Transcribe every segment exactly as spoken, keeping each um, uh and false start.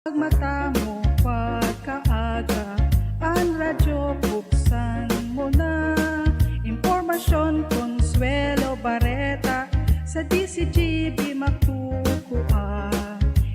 Pagmata mo pagkaaga, an radyo buksan mo na. Impormasyon, konsuwelo, bareta, sa D C G B magkukua.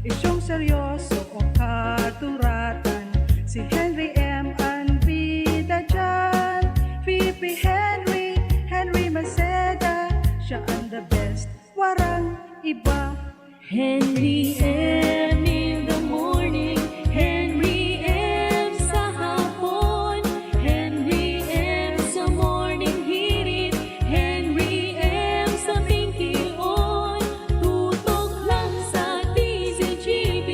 Isyung seryoso o kaduratan, si Henry M an bida diyan. V P Henry, Henry Maceda, siya ang the best, warang iba. Henry M in the morning, Henry M sa hapon, Henry M sa morning hirit, Henry M sa pingkion. Tutok lang sa D Z G B,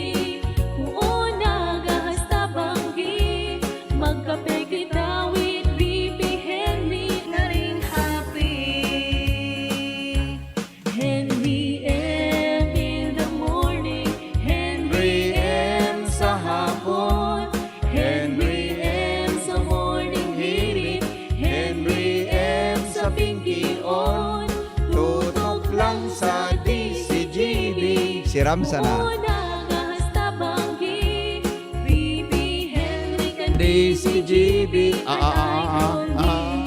poon na gahas ta banggi, magkape kita with V P Henry na ring happy. Henry M in the morning, Henry M sa hapon, Henry M sa morning hirit, Henry M sa pingkion. Tutok lang sa D C G B. Si Ramsa na. Una gahas ta banggi, V P Henry kan D C G B. D C G B. Ah, ah, ah, ah, ah, ah.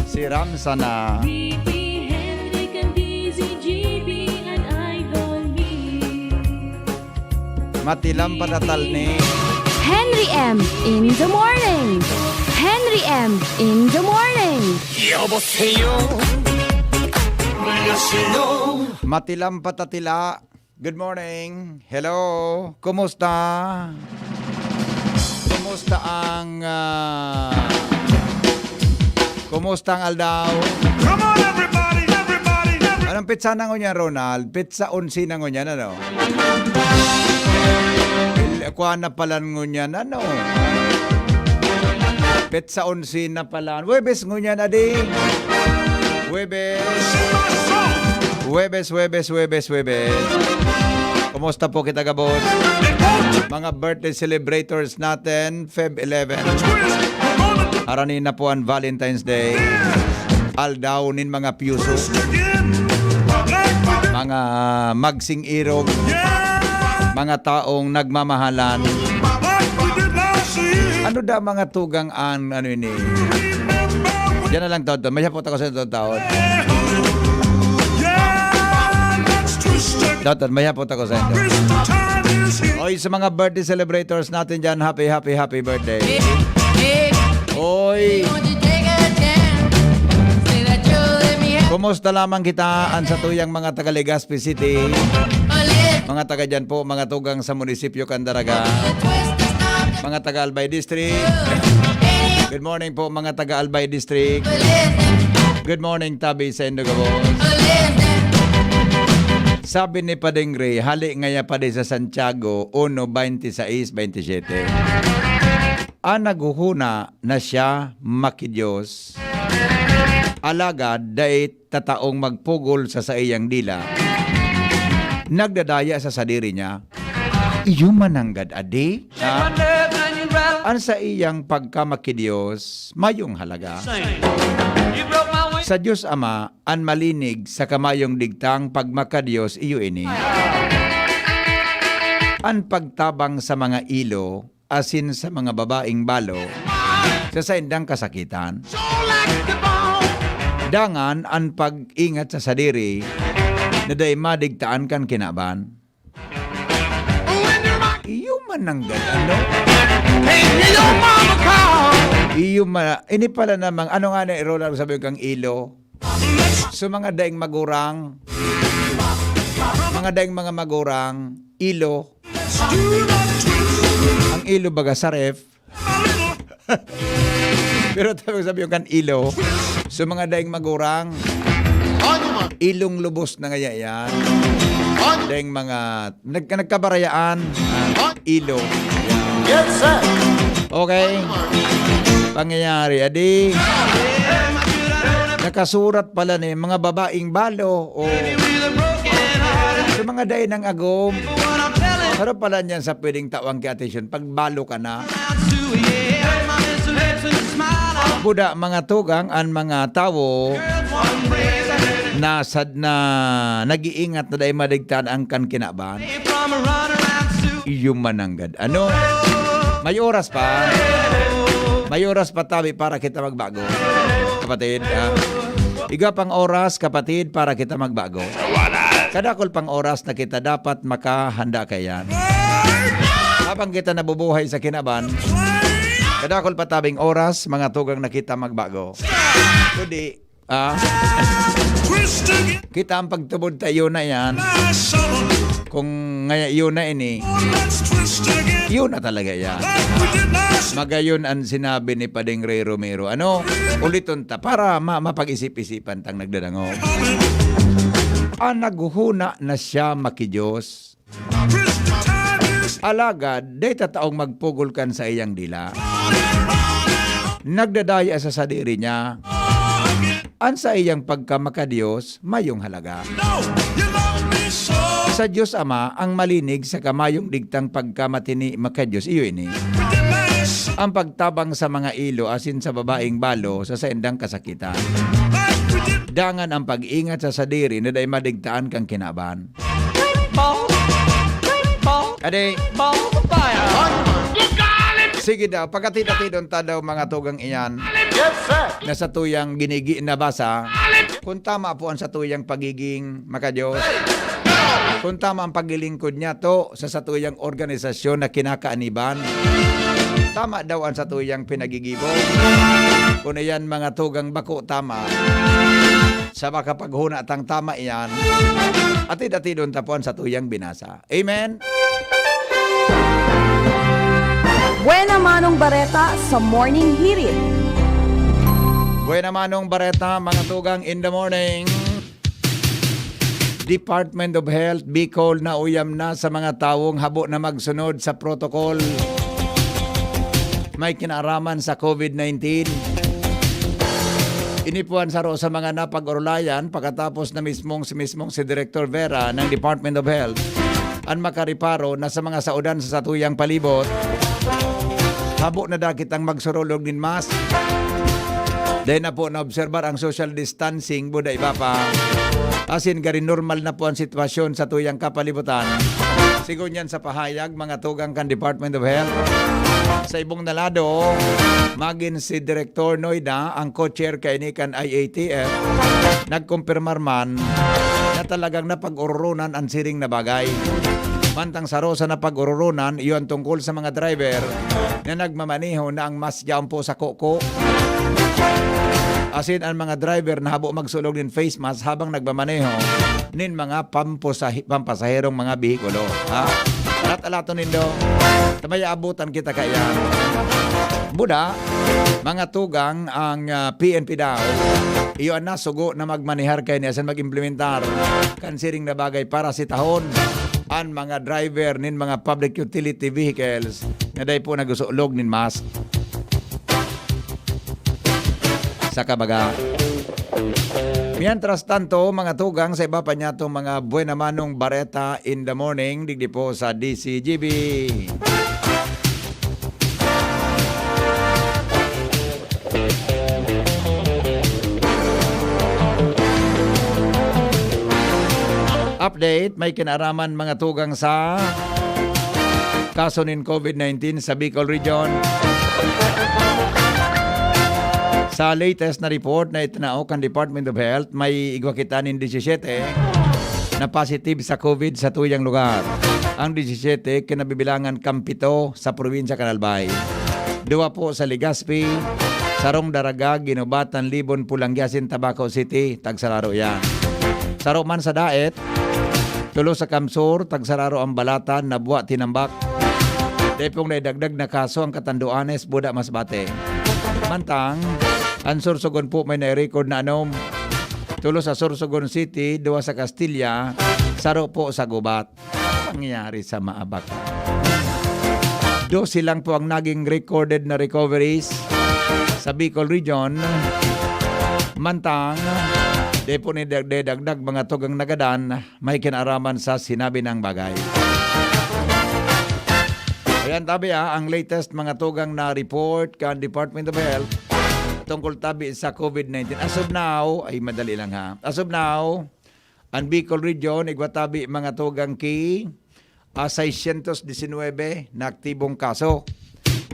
Si Ramsa na. V P Henry kan D C G B, an idol mi. Matilam patatal ni. Henry M in the morning. Henry M in the morning. 여보세요. Matilam patatila. Good morning. Hello. Kumusta? Kumusta ang, ah, kumusta ang aldaw? Come on, everybody, everybody, everybody. Anong petsa na ngunyan, Ronald? Petsa onse na ngunyan, ano? Il-, kuha na pala ngunyan, ano? Petsa onse na pala. Huwebes ngunyan, adi. Huwebes. Huwebes, Huwebes, Huwebes, Huwebes. Kumusta po kita, gabos? Mga birthday celebrators natin, Feb eleven. Harani na po ang Valentine's Day. Aldaw nin mga piyuso. Mga magsing irog. Mga taong nagmamahalan. Ano da mga tugang an, ano ini? Diyan na lang, Tonton. May hapot ako sa Tonton. Tonton, may hapot ako sa inyo. Oy, sa mga birthday celebrators natin dyan, happy, happy, happy birthday. Oy! Kumusta lamang kita, an satuyang mga taga Legazpi City? Mga taga dyan po, mga tugang sa munisipyo Candaraga. Mga taga Albay District. Good morning po, mga taga Albay District. Good morning, tabi sa Indogaboos. Sabi ni Padeng Ray, hali ngaya pa di sa Santiago uno, baynte sais, baynte siyete. An naghuhuna na siya maki-Dios, alagad dai tataong magpugol sa saiyang dila, nagdadaya sa sadiri niya, iyo man nanggad adi, ha? An saiyang pagkamaki-Dios, mayong halaga. Sa Dios Ama, an malinig saka mayong digtang pagmaka-Dios, iyo ini. An pagtabang sa mga ilo, asin sa mga babaeng balo sa saindang kasakitan. Dangan an pag-ingat sa sadiri na dai madigtaan kan kinaban. Iyo man ang ganun, no? Iyo ma-, ini pala namang, ano nga na, Roland, sabi kang ilo? So, mga daing magurang, mga daing mga magurang, ilo. Ang ilo baga sa ref. Pero tapos sabi yung kan ilo. So, mga daing magurang, ilong lubos na ngaya yan. Daing mga nag-, nagkabarayaan, ah, ilo. Yan. Yes, sir. Okay. Pangyayari, adi. Nakasurat pala ni mga babaeng balo. O. Sa mga daing nang agom. Pero pala niyan sa pwedeng tawang ki atensyon pag balo ka na. Buda, mga tugang, an mga tawo na sad-, na nag-iingat na dai madigtaan ang kan kinaban. Iyo mananggad. Ano? May oras pa. May oras pa tabi para kita magbago. Kapatid, ah. Igwa pang oras, kapatid, para kita magbago. Kadakol pang oras na kita dapat makahanda kaiyan. Habang kita nabubuhay sa kinaban, kadakol pa tabing oras, mga tugang na kita magbago. Kundi, ah, kita ang pagtubod ta iyo na yan. Kung ngaya iyo na ini, iyo na talaga yan. Magayon ang sinabi ni Pading Ray Romero. Ano? Uliton ta para ma- mapag-isip-isipan tang nagdadangog. An naghuhuna na siya maki-Dios. Alagad, dai ta taong magpugol kan saiyang dila. Nagdadaya sa sadiri niya. An saiyang pagkamaka-Dios, mayong halaga. Sa Dios Ama, ang malinig saka mayong digtang pagkamatini maka-Dios, iyo ini. Ang pagtabang sa mga ilo asin sa babaeng balo sa saindang kasakitan. Dangan ang pag-ingat sa sadiri na dai madigtaan kan kinaban. Adi, sige daw, pagkatid-atidon ta daw mga tugang iyan. Yes, sir. Na satuyang ginigi na basa, kung tama po ang satuyang pagiging maka-Dios, kung tama ang paglilingkod niya to sa satuyang organisasyon na kinakaaniban, tama daw ang satuyang pinagigibo. Kung iyan mga tugang bako tama, sa makapaghuna tang tama iyan, atid-atidon ta po ang satuyang binasa. Amen? Buena Manong Bareta sa Morning Hirit. Buena Manong Bareta, mga tugang in the morning. Department of Health, Bicol, nauyam na sa mga tawong habo na magsunod sa protocol. May kinaaraman sa COVID nineteen. Ini po ang saro sa mga napag-orolayan pagkatapos na mismong si mismong si Director Vera ng Department of Health an makariparo na sa mga saodan sa satuyang palibot, habo na dakit ang magsurulog nin mask. Dahil na po naobserbar ang social distancing, buda iba pa. Asin gari normal na po ang sitwasyon sa tuyang kapalibutan. Sigon yan sa pahayag, mga tugang kan Department of Health. Sa ibong na lado, magin si Director Noida, ang co-chair kaini kan I A T F, nagkumpirmar man na talagang napag-ororonan an siring na bagay. Mantang saro sa napag-ororonan, iyon tungkol sa mga driver na nagmamaneho na ang mask yaon po sa koko. Asin an mga driver na habo magsulog nin face mask habang nagmamaneho nin mga pampusahi-, pampasaherong mga behikulo. Ha? Alat-alaton nindo. Tamaya abutan kita kaya. Buda, mga tugang ang ah, P N P daw. Iyo an nasugo na magmanehar kaini asin mag-implementar kan siring na bagay para sitahon an mga driver nin mga public utility vehicles na dai po nagsusulog nin mask. Sa kabaga. Mientras tanto, mga tugang, sa iba pa niyatong mga buena manong bareta in the morning, digdi po sa D C G B. Update, may kinaaraman mga tugang sa kaso nin COVID nineteen sa Bicol Region. Sa latest na report na itinao kan Department of Health, may igwa kita nin disisiyete na positive sa COVID sa tuyang lugar. Ang disisiyete kinabibilangan kan pito sa probinsya kan Albay. Duwa po sa Legazpi, sarong Daraga, Guinobatan, Libon, Polangui asin Tabaco City, tagsararo yan. Saro man sa Daet, tulo sa Camsur, tagsararo ang Balatan, Nabua, Tinambac. Dai pong naidagdag na kaso ang Catanduanes, Buda, Masbate. Mantang, ang Sorsogon po may nai-record na anom. Tulo sa Sorsogon City, duwa sa Castilla, saro po sa Gubat. Pangyayari sa Maabac. Dose lang po ang naging recorded na recoveries sa Bicol Region. Mantang, dai po nidagdag mga tugang nagadan may kinaaraman sa sinabi ng bagay. Ayan, tabi ah, ang latest mga tugang na report kan Department of Health tungkol tabi sa COVID nineteen. As of now, ay madali lang ha. As of now, ang Bicol Region, igwa tabi mga tugang ki ah, seiscientos diecinuebe na aktibong kaso.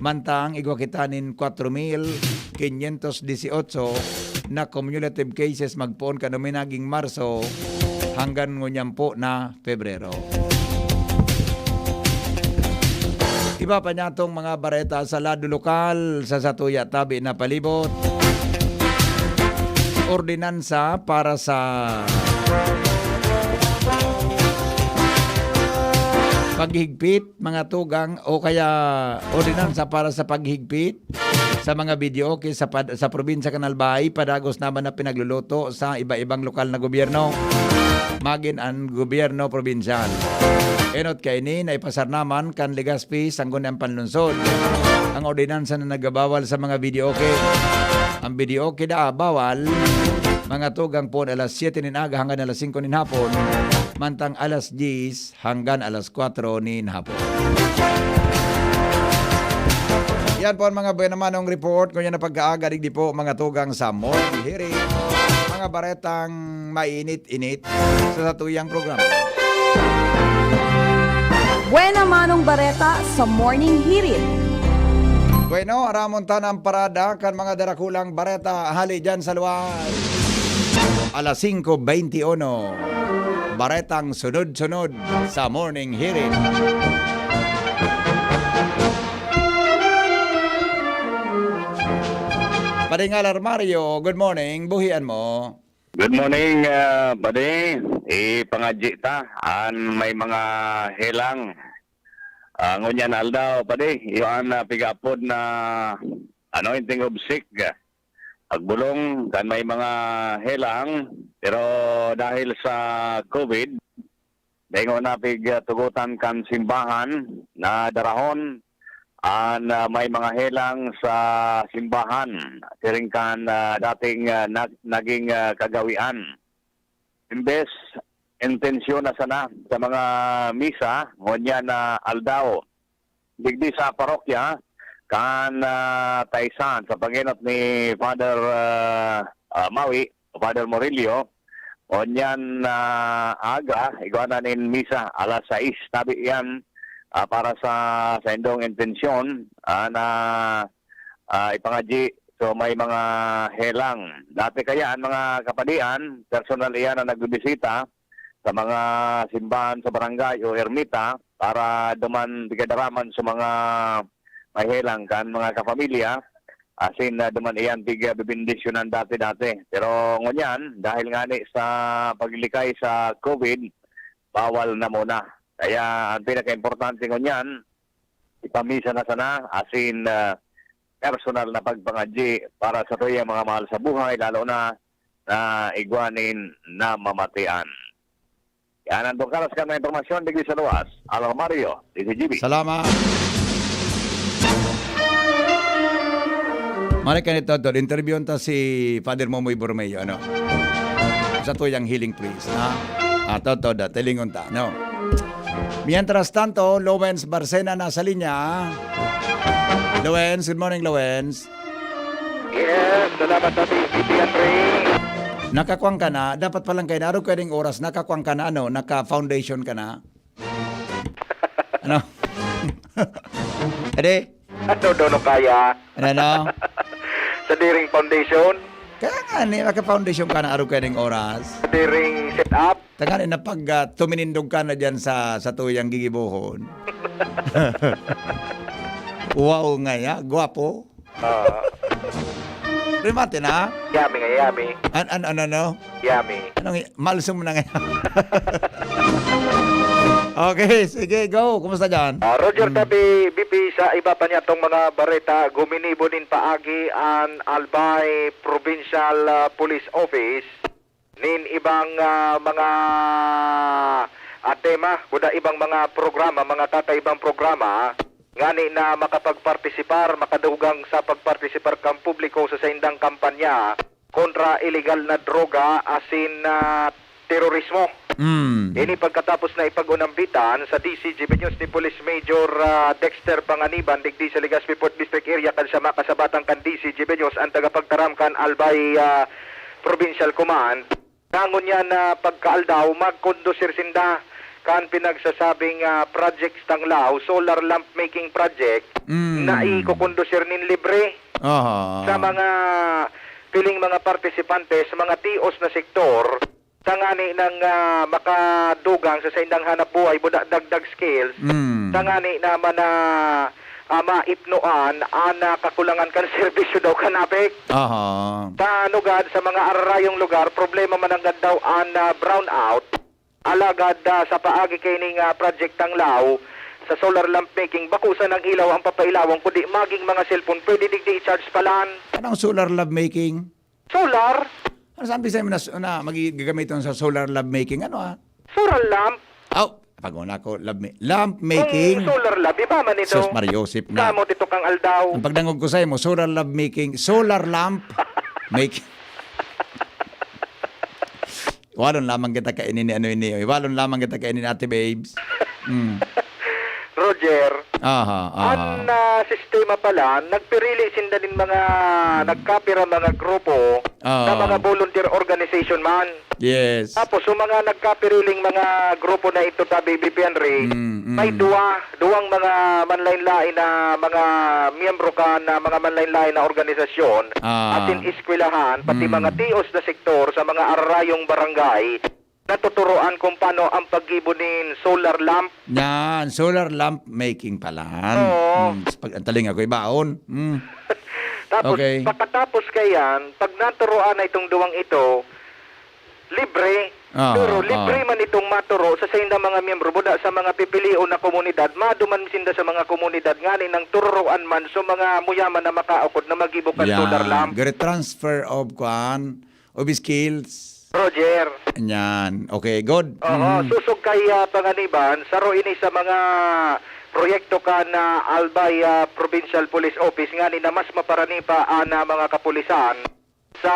Mantang igwa kita nin kwatro mil quinientos dieciocho na cumulative cases magpoon kan uminaging Marso hanggang ngunyan po na Pebrero. Iba pa niya tong mga bareta sa lado lokal, sa satuya tabi na palibot. Ordinansa para sa paghigpit, mga tugang, o kaya ordinansa para sa paghigpit sa mga videoke sa pad-, sa probinsya kan Albay, padagos naman na pinagluluto sa iba-ibang lokal na gobyerno, magin an gobyerno probinsyal. Enot kaini na ipasar naman kan Legazpi, Sangguniang Panlungsod, ang ordinansa na nagbabawal sa mga videoke. Ang videoke daa bawal, mga tugang, pon alas siyete nin aga hanggang alas singko nin hapon, mantang alas diyes hanggang alas kwatro nin hapon. Yan po ang mga buena manong report. Ngunyan na pagkaaga, digdi po, mga tugang, sa Morning Hearing, mga baretang mainit-init sa satuyang programa. Buena manong bareta sa Morning Hearing. Bueno, aramon ta na ang parada kan mga darakulang bareta hali dyan sa luwas. Alas singko beinti uno. Baretang sunod-sunod sa Morning Hearing. Padingal Armario, good morning. Buhian mo. Good morning, ah, padi. Ipangadji ta an may mga helang. Ah, ngunyan aldaw, padi, iyo an, ah, pigapod na anointing of sick. Pagbolong kan may mga helang, pero dahil sa COVID, dai ngona pigtugotan kan simbahan na darahon an, ah, may mga helang sa simbahan, siring kan, ah, dating, ah, nag-, naging, ah, kagawian. Imbes intensyon na sana sa mga misa ngunyan na aldaw. Digdi sa parokya kan, ah, Taisan, sa pag-enot ni Father, ah, ah, Mawi, Father Murillo, ngunyan na aga, igwa na nin misa, alas sais tabi iyan, ah, para sa saindong intensyon, ah, na, ah, ipangadyi. So, may mga helang. Dati kaya an mga kapadian, personal iyan na nagbibisita sa mga simbahan sa barangay o ermita para duman pigadaraman sa mga may helang kan mga kapamilya, asin na duman iyan pigbebendisyonan dati-dati. Pero ngunyan, dahil ngani sa paglikay sa COVID, bawal na muna. Kaya ang pinakaimportante ngunyan, ipamisa na sana, asin, ah, personal na pagpangadyi para sa tuyang mga mahal sa buhay, lalo na, na igwa nin namamatian. Yan ang Don Carlos kan mga impormasyon digdi sa luwas. Alvaro Mario, D Z G B. Salamat. Mari ka nito, Tod. Interviewon ta si Father Momoy Borromeo, ano? Sa tuyang healing priest, ha? Ah, Tod, Tod, ah, tilingon ta, no? Mientras tanto, Lowens Barcena nasa linya. Lowens, good morning, Lowens. Yes, salamat sa B P Andre. Nakakuan ka na, dapat palang kayo na, araw ka ding oras, nakakuan ka na, ano, naka-foundation ka na. Ano? Ade? Ano daw no kaya? Ano, ano? Sa Diring Foundation? Kaya nga, ni, maka-foundation ka na, araw ka ding oras. Sa Diring Setup? Tangan na pag, ah, tuminindog ka na dyan sa, sa tuyang gigibohon. Wow nga ya, gwapo. Ah. Remate na? Yummy nga, yummy. An, an, ano, no? Yummy. Anong i-, malsum na ngayon? Okay, sige, go. Kumusta dyan? Ah, Roger Mm. Tabi, B P, sa iba pa niya tong mga bareta, guminibo nin paagi an Albay Provincial, ah, Police Office. Nin ibang, ah, mga, ah, tema, kuda ibang mga programa, mga kakaibang programa, ngani na makapagpartisipar, makadugang sa pagpartisipar kan publiko sa saindang kampanya kontra iligal na droga asin, ah, terorismo. Mm. Ini pagkatapos na ipag-unambitan sa D C G B News ni Police Major, ah, Dexter Panganiban digdi sa Legazpi Fourth District Area kan sama kasabatan kan D C G B News ang tagapagtaram kan Albay, ah, Provincial Command. Ngunyan na pagkaaldaw, magkondusir sinda kan pinagsasabing, ah, projects tang Lao, solar lamp making project, Mm. na ikukondusir nin libre Aha. sa mga piling mga partisipantes, mga tios na sektor, tangani nang, ah, makadugang sa saindang hanap buhay, buda dagdag skills, Mm. tangani naman na, ah, maipnoan an, ah, kakulangan kan serbisyo daw kan APEC. Aha. Sa lugad, sa mga ararayong lugar, problema man nanggad daw an, ah, brownout. Alagad, ah, sa paagi kaini nga project tang Lao, sa solar lamp making, bako sanang ilaw ang papailawon, kundi maging mga cellphone, pwede digdi i-charge palan. Anong solar lamp making? Solar. Ano sabi sa'yo na, na magi-, gagamiton sa solar lamp making? Ano, ah? Solar lamp. Aw, pag-una ko, love ma-, lamp making. Kung solar lamp, iba man ito. Sus, Maria Joseph na. Kamo, dito kang aldaw. Ang pagdangog ko sa'yo mo, solar lamp making, solar lamp making. Walon lamang kita kaini ni ano ini, oy. Walon lamang kita kaini ni Ate Babes. Mm. Roger, Aha, aha. an, ah, sistema pala, nagpirili sinda nin mga, Hmm. nagkapira mga grupo na Ah. mga volunteer organization man. Yes. Tapos, yung mga nagkapiriling mga grupo na ito, tabi, B P Henry, Mm, mm. may duwa, duwang mga manlain-lain na mga miyembro ka na mga manlain-lain na organisasyon, Ah. asin eskwelahan, pati Mm. mga tios na sektor sa mga ararayong barangay, natuturoan kung paano ang paggibo nin solar lamp. Yan, solar lamp making pala. Oo. Mm, sa pag-, ang talinga ko, ibaon. Mm. Tapos, Okay. pagkatapos kayan, pag naturoan na itong duwang ito, libre. Ah, Pero ah. libre man itong maturo sa saindang mga miyembro, buda sa mga pipilion na komunidad, maduman sinda sa mga komunidad ngani nang tururoan man sa mga muyaman na makaukod na magibo kan Yan. solar lamp. Gari transfer of, kuan, of skills. Roger. Yan. Okay, good. Oo, Mm. susog kay, ah, Panganiban, saro ini sa mga proyekto kan Albay, ah, Provincial Police Office ngani na mas maparani pa an, ah, mga kapulisan sa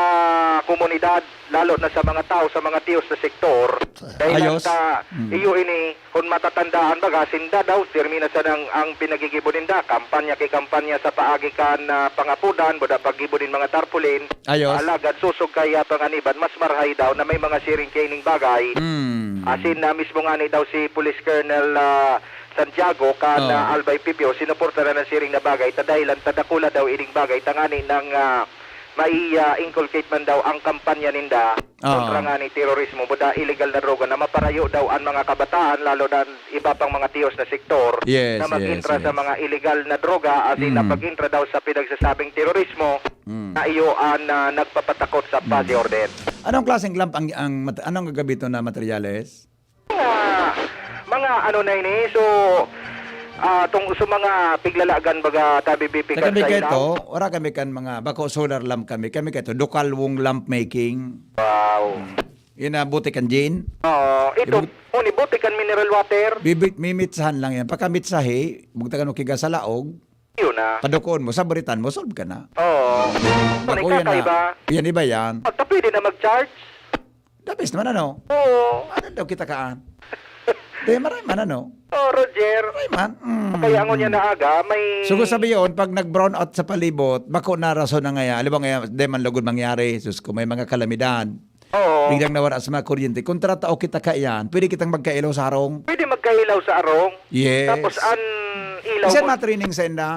komunidad, lalo na sa mga tao, sa mga tios sa sektor. Dahil Ayos. sa Mm. iyo ini, kung matatandaan baga, sinda daw, termina sa nang, ang pinagigibo ninda, kampanya kay kampanya sa paagi kan, ah, pangapodan, buda paggibo nin mga tarpaulin. Ayos. Alagad susog kay, ah, Panganiban, mas marahay daw na may mga siring kaining bagay. Mm. Asin na mismo ngani daw si Police Colonel, ah, Santiago kan, Oh. ah, Albay P P O, sinuporta na ng siring na bagay, ta dahilan ta dakula daw ining bagay, tangani nang, ah, mai, ah, inculcate man daw ang kampanya ninda Ah. kontra ngani terorismo, buda illegal na droga na maparayo daw ang mga kabataan, lalo na iba pang mga tios na sektor Yes, na mag-intra yes, sa yes. mga illegal na droga, asin na Mm. pag-intra daw sa pinagsasabing terorismo, Mm. na iyo ang, ah, nagpapatakot sa Mm. paz y orden. Anong klaseng lamp ang, ang mat-, anong gagamiton na materyales? Mga, mga ano na ini, so, ah, tong, so mga piglalagan baga tabi bipikan Kami sa ilaw. Kaito, wala kami kan mga bako solar lamp kami. Kami kaito, dukalwong lamp making. Wow. Mm. Yun na, buti kan gin. Oo, ito, Ibut- oh, ni buti kan mineral water. Bibit, mimitsahan lang yan. Pagkamitsahi, bugtakan mo kiga sa laog, Yun na. Padukoon mo, saboritan mo, solve ka na. Oo. Bago Ano yan kakaiba? Na. Yan, iba yan. Pagka pwede na mag-charge? The best naman, ano? Oo. Ano daw kita kaan? Di, maray man, ano? Oh, Roger. Maray man. Mm, Kaya ang unya mm. na aga, may So, kung sabi yun, pag nag-brown out sa palibot, bako na rason na ngaya. Alam mo ngaya, di man lugod mangyari. Sus ko, may mga kalamidad. Oo. Biglang nawara sa mga kuryente. Kung tratao kita kaiyan, pwede kitang magkailaw sa harong. Pwede magkailaw sa arong. Yes. Tapos ang ilaw Bisan mo matraining sa inda.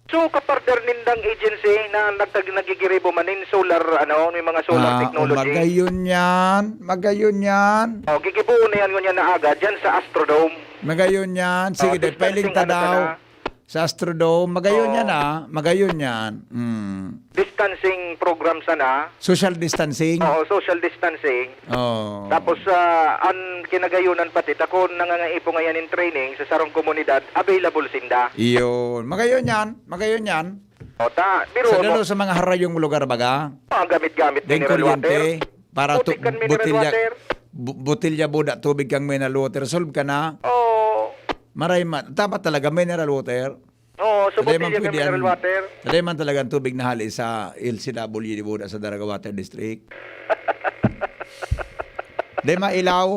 So, kapartner nindang agency na nagtag-, nagigiribo man nin solar, ano, may mga solar Ah, technology. Oh, magayon yan. Magayon yan. Oh, gigibuon na yan ngunyan na aga dyan sa Astrodome. Magayon yan. Sige, Oh, de, distancing pailing ta ano daw. sana? Sa Astrodome. Magayon Oo. yan, ah. Magayon yan. Mm. Distancing program sana. Social distancing? Oo, social distancing. Oo. Tapos, ah, ang kinagayunan pati, ta kun nangangaipo ngayan in training sa sarong komunidad, available sinda. Iyon. Magayon yan. Magayon yan. O, ta, biro Sa mo. Dalo sa mga harayong lugar, baga? Ah, gamit-gamit Ding mineral kuryente, water. Para Putik tu-, kan mineral botilya, water. bu-, botilya buda, tubig kang mineral water. Solve ka na. Oo. Maray ma-, dapat talaga mineral water. Oo, so Dali man botilya kan pwede mineral yan. Water. Dali man talaga ang tubig na hali sa L C W D buda sa Daraga Water District. Di mailaw.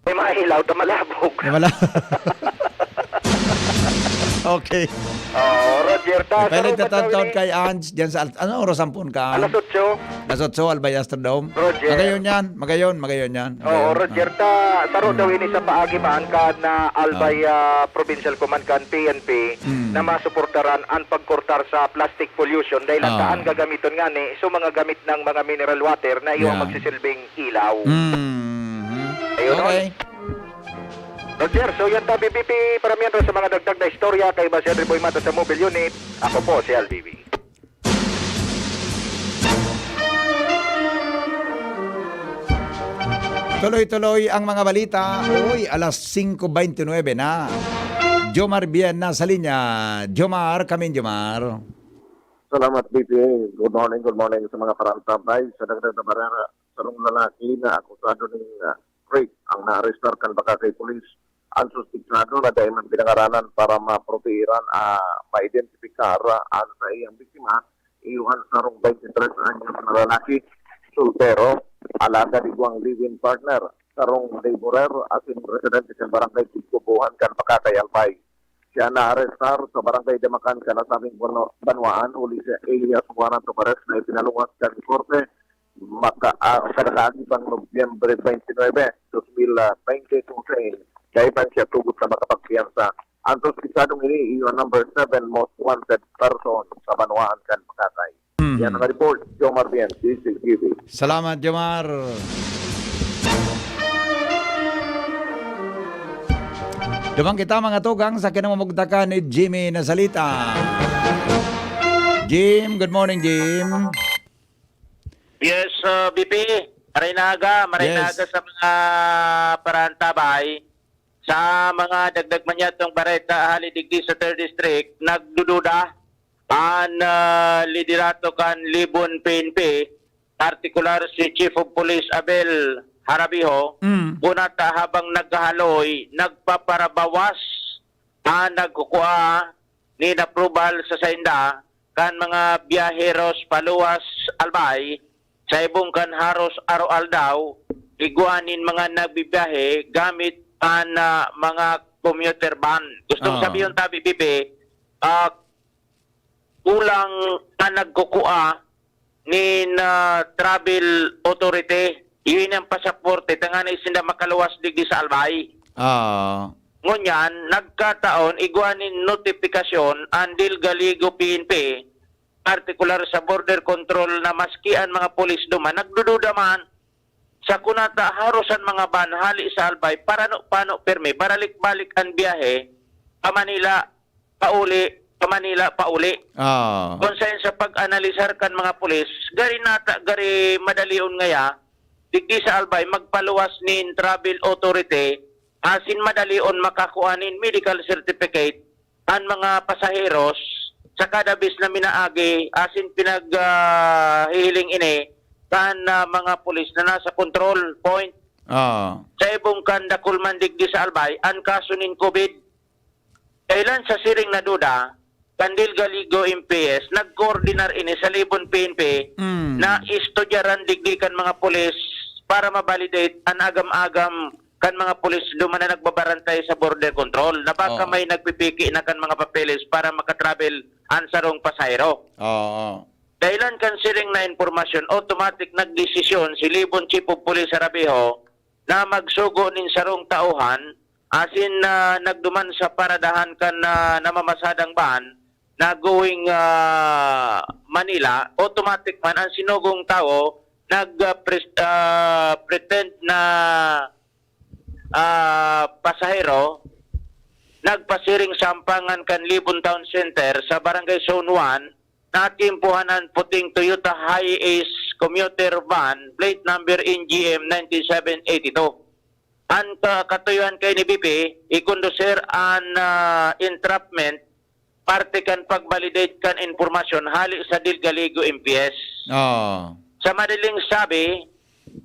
May mga ilaw, ta malabog. Di mala- Okay. Oh, Roger, ta, Kaya sa Roma nagtataon-taon daw ini, kay Ange dyan sa Alt-, ano oras ang pun ka? alas otso. Alas otso, Albay Astrodome. Roger. Magayon yan. Magayon, magayon yan. Oo, Magayon. Roger, ta, saro daw ini sa paagi man kan na Albay ah, Provincial Command kan P N P Mm. na masuportaran ang pagkortar sa plastic pollution dahil ang Ah. taan gagamiton ngani so mga gamit ng mga mineral water na iyo ang Yeah. magsisilbing ilaw. Mhm. Ayun, Okay. Roger, so yan tabi, B P, paramihan ra sa mga dagdag na istorya kay Boss Henry Boy Mata sa Mobile Unit. Ako po si L B B. Tuloy-tuloy ang mga balita. Uy, alas singko beintinuebe na. Jomar Bien na sa linya. Jomar, kami Jomar. Salamat, B P. Good morning, good morning sa mga parantabay. Sa dagdag na barera, sarong lalaki na akusado ning ah, rape ang naarestar kan Bacacay Police. Ang suspitsado na dai man pinangaranan para maprotehiran a maidentipikar an saiyang biktima, iyo an sarong twenty-three anyos na lalaki, soltero, alagad igwang live-in partner, sarong laborer, asin residente sa barangay Tigkubuhan kan Bacacay, Albay. Siya naarestar sa Barangay Damacan kan nasabing banwa- banwaan huli sa alias warrant of arrest na ipinaluwas kan korte maka, ah, kadakagi pang Nobyembre twenty-nine, two mil twenty-two, kaiban siya tugot na makapagpiyansa. Ang suspitsadong ini iyo ang number seven most wanted person sa banwaan kan Bacacay. Mhm. Yan ang report, Jomar Bien, D C T V. Salamat, Jomar. Duman kita, mga tugang, sa kinamumugtakan ni Jimmy na salita. Jim, good morning, Jim. Yes, uh, B P, maray na aga, maray na Yes. aga sa mga parantabay. Sa mga dagdag man yatong bareta hali digdi sa third District, nagdududa an ah, liderato kan Libon P N P, partikular si Chief of Police Abel Harabiho, Mm. kunata habang naghahaloy, nagpaparabawas an nagkukua nin approval sa sainda kan mga biyaheros paluwas Albay, sa ibong kan haros araw-aldaw, igwa nin mga nagbibiyahe gamit an ah, mga commuter van. Gustong Ah. sabihon tabi, B P, ah, kulang an nagkukua nin ah, travel authority. Iyo ini an pasaporte tanganing sinda makaluwas digdi sa Albay. Ah. Ngunyan, nagkataon igwa nin notifikasyon an Dilgaligo P N P, partikular sa border control, na maski an mga pulis duman nagdududa man sa kunata haros an mga van hali sa Albay, parano-pano pirmi, baralik-balik an biyahe pa Manila, pauli, pa Manila, pauli. Ah. Kung sayon sa pag-analisar kan mga pulis, gari nata, gari madalion ngaya, digdi sa Albay, magpaluwas nin travel authority, asin madalion makakua nin medical certificate an mga pasaheros sa kada bis na minaagi, asin pinag, ah, hihiling ini kan ah, mga pulis na nasa control point. Ah. Sa ibong kan dakul man digdi sa Albay, an kaso nin COVID. Kailan sa siring na duda, kan Dilgaligo M P S, nagkoordinar ini sa Libon P N P Mm. na istudyaran digdi kan mga pulis para ma-validate an agam-agam kan mga pulis duman na nagbabarantay sa border control na baka Oo. may nagpipiki na kan mga papeles para makatravel an sarong pasahero. Oo. Dahilan kan siring na impormasyon, automatic nagdesisyon si Libon Chief of Police Harabiho na magsugo nin sarong tauhan asin na nagduman sa paradahan kan ah, namamasadang van na going ah, Manila. Automatic man ang sinugong tawo nag ah, pres- ah, pretend na ah, pasahero nagpasiring sa ampangan kan Libon Town Center sa Barangay Zone one, natimpuhan an puting Toyota Hiace commuter van, plate number N G M nine seven eight two. An ka- katuyohan kay ni B P, ikondusir an ah, entrapment parte kan pag-validate kan impormasyon hali sa Dilgaligo M P S. Oh. Sa madaling sabi,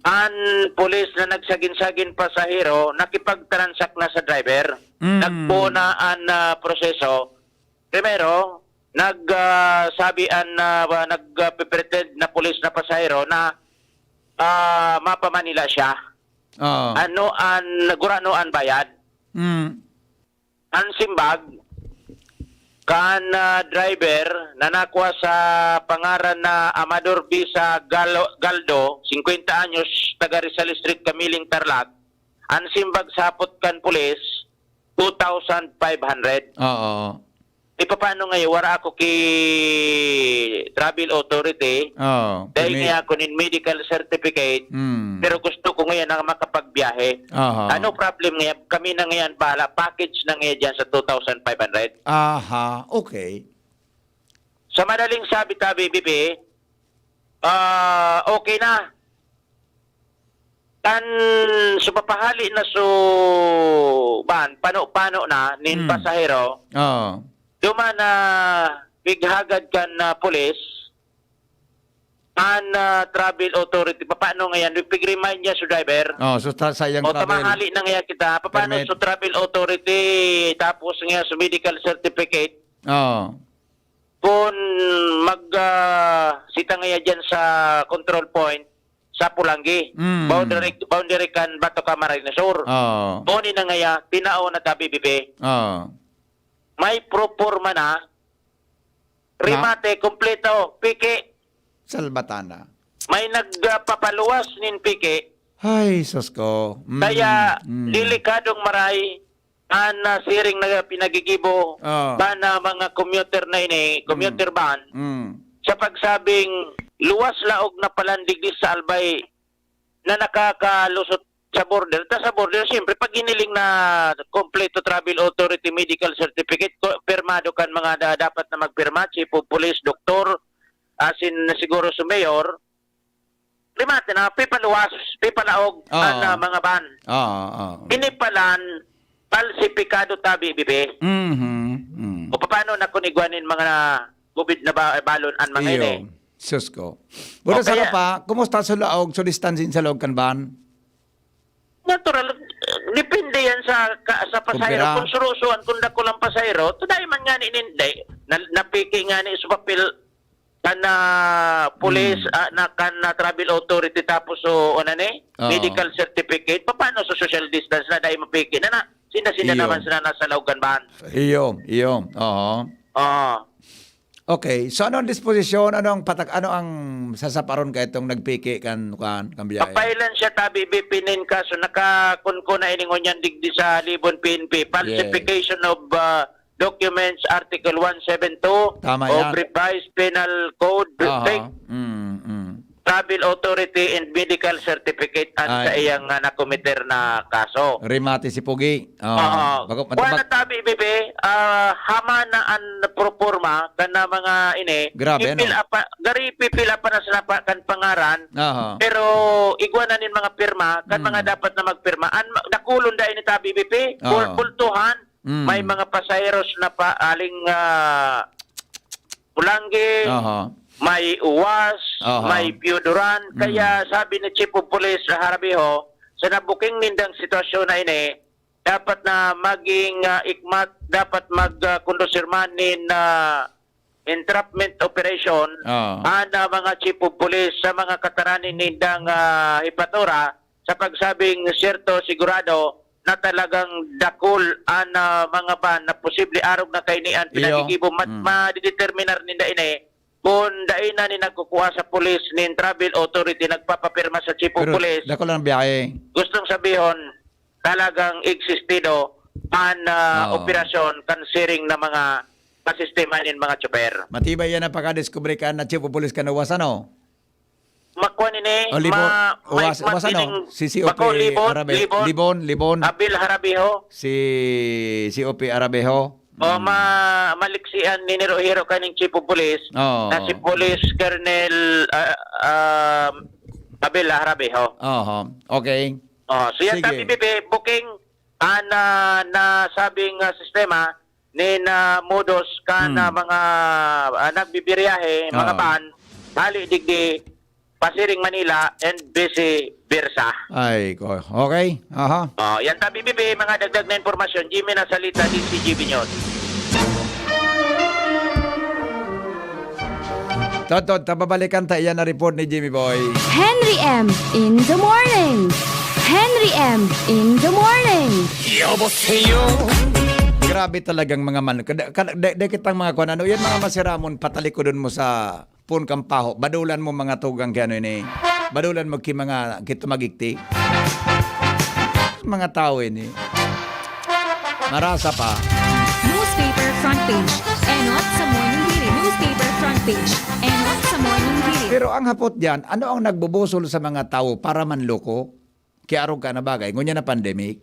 an pulis na nagsagin-sagin pasahero nakipagtransak na sa driver. Mm. Nagpuna an ah, proseso. Primero, nag ah, sabi an ah, nagpipretend na pulis na pasahero na ah, mapa-Manila siya. Oh. Ano an gurano an bayad? Mm. An simbag, Kan, ah, driver na nakua sa pangaran na Amador Bisa Galo-, Galdo, singkwenta anyos, taga Rizal Street, Camiling, Tarlac, an simbag sa hapot kan pulis, two thousand five hundred. Oo. E, papaano ngayon? Wara ako ki travel authority. Oo, Dahil permit. Nga ako nin medical certificate, Mm. pero gusto ko ngayon na makapagbiyahe. Aha. Ano problem ngayon? Kami na ngayon bahala. Package na ngayon dyan sa two thousand five hundred. Aha, okay. Sa madaling sabi, tabi, Bibi, ah, okay na. Kan sumapahali na so, ban, pano-pano na nin Hmm. pasahero, Oo. duman na pighagad kan, ah, pulis, an, ah, travel authority, papaano ngayon? Pig-remind niya sa driver. Oh, so ta-, sayang O, travel. Tamahali na ngayon kita. Papaano Permit. Sa travel authority, tapos nga sa medical certificate? Oh. Kung mag, ah, sita ngayon dyan sa control point, sa Pulanggi. Mm. Boundary, boundary kan Bato Camarines Sur. Oo. Boni na ngaya, tinao na tabi, bibi. Oo. May pro forma na. Na? Remate, kompleto, piki. Salbatana. May nagpapaluwas nin piki. Ay, sus ko. Mm, Kaya, mm. Delikadong maray, an, ah, siring na pinagigibo, Ah. Ban na mga commuter na ini, commuter Mm. van, Mm. sa pagsabing luwas laog na palan digdi sa Albay na nakakalusot sa border. Ta sa border, siyempre, pag hiniling na kompleto travel authority, medical certificate, ko-, pirmado kan mga da-, dapat na magpirma, chief of police, doktor, asin siguro sa mayor, Remate na, pipaluwas, pipalaog Oo. An, ah, mga ban. Oo, oo. Pinipalan, palsipikado tabi, bibi. Mhm, mm. O paano na kung igwa nin mga gubid na ba-, balon an mga Iyo. Ini? Sus ko. Bueno, O sa kaya pa, kumusta sa laog, sa distancing sa laog kan ban? Natural, depende yan sa ka-, sa pasahero. Kumpara. Kung surusuan, kung dakulang pasahero, tuday man nga ni, ni, day, na, napiki nga ni sa papel, kan, ah, pulis, Hmm. ah, na, kan, ah, travel authority, tapos, so, ano ni? Oo. Medical certificate. Paano sa social distance na dahil mapiki na na? Sinda-sinda Iyo. Naman sila nasa laog kan van. Iyo, iyo. Oo. Oo. Okay. So, ano ang disposisyon? Ano ang patak-, ano ang sasaparon ka itong nagpiki kan, kan, kan biyahe? Papailan siya, tabi, bipinin kaso nakakunkuna ini ngunyan digdi sa Libon P N P. Yes. Falsification of, ah, Documents, Article one seven two Tama of yan. Revised Penal Code, Aha. fake Mm, mm. Travel authority and medical certificate an Ay. Sa iyang, ah, nakomiter na kaso. Remate si Pugi. Oo. Oo. Bago Kuha matubag- na tabi, bibi, ah, hama na an proforma kan na mga ini, Grabe, no? Pipil apa, gari pipil apa na sa napa kan pangaran, Aha. Pero igwa na nin mga pirma, kan Mm. Mga dapat na magpirma. An ma-, nakulon dai ni tabi, bibi, Oo. Bul-, bultuhan, Mm. May mga pasaheros na pa aling, ah, Pulanggi, Aha. May Uwas, Aha. May Pioduran. Mm. Kaya sabi ni Chief of Police, ah, Harabiho, sa nabuking nindang sitwasyon na ini, dapat na maging, ah, ikmat, dapat mag, ah, kondusir man nin, ah, entrapment operation, Ah. An, ah, mga chief of police sa mga katarani nindang, ah, hipatura sa pagsabing siyerto, sigurado na talagang dakul an, ah, mga van na posible arog na kaini an Iyo. Pinagigibo. Mat-, Mm. Madideterminar ninda ini kung dai na ni nagkukua sa pulis nin travel authority, nagpapapirma sa chief of Pero police. Dakul ang biyahe. Gustong sabihon, talagang existido an, ah, Oo. Operasyon kan siring na mga pasistema nin mga tsoper. Matibay yan ang pagkadiskubre kan na chief of police kan Uwas, ano? Makwan ini, O, Libon. Ma-, Uwas, Uwas, ano? Ining Si C O P bako, Libon, Arabe-, Libon. Libon, Libon. Abil Harabiho. Si C O P Arabeho. O, Mm. ma-, maliksian ni Niro Hiro kaning chief of police Oo. Na si Police Colonel, ah, um, Abil Harabiho. Oho. Okay. O, so yan, Sige. Tabi, bibi, booking, an, ah, nasabing, ah, sistema nin, ah, modus kan, Hmm. ah, mga, ah, nagbibiyahe, mga Oo. van, hali digdi, pasiring Manila, and vice versa. Ay, ko-, okay. Aha. O, yan, tabi, bibi, mga dagdag na impormasyon. Jimmy Nasalita, D C G B News. Totoo, tababalikan ta iyan na report ni Jimmy Boy. Henry M in the morning. Henry M in the morning. 여보세요. Grabe talagang mga man-, kada, kada, da, da kitang mga kuwan, ano, yan mga masiramon, patalikodon mo sa pun kang paho, badulan mo mga tugang ki ano ini, badulan mo ki mga ki tumagikti. Mga tao ini. Marasa pa. Newspaper front page. Enot sa Morning Hirit. Newspaper front page. Enot sa Morning Hirit. Pero ang hapot diyan, ano ang nagbubusol sa mga tao para manloko? Ki arog ka na bagay, ngunyan na pandemic.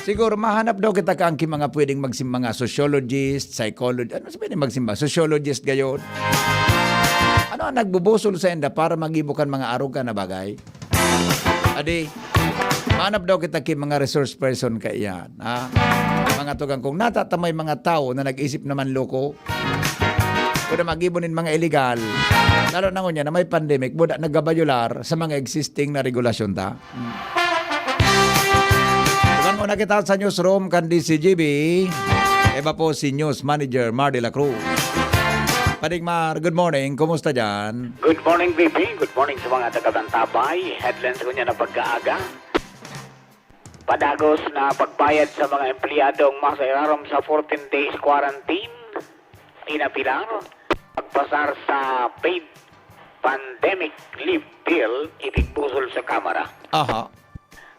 Siguro mahanap daw kita kan ki mga pwedeng magsim-, mga sociologist, psychologist, ano sabi ni magsimba? Sociologist gayon. Ano ang nagbubusol sa inda para magibo kan mga arog ka na bagay? Adi, mahanap daw kita ki mga resource person kaiyan, ha? Mga tugang, kung natatamay mga tao na nag-isip na manloko, kuda magibo nin mga illegal. Lalo na ngunyan na may pandemic, buda nagabayular sa mga existing na regulasyon ta. Hmm. Tugang muna kita sa newsroom kan D C G B. Iba po si News Manager Mar de la Cruz. Padigmar, good morning. Kumusta dyan? Good morning, B B. Good morning sa mga taga-Bantabay. Headlines ko niya na pagkaaga. Padagos na pagbayad sa mga empleyadong masa irarom sa fourteen days quarantine, inapilar, pagpasar sa paid pandemic leave bill, ipigbusol sa Kamara. Aha.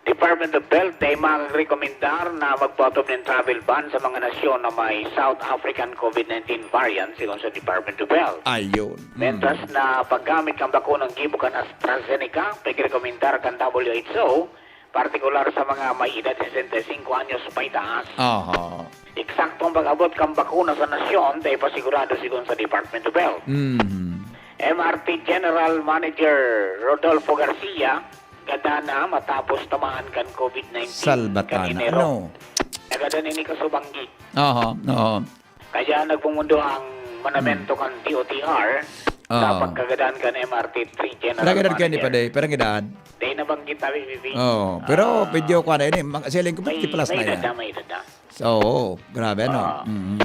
Department of Health ay magrekomendar na magpaotob nin travel ban sa mga nasyon na may South African COVID nineteen variant, sigon sa Department of Health. Ayun. Mm. Mentras na paggamit kan bakunang gibo kan AstraZeneca, pagrekomendar kan W H O, partikular sa mga may edad sesenta y cinco anyos paitaas. Aha. Eksaktong pag-abot kan bakuna sa nasyon, dai pa sigurado, sigon sa Department of Health. Mm. M R T General Manager Rodolfo Garcia, gadan na matapos tamaan kan COVID nineteen Salbatana. kan Enero. Ano? Nagadan ini kasubanggi. Aha, aha. Kaya nagmumundo ang manamento kan D O T R sa Ah. pagkagadan kan M R T three General Parang edad kayo ni Manager. Paday? Parang edad? Dahil nabanggit tayo, Bibi. Oo. Pero Ah, video ko na ini. Mga siling ko, may, fifty plus may na edad yan. na, may edad na. So, oo. Grabe, ano? Ah. Mm.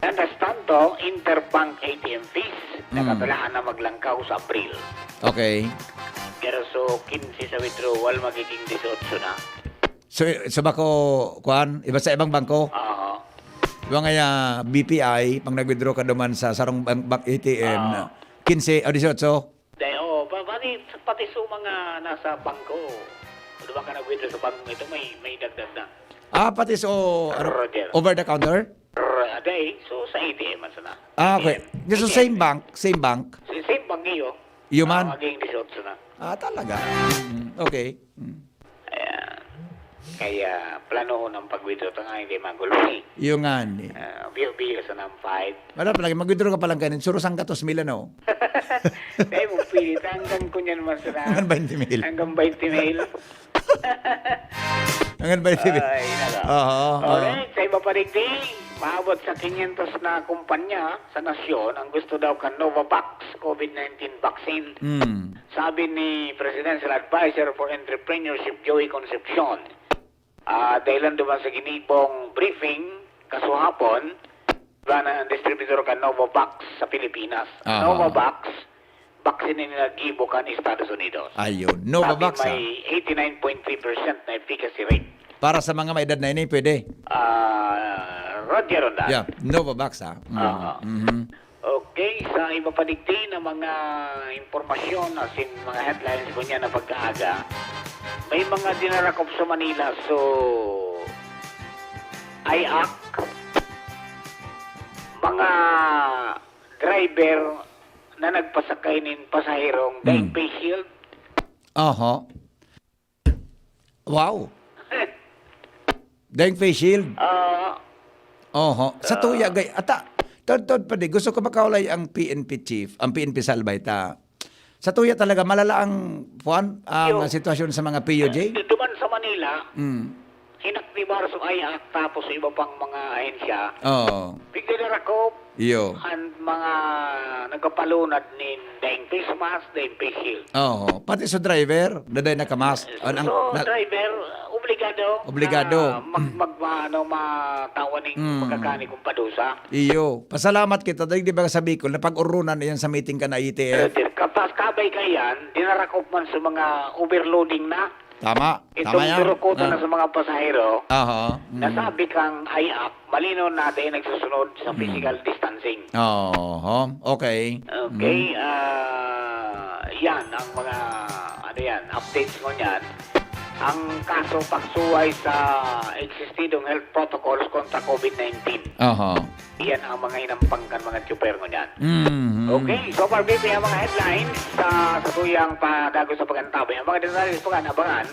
Mientras tanto, interbank A T M fees, Mm. nakatalaan na maglangkaw sa Abril. Okay. Pero so, quince sa withdrawal, magiging dieciocho na. So, sa bako, kuan, iba sa ibang bangko, Oo. iba nga ya, B P I, pag nag-withdraw ka duman sa sarong bank, bank A T M, Ah. quince o dieciocho? Dahil, oh, pa- pati, pati sa mga nasa bangko, di ba ka nag-withdraw sa bangko ito, may, may dagdag na. Ah, pati so, ano, Roger. Over the counter? R- Aday, so sa A T M man sana. Ah, okay. A T M. So, A T M. Same bank, same bank. Sa same bank iyo. Iyo man? Ah, magiging dieciocho na. Ah, talaga? Mm, okay. Mm. Ayan. Kaya planohon ang pag-withdraw, tanga hindi magulo eh. Iyo nga ni. Ah, biyo-biyo sa ng five. Wala pa lagi, mag-withdraw ka pa lang kanin. Suro sang gatos mil, ano? Dahil mo pilit, hanggang kunyan man sana. Hanggang twenty mil. Hanggang twenty mil. Hanggang twenty mil. Ay, nako. Oo, oo. Alright, sa iba pa digdi, maabot sa quinientos na kumpanya sa nasyon ang gusto daw kan Novavax COVID nineteen vaccine. Mm. Sabi ni Presidential Advisor for Entrepreneurship Joey Concepcion, ah, dahilan duman sa ginibong briefing kasuhapon, iba na ang distributor kan Novavax sa Pilipinas. Aha. Novavax, vaccine ini naggibo kan Estados Unidos. Ayun. Novavax, Sabi ah. May eighty-nine point three percent na efficacy rate. Para sa mga may edad na ini, pwede. Ah, Roger Ronda. Yeah, Novavax, ah. Mm. Aha. Mhm. Okay, sa iba pa digdi na mga impormasyon, as in, mga headlines ko niya na pagkaaga, may mga dinarakop sa Manila. So, I A C, mga driver na nagpasakay nin pasahirong Hmm. face shield. Oho. Wow. Daing face shield. Ah, Oho. Sa tuya, gay, ata, tod, tod pa di, gusto ko makaulay ang P N P chief, ang P N P Salbay ta. Sa tuya talaga, malala ang, kuwan, ang Yo. sitwasyon sa mga P U J. Duman sa Manila, Mm. inaktibar sa I A C tapos sa iba pang mga ahensya. Oo. Pigdadarakop Iyo. ang mga nagpapalunad nin daing face mask, daing face shield. Oo. Pati sa driver, daday nakamask. An-, ang, so, na- driver, obligado. Obligado. Na mag, mag, ano, matawa ning Mm. pagkakani kung padusa. Iyo. Pasalamat kita, dahil di ba sa Bicol, napag-urunan na yan sa meeting ka na I T F. Kapag kabay ka yan, dinarakop man sa mga overloading na. Tama. Itong Tama yan. Durukutan Ah. na sa mga pasahero, Aha. Mm. nasabi kang high up, malinaw na dahil nagsusunod sa Mm. physical distancing. Oho. Okay. Okay, Mm. ah, yan ang mga, ano yan, updates mo niyan. Ang kaso pagsuway sa existidong health protocols kontra COVID nineteen. Aha. Iyan ang mga hinampang kan mga tsuper ngunyan. Mhm. Okay, so far, B P, ang mga headlines sa satuyang padagos sa pag-antabay. Ang mga detalye sa pag-anabangan,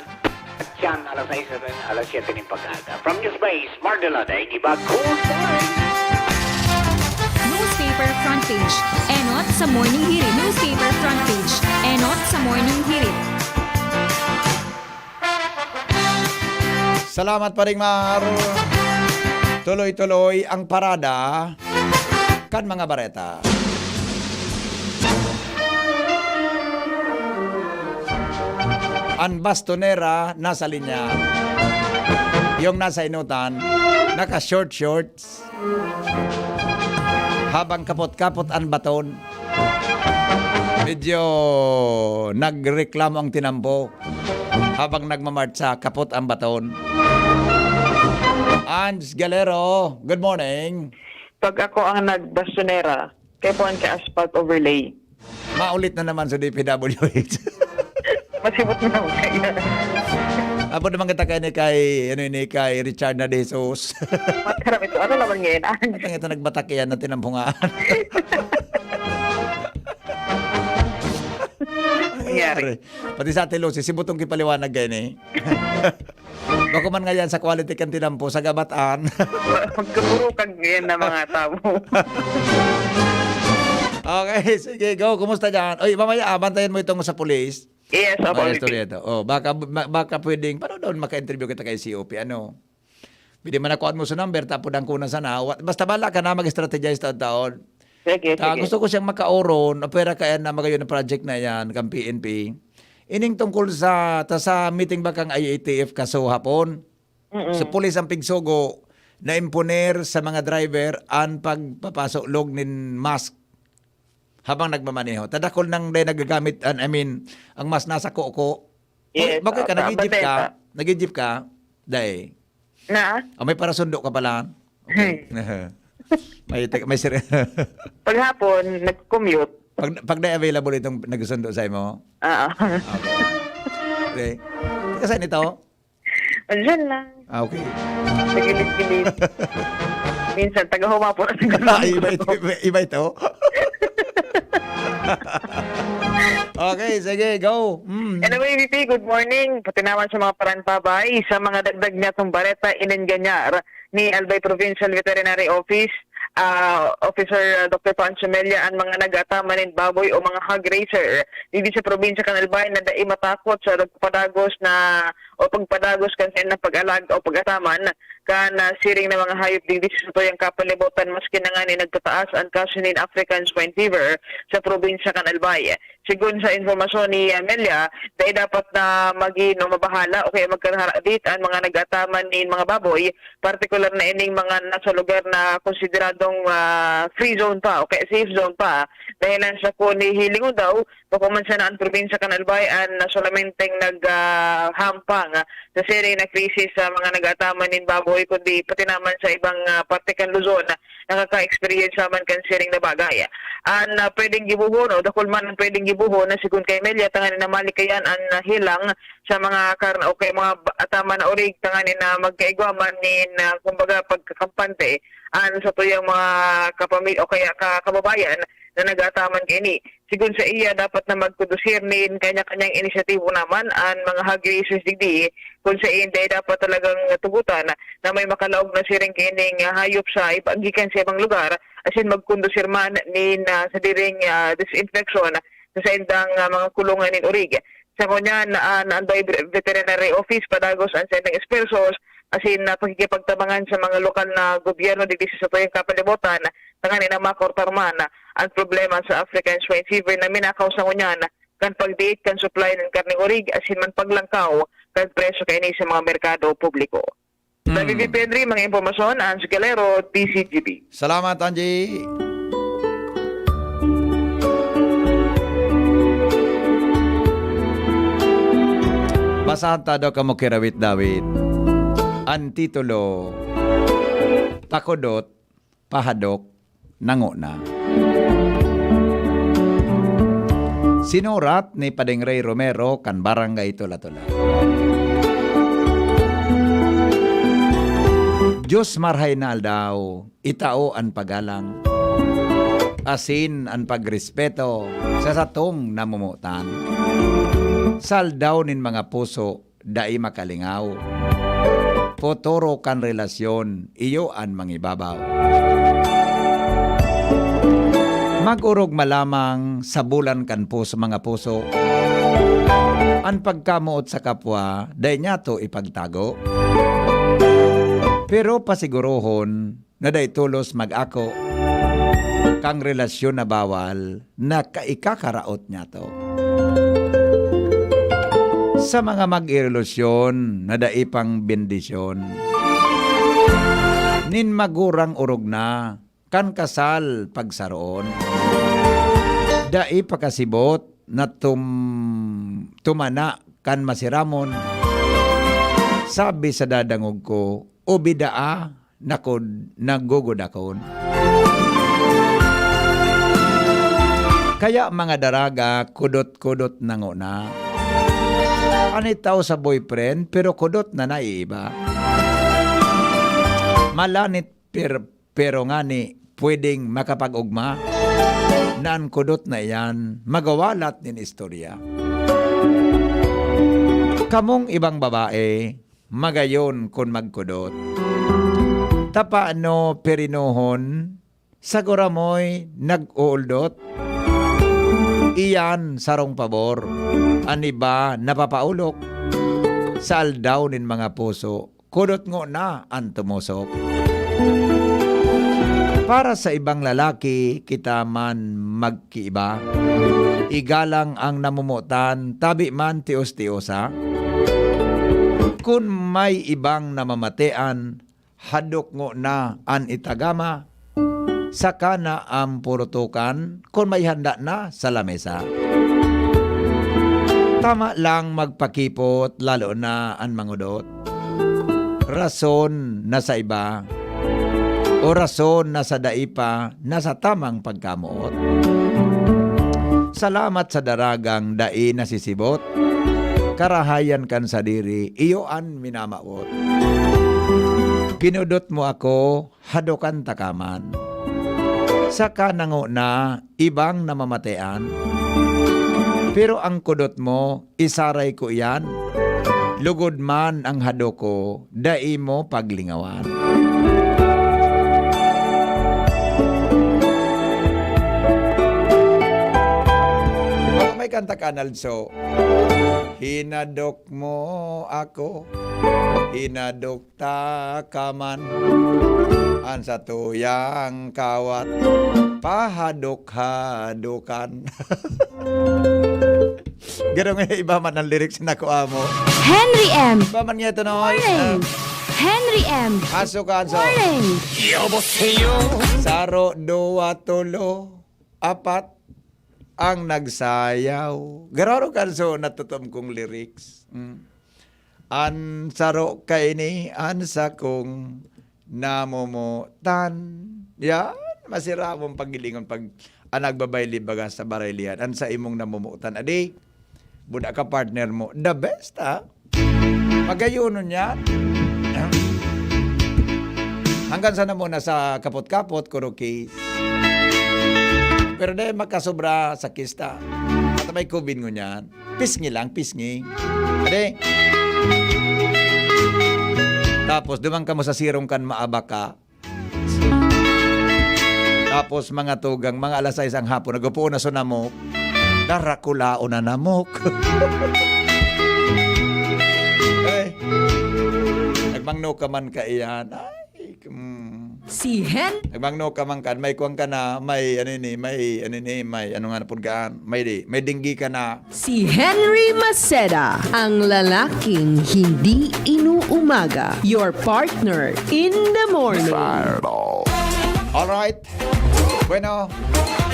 at yan, alas sais hanggang alas siyete nin pag-aga. From News Base, Mardelada, Inibag, Good Morning! Newspaper Front Page. Enot sa Morning Hirit. Newspaper Front Page. Enot sa Morning Hirit. Salamat, Paring Mar. Tuloy-tuloy ang parada kan mga bareta. An bastonera nasa linya. Yung nasa inutan, naka-short shorts. Habang kapot-kapot an baton. Medyo nagreklamo ang tinampo habang nagmamartsa, kapot ang baton. Ange Galero, good morning. Pag ako ang nagbastonera, kaya po ang ka-asphalt overlay. Maulit na naman sa D P W H. Masibot na naman kaya. Apo naman kita kay ni kay, ano ni, kay Richard na de Jesus. Mataram ito. Ano naman ngayon? Ang ito nagbatak yan na tinampungan. Nangyari. Pati sa Ate Lucy, si Butong kipaliwanag kayo ni. Bako man ngayon sa quality kan tinampo, sa gabatan. Magkaburukag ngayon na mga tao. Okay, sige, go. Kumusta dyan? Oy, mamaya, ah, bantayan mo itong sa pulis. Yes, opo, May V P. Istorya ito. Oh, baka, ma-, baka pwedeng, paano daw maka-interview kita kay C O P? Ano? Pwede man ako mo sa number, tapos ang kuna sana. Wa-, basta bala ka na mag-strategize taon-taon. Sige, Ta, sige. Gusto ko siyang makauron, o pwera kaya na magayon ang project na yan, kang P N P. Ining tungkol sa, ta sa meeting ba kang I A T F kaso hapon? Mm-mm. Sa pulis ang pigsugo, na-imponer sa mga driver ang pagpapasulog nin mask habang nagmamaneho. Tadakol nang day nagagamit, an-, I mean, ang mask nasa kuko. Yes, Bakit ka, ah, nag-jeep ka? Nag-jeep ka? Day. Na? Ah, may parasundo ka pala? Okay. Hmm. May tek-, may sir- Paghapon, nag-commute. Pag, pag na available itong nagsusundo sa imo? Oo. Okay. Okay. Kasi nito? Andiyan lang. Ah, okay. Sa gilid-gilid. Minsan, taga-humapon. Ah, iba ito, iba, iba ito. Okay, sige, go. Mm. Anyway, V P, good morning. Pati naman sa mga parantabay, sa mga dagdag niya itong bareta, inenganyar ni Albay Provincial Veterinary Office, ah, Officer, ah, Doctor Pancho Mella, ang mga nag-ataman nin baboy o mga hog raiser. Didi sa probinsya kan Albay na dai matakot sa nagpapadagos na o pagpadagos kan saindang pag-alaga o pag-ataman kan, ah, siring na mga hayop digdi sa satuyang kapalibutan, maski na ngani nagtataas an kaso nin African Swine Fever sa probinsya kan Albay. Sigon sa impormasyon ni, ah, Mella, dai dapat na magin o mabahala o kaya magkaraharadit an mga nag-ataman nin mga baboy, partikular na ining mga nasa lugar na konsideradong, ah, free zone pa o kaya safe zone pa, dahilan sa kung hihilingon daw, bako man sana an probinsya kan Albay an, ah, solamenteng nag, ah, hampang, ah, sa siring na krisis sa mga nag-ataman nin baboy, kundi pati naman sa ibang, ah, parte kan Luzon, ah, nakaka-experience man kan siring na bagay. An, ah, pwedeng gibohon o dakul man ang pwedeng gibohon na sigon kay Mella, tanganing malikayan an, ah, hilang sa mga karna o kay mga ba-, ataman na orig, tanganing na magkaigwa man nin, ah, kumbaga, pagkakampante an satuyang mga kapamilya o kaya ka-, kababayan na nag-ataman kaini. Sigon sa iya, dapat na magkondusir nin kanya-kanyang inisyatibo naman an mga hog raisers digdi, kun saen dai dapat talagang tugotan na may makalaog na siring kaining, ah, hayop sa iba, gikan sa ibang lugar, asin magkondusir man nin, ah, sadiring, ah, disinfection sa saindang, ah, mga kulungan nin orig. Sa ngunyan, ah, na an Albay Veterinary Office padagos an saindang esfuerzos asin, ah, pakikipagtabangan sa mga lokal na gobyerno digdi sa satuyang kapalibutan, tanganing na makortar man an problema sa African Swine Fever na minakaw sa ngunyan kan pagdiit kan supply nin karneng orig asin man paglangkaw kan presyo kaini sa mga merkado publiko. Sa Hmm. V V P Henry, mga impormasyon, Ange Galero, T C G B. Salamat, Angie. Basahan ta daw kamo ki Rawit Dawid. An titulo, Pakudot, Pahadok, Nanguna. Sinurat ni Pading Ray Romero kan Barangay Tula-Tula. Diyos marhay na aldaw, itao an paggalang, asin an pagrespeto sa satong namomotan. Sa aldaw nin mga puso, dai makalingaw. Potoro kan relasyon, iyo an mangibabaw. Mag-orogma lamang sa bulan kan puso, mga puso. An pagkamoot sa kapwa, dai niyato ipagtago. Pero pasigurohon, na dai tolos mag-ako kan relasyon na bawal na ka-, ikakaraot niyato. Sa mga mag-irelasyon na dai pang bendisyon nin magurang orog na kan kasal pagsaroon, dai pakasibot na tum-, tumana kan masiramon. Sabi sa dadangog ko, "O bidaa, nakod, nagugudakon." Kaya, mga daraga, kudot-kudot na ngona. An itao sa boyfriend, pero kudot na naiiba. Malanit, per-, pero ngani, pwedeng makapag-ugma na an kudot na iyan magawalat nin istorya. Kamong ibang babae, magayon kun magkudot. Tapano pirinohon, sagura mo'y nag-uuldot? Iyan sarong pabor, an iba napapaulok. Sa aldaw nin mga puso, kudot ngona an tumosok. Para sa ibang lalaki, kita man magkiiba. Igalang ang namomotan, tabi man tios-tiosa. Kun may ibang namamatean, hadok ngona an itagama, saka na an purutukan kun may handa na sa lamesa. Tama lang magpakipot, lalo na an mangudot. Rason na sa iba, o rason na sa dai pa, na sa tamang pagkamoot. Salamat sa daragang dai nasisibot. Karahayan kan sadiri, iyo an minamawot. Kinudot mo ako, hadokan ta ka man. Saka na ngona, ibang namamatean. Pero ang kudot mo, isaray ko iyan. Lugod man ang hadok ko, dai mo paglingawan. Baka may kanta ka, Naldo. Hinadok mo ako, hinadok ta ka man. An satuyang kawat, pahadok-hadokan. Garo nga iba man ang lyrics na ko amo. Henry M. Iba man nga ito, no? Morning. Ah. Henry M. Aso ka, aso. Morning. 여보세요. Saro, duwa, tulo, apat, ang nagsayaw. Garo kan so natutom kong lyrics. Mm. An saro kaini, an sakong namomotan. Yan, masiramon paghilingon pag an nagbabayli baga sa baraylihan, an sa imong namomotan. Adi, buda ka partner mo. The best, ha? Pagayonon yan. Hanggang sana muna sa kapot-kapot, kuro case. Pero dahil makasobra sa kista, at may kubin ngunyan, pisngi lang, pisngi. Ade. Tapos, duman kamo sa sirong kan maabaka. Tapos, mga tugang, mga alas sais ang hapon, nagpupuon na so namok. Darakulaon na namok. Eh, nagmangno ka man kaiyan. Ay, mm. Si Hen- Nagmangno ka man kan, may kuwan ka na, may, ano ni, may, ano ni, may, ano nga na pud kaan, may di, may dinggi ka na. Si Henry Maceda, ang lalaking hindi inuumaga. Your partner in the morning. Fireball. Alright. Bueno,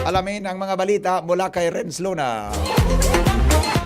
alamin ang mga balita mula kay Renz Luna.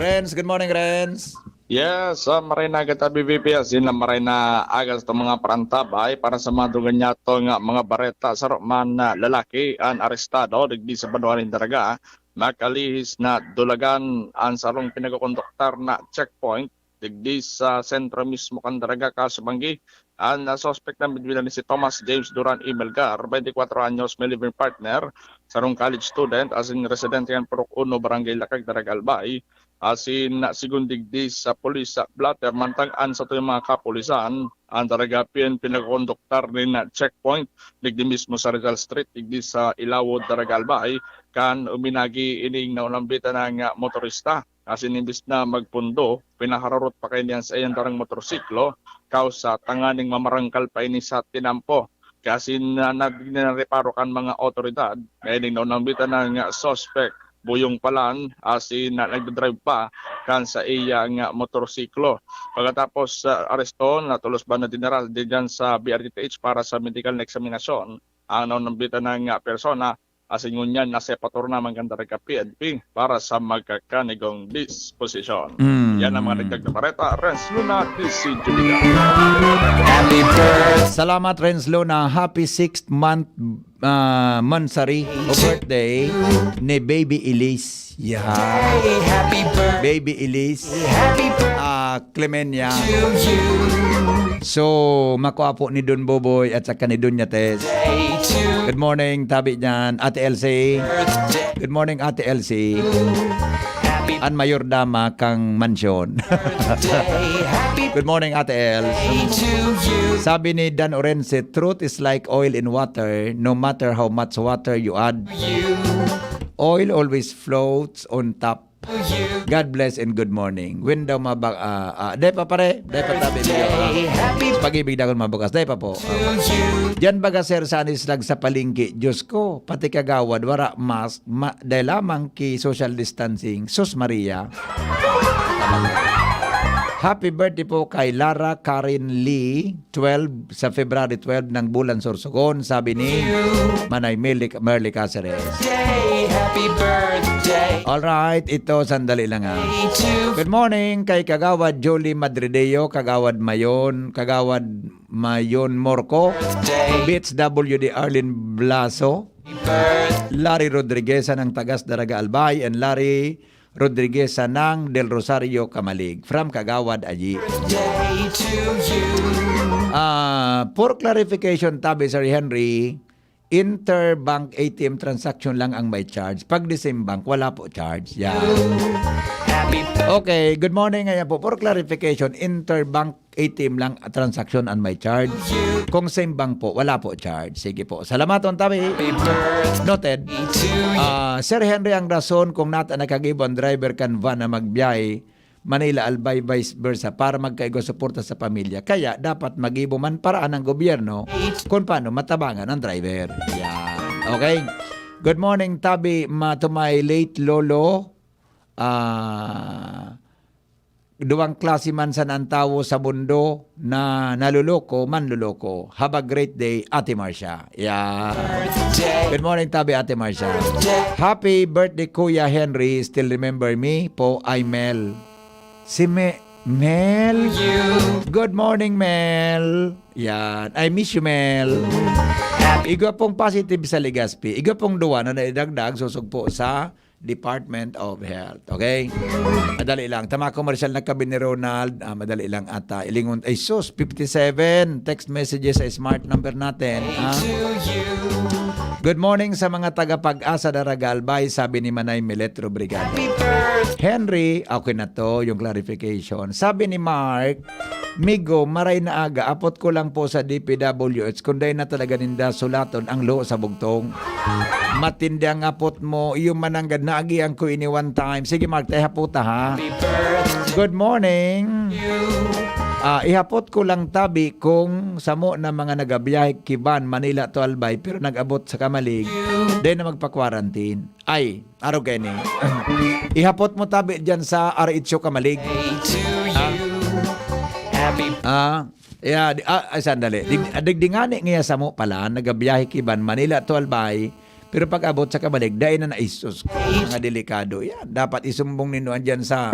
Renz, good morning, Renz. Yes, sa Maray na Aga ta, B B P, asin na Maray na Aga sa mga parantabay para sa mga duganyato nga mga bareta. Saro man na lalaki an arestado digdi sa banwa nin Daraga. Nakalihis na dulagan an sarong pinagkukonduktar na checkpoint digdi sa sentro mismo kan Daraga, Casu Bangui. An, ah, suspek na midbilan ni si Thomas James Duran Imelgar, twenty-four anyos, may living partner, sarong college student, asin residente kan Purok Uno, Barangay Lakag, Daraga, Albay. Asin, ah, segun digdi sa pulis sa blotter, mantang an satuyang mga kapulisan, an Daraga P N P nagkokonduktar nin, ah, checkpoint digdi mismo sa Rizal Street, digdi sa Ilawod, Daraga, Albay, kan uminagi ining naunambitan na nga motorista. Asin imbis na magpundo, pinaharurot pa kaini an saiyang darang motorsiklo, kausa tanganing mamarangkal pa ini sa tinampo. Kaya asin na, na, nareparo kan mga otoridad, na ining naunambitan na nga suspek, buyong palan, asin na nagdadrive pa kan saiya nga motorsiklo. Pagkatapos sa aresto, natolos ba na dinara diyan sa B R T T H para sa medical na eksaminasyon ang naunambitan na nga persona, asin ngunyan nasa pator naman kan Daraga P N P para sa magkakanigong disposisyon. Mm. Yan ang mga dagdag na bareta. Renz Luna, D C Jubiga. Happy birthday. Salamat, Renz Luna. Happy sixth month, ah, monthsary o birthday ni Baby Elise. Yeah. Happy birthday. Baby Elise. Happy birthday. Ah, Clemenia. To you. So, makwapo ni Don Boboy at saka ni Doña Tess. Day to Good morning, tabi dyan, Ate Elsie. Birthday. Good morning, Ate Elsie. Happy An mayordama kang mansyon. Birthday. Happy Good morning, Ate Els. Birthday to you. Sabi ni Dan Orense, "Truth is like oil in water, no matter how much water you add. You. Oil always floats on top." God bless and good morning. When daw mabag-, ah, ah, dai pa, pare, dai pa tabi niyo, ah. Happy Pag-ibig daw mabukas, dai pa po. To you. Diyan baga, sir, sa Anislag sa palengke, Diyos ko, pati kagawad, wara mask, ma-, dai lamang ki social distancing. Sus Maria. Happy birthday po kay Lara Karen Lee. Twelve, sa February twelve ng bulan Sorsogon, sabi ni Manay Merly, Merly Caceres. Day, happy birthday. Alright, ito, sandali lang, ha. Day to Good morning kay Kagawad Jolie Madrideo, Kagawad Mayon, Kagawad Mayon Morco, Birthday. Beats W D Arlene Blaso, Birth- Larry Rodriguez ng Tagas Daraga Albay, and Larry Rodriguez Sanang Del Rosario Camalig, from Kagawad Ayi. Day to you. Ah, for clarification, tabi Sir Henry, interbank A T M transaction lang ang may charge. Pag the same bank, wala po charge. Yan. Happy Okay, good morning. Ayan po, for clarification, interbank A T M lang transaction ang may charge. Kung same bank po, wala po charge. Sige po. Salamaton, tabi. Happy birthday Noted. To you. Ah, Sir Henry, ang rason kung nata nakagibo ang driver kan van na magbiyahe Manila, Albay, vice versa, para magkaigwa suporta sa pamilya. Kaya dapat magibo man paraan ang gobyerno kung paano matabangan ang driver. Yan. Okay? Good morning, tabi, ma-, to my late lolo. Ah, duwang klase man sana ang tawo sa mundo na naloloko, manloloko. Have a great day, Ate Marcia. Yeah. Birthday. Good morning, tabi, Ate Marcia. Birthday. Happy birthday, Kuya Henry. Still remember me po, I Mel. Si Me-, Mel. You. Good morning, Mel. Yan. I miss you, Mel. Happy Igwa pong positive sa Legazpi. Igwa pong duwa na naidagdag, susugpo sa Department of Health. Okay? Madali lang. Tama, commercial na kabi ni Ronald. Ah, madali lang ata. Ilingon, ay sus, fifty-seven text messages sa smart number natin. Ah. Good morning sa mga taga Pag-asa Daraga Albay, sabi ni Manay Milet Robrigado. Happy birthday! Henry, okay na to, yung clarification. Sabi ni Mark, Migo, maray na aga, apot ko lang po sa D P W H, kung dai na talaga ninda sulaton ang luho sa bugtong. Matindi ang apot mo, iyo mananggad, naagihan ko ini one time. Sige, Mark, tayo haputa, ha? Good morning. Ah, ihapot ko lang tabi kung samo na mga nagabiyahe ki van Manila to Albay, pero nag-abot sa Camalig, dai na magpa-quarantine. Ay, arog kayo ni. Ihapot mo tabi dyan sa R H U Camalig. Ah. Happy Ah, yeah, di, ah, ay, sandali. Dig-, digdingani nga samo pala, nagabiyahe ki van Manila to Albay, pero pag-abot sa Camalig, dai na naisus. Mga delikado. Yan, dapat isumbong nindo andyan sa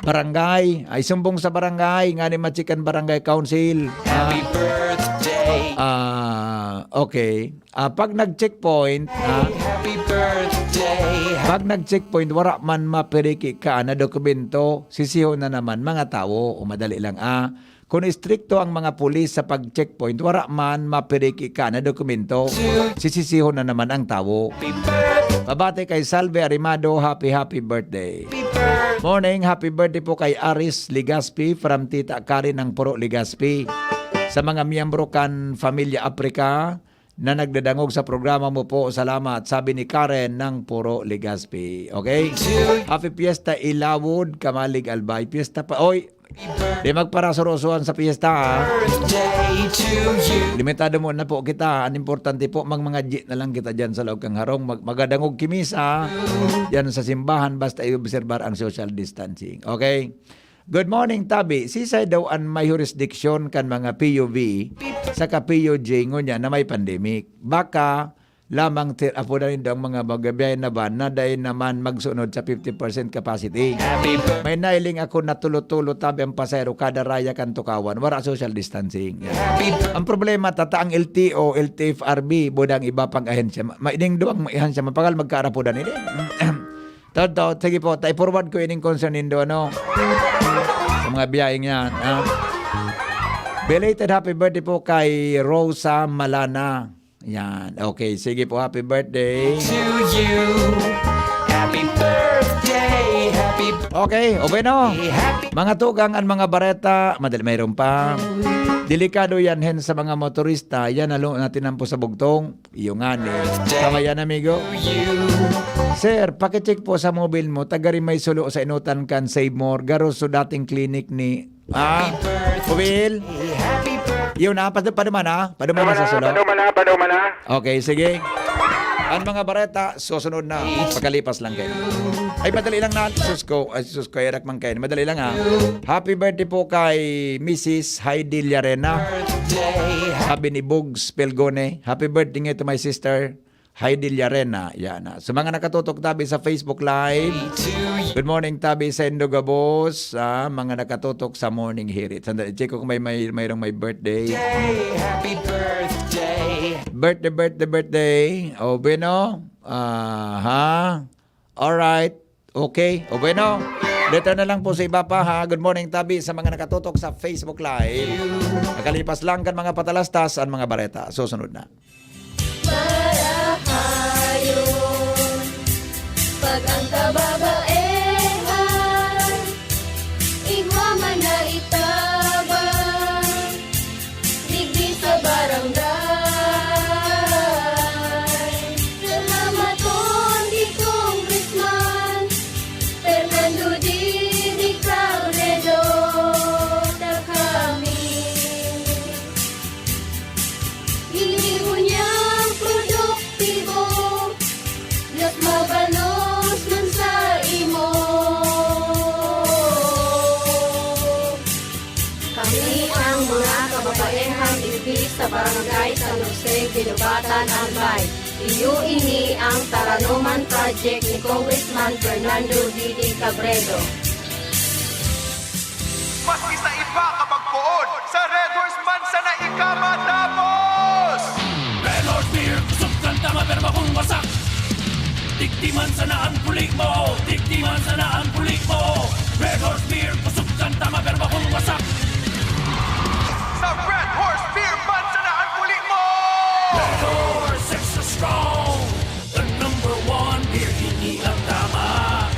Barangay. Ay, sumbong sa barangay. Ngani ma-check kan barangay council. Ah, Happy birthday. ah, okay. Ah, pag nag-checkpoint, ah, Happy birthday. pag nag-checkpoint, wara man mapiriki ka na dokumento, sisihon na naman mga tawo. O madali lang, ah. Kung istrikto ang mga pulis sa pag-checkpoint, wara man mapiriki ka na dokumento, sisisihon na naman ang tawo. Happy birthday. Pabati kay Salve Arimado, happy, happy birthday. Happy birthday. Morning, happy birthday po kay Aris Legaspi from Tita Karen ng Puro Legaspi. Sa mga miyembro kan Familia Africa na nagdadangog sa programa mo po, salamat, sabi ni Karen ng Puro Legaspi. Okay? Happy Fiesta, Ilawod, Kamalig, Albay. Fiesta pa. Oy, di magparasurosuhan sa fiesta, ha? Birthday to you. Limitado muna po kita. Ang importante po, mang mga G na lang kita dyan sa laog kang harong. Mag magadangog kimisa yan sa simbahan, basta i-obserbar ang social distancing. Okay? Good morning, Tabi. Sisay daw an may jurisdiction kan mga P U V saka P U J ngunyan na may pandemic? Baka lamang tir apudan nindo ang mga magabiyahe na van na dai naman magsunod sa fifty percent capacity. Happy birthday. May nailing ako na tulo-tulo tabi ang pasahero kada raya kan tukawan. Wara social distancing. Happy birthday. Ang problema, tata ang L T O, L T F R B, buda ang iba pang ahensya. Ma- Maiding duwang ahensya, mapagal magkaarapudan ini. Toto, sige po, ta forward ko ining concern nindo, ano? Sa mga biyaheng yan, ha? Belated happy birthday po kay Rosa Malana. Yan. Okay, sige po, happy birthday. To you. Happy birthday. Happy Okay, o bueno. birthday. Happy Mga tugang, ang mga bareta, madali mayroon pa. Delikado yan, hen sa mga motorista, yan na lo- na tinampo sa bugtong. Iyo nga ni. Tama yan, amigo. to you. Sir, pakicheck po sa mobile mo, tagari may sulo sa inutan kan Save More, garo sa dating clinic ni... Ah, Will? Happy birthday. Yun na, padu paduman na. Paduman na sa sulo. Paduman na, paduman na. Okay, sige. Ang mga bareta, susunod na. Pagkalipas lang kayo. Ay, madali lang na. Sus ko, ay, sus ko, erak man kayo. Madali lang, ha. Happy birthday po kay Missus Heidi Llarena. Birthday. Sabi ni Bugs Pelgone, "Happy birthday nga to my sister, Heidi Llarena." Yan, ha. Sa mga nakatutok tabi sa Facebook Live, To you. Good morning, tabi sa Indo Gabos, ah, mga nakatutok sa Morning Hirit. Sandali, check ko kung may, may, mayroong may birthday. Happy birthday. Birthday, birthday, birthday. O, bueno. Aha. Alright. Okay. O, bueno. Dito na lang po sa iba pa, ha. Good morning, tabi sa mga nakatutok sa Facebook Live. Nakalipas lang kan mga patalastas ang mga bareta. Susunod na. Marahayon, pag ang kababaehan, igwa man na itabang, digdi sa barangay. Salamaton ki Congressman Fernando Didi Cabredo, ta kami Ginibo niyang produktibo, mas mabalos man sa imo. Kami ang mga kababaehang digdi sa Barangay San Jose, Guinobatan, Albay. Iyo ini ang Taranoman Project ni Congressman Fernando Didi Cabredo. Maski sa iba ka pagpoon, sa Red Horse man sana ika matapos! Red Horse Beer, kusog kan tama pero bakong wasak. Digdi man sana ang puli mo, digdi man sana ang puli mo. Red Horse Beer, kusog kan tama pero bakong wasak. Sa Red Horse Beer man sana ang puli mo! Red Horse Extra Strong, the number one beer, ini ang tama.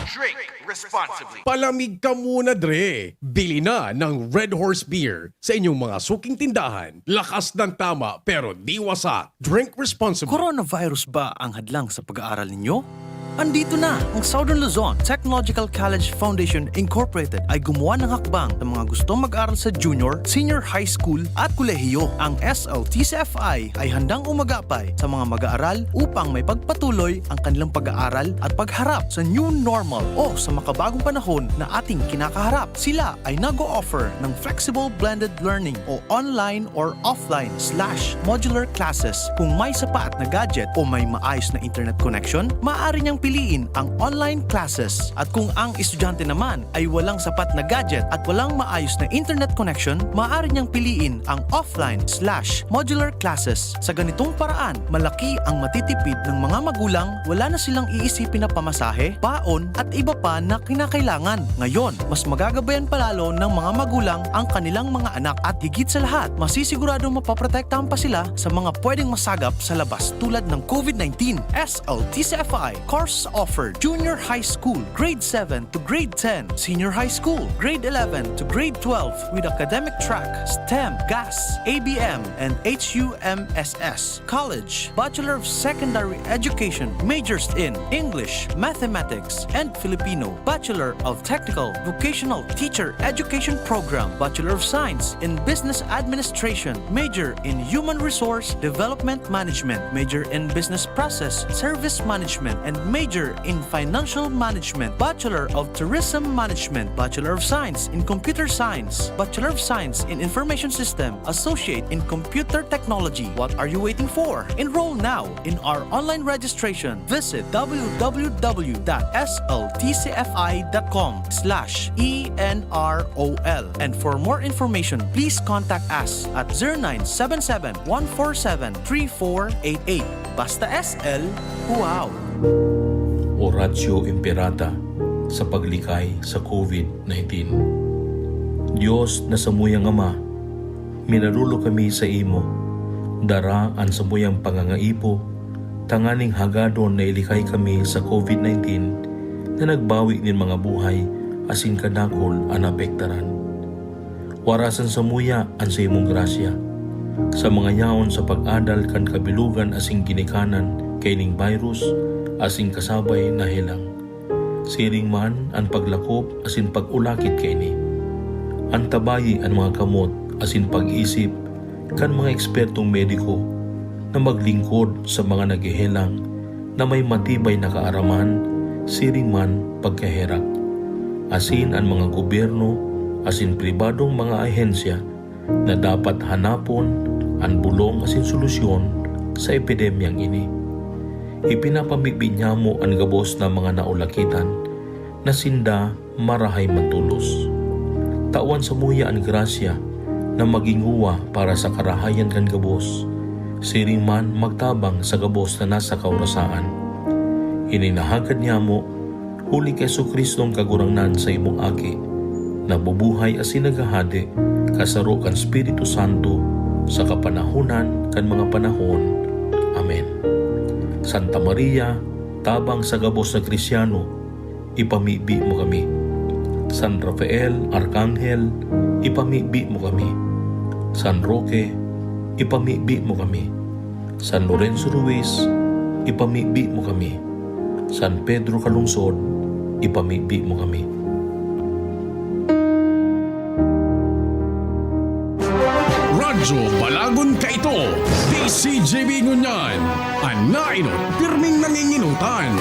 Drink responsibly. Palamig ka muna, dre! Bili na ng Red Horse Beer sa inyong mga suking tindahan. Lakas ng tama pero di wasak. Drink responsibly. Coronavirus ba ang hadlang sa pag-aaral ninyo? Andito na! Ang Southern Luzon Technological College Foundation Incorporated ay gumawa ng hakbang sa mga gustong mag-aral sa junior, senior high school at kolehiyo. Ang S L T C F I ay handang umagapay sa mga mag-aaral upang may pagpatuloy ang kanilang pag-aaral at pagharap sa new normal o sa makabagong panahon na ating kinakaharap. Sila ay nag-o-offer ng flexible blended learning o online or offline slash modular classes. Kung may sapat na gadget o may maayos na internet connection, maaari niyang piliin ang online classes. At kung ang estudyante naman ay walang sapat na gadget at walang maayos na internet connection, maaari niyang piliin ang offline slash modular classes. Sa ganitong paraan, malaki ang matitipid ng mga magulang, wala na silang iisipin na pamasahe, baon, at iba pa na kinakailangan. Ngayon, mas magagabayan pa lalo ng mga magulang ang kanilang mga anak at higit sa lahat, masisiguradong mapoprotektahan pa sila sa mga pwedeng masagap sa labas tulad ng COVID nineteen. S L T C F I course offered: Junior High School, Grade seven to Grade ten, Senior High School, Grade eleven to Grade twelve, with academic track, STEM, GAS, A B M, and H U M S S. College, Bachelor of Secondary Education, majors in English, Mathematics, and Filipino, Bachelor of Technical Vocational Teacher Education Program, Bachelor of Science in Business Administration, major in Human Resource Development Management, major in Business Process Service Management, and major in Financial Management, Bachelor of Tourism Management, Bachelor of Science in Computer Science, Bachelor of Science in Information System, Associate in Computer Technology. What are you waiting for? Enroll now in our online registration. Visit w w w dot s l t c f i dot com slash e n r o l. And for more information, please contact us at zero nine seven seven, one four seven, three four eight eight. Basta S L, wow! Oratio Imperata sa paglikay sa COVID nineteen. Dios na samuyang Ama, minarolo kami sa imo. Dara an samuyang pangangaipo tanganing hagadon na ilikay kami sa COVID nineteen na nagbawi nin mga buhay asin kadakul an naapektaran. Warasan samuya an saimong grasya sa mga yaon sa pag-adal kan kabilogan asin ginikanan kaining virus asin kasabay na helang. Siring man an paglakop asin pag-ulakit kaini. Antabayi an mga kamot asin pag-isip kan mga ekspertong mediko na maglingkod sa mga naghehelang na may matibay na kaaraman siring man pagkaherak, asin an mga gobyerno asin pribadong mga ahensya na dapat hanapon an bolong asin solusyon sa epidemyang ini. Ipinapamibi niyamo an gabos na mga naulakitan na sinda marahay man tolos. Tawan samuya an grasya na magin nguwa para sa karahayan kan gabos, siring man magtabang sa gabos na nasa kaorasaan. Ini nahagad niyamo huli ki Jesu-Cristong Kagurangnan, saimong Aki, nabubuhay asin naghahade kasaro kan Espiritu Santo sa kapanahonan kan mga panahon. Amen. Santa Maria, tabang sa gabos na Kristiano, ipamibi mo kami. San Rafael, Arkanghel, ipamibi mo kami. San Roque, ipamibi mo kami. San Lorenzo Ruiz, ipamibi mo kami. San Pedro Calungsod, ipamibi mo kami. Radyo Balagon Kaito, D C G B ngunyan. An naenot, pirming nangingenotan.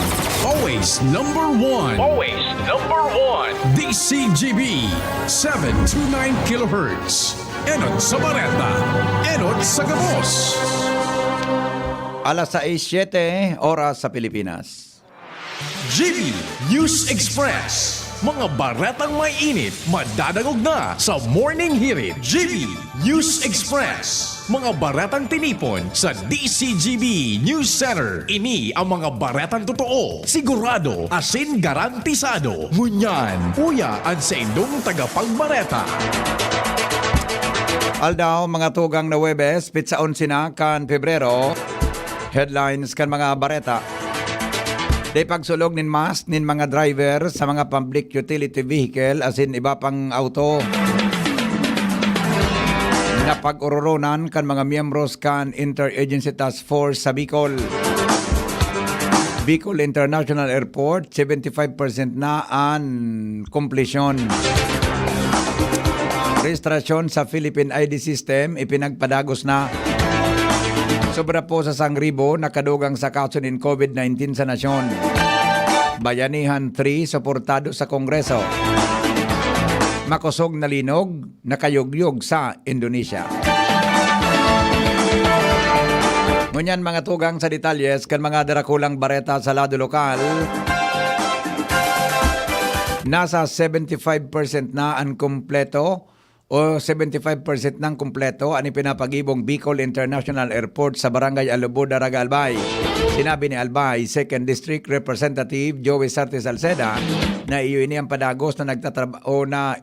Always number one. Always number one. D C G B, seven two nine kilohertz. Enot sa bareta, enot sa gabos. Alas sais siete, oras sa Pilipinas. G B News Express. Mga baretang may init, madadangog na sa Morning Hirit. G B News Express. Mga baretang tinipon sa D C G B News Center. Ini ang mga baretang totoo, sigurado, asin garantisado. Ngunyan, uya an saindong tagapagbareta. Aldaw, mga tugang na Huwebes, pitsa onse na kan Pebrero. Headlines kan mga bareta. Di pagsulog nin mask nin mga driver sa mga public utility vehicle asin iba pang auto. Napag-ororonan kan mga miyembros kan Interagency Task Force sa Bicol. Bicol International Airport, seventy five percent na an komplisyon. Rehistrasyon sa Philippine I D system ipinagpadagos na. Sobra po sa sangribo nakadugang sa kaso nin COVID nineteen sa nasyon. Bayanihan three suportado sa Kongreso. Makosog na linog, nakayugyog sa Indonesia. Ngunyan, mga tugang, sa detalyes kan mga darakulang bareta sa lado lokal. Nasa seventy five percent na an kumpleto o seventy five percent nang kumpleto an ipinapagibong Bicol International Airport sa Barangay Alubod, Daraga, Albay. Sinabi ni Albay Second District Representative Joey Sarte Salceda na iyo ini ang padagos na nagtatrab-, o na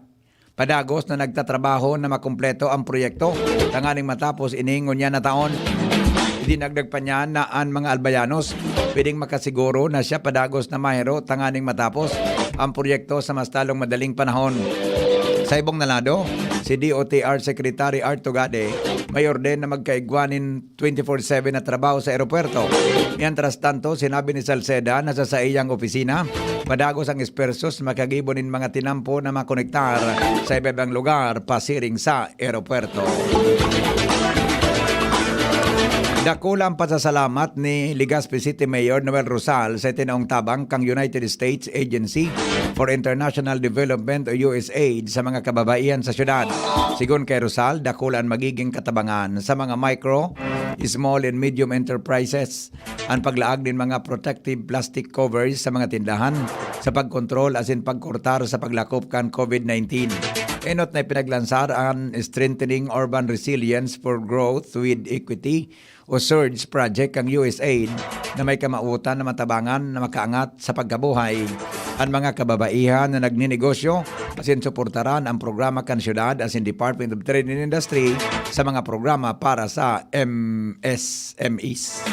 padagos na nagtatrabaho na makumpleto ang proyekto tanganing matapos ini ngunyan na taon. Idinagdag pa niya na an mga Albayanos pwedeng makasiguro na siya padagos na mahiro tanganing matapos ang proyekto sa mas lalong madaling panahon. Sa ibong na lado, si D O T R Secretary Art Tugade may orden na magkaigwa nin twenty-four seven na trabaho sa eropuwerto. Mientras tanto, sinabi ni Salceda na sa saiyang opisina, madagos ang espersos makagibo nin mga tinampo na makonektar sa iba-ibang lugar pasiring sa eropuwerto. Dakula ang pasasalamat ni Legazpi City Mayor Noel Rosal sa itinaong tabang kang United States Agency for International Development o U S aid sa mga kababaihan sa syudad. Sigon kay Rosal, dakula an magiging katabangan sa mga micro, small and medium enterprises an paglaag nin mga protective plastic covers sa mga tindahan sa pagkontrol asin pagkortar sa paglakop kan COVID nineteen. Enot na ipinaglansar an Strengthening Urban Resilience for Growth with Equity o surge project kan U S aid na may kamawotan na matabangan na makaangat sa pagkabuhay an mga kababaihan na nagninegosyo asin suportaran ang programa kan syudad asin Department of Trade and Industry sa mga programa para sa M S M Es.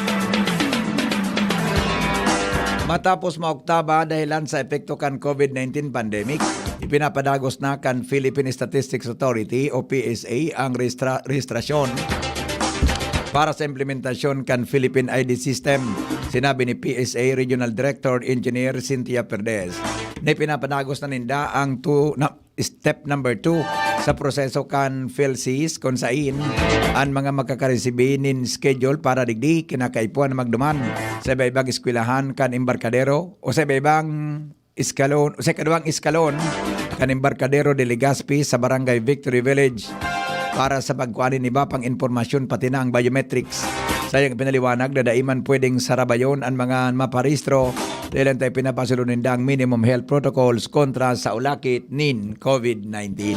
Matapos maoktaba dahilan sa epekto kan COVID nineteen pandemic, ipinapadagos na kan Philippine Statistics Authority o P S A ang restra-, rehistrasyon para sa implementasyon kan Philippine I D system. Sinabi ni P S A Regional Director Engineer Cynthia Perdes na ipinapadagos na ninda ang tu-, na, step number two sa proseso kan PhilSys, kun sain an mga makakaresibi nin schedule para digdi kinakaipuhan na magduman sa iba-ibang eskwelahan kan embarkadero o sa iba-ibang eskalon, o sa ikaduhang eskalon kan embarkadero de Legazpi sa Barangay Victory Village para sa pagkuha nin iba pang impormasyon, pati na ang biometrics. Sayang, pinaliwanag na dai man pwedeng sarabayon an mga maparehistro dahil an tayo pinapasulo ninda ang minimum health protocols kontra sa ulakit nin COVID nineteen.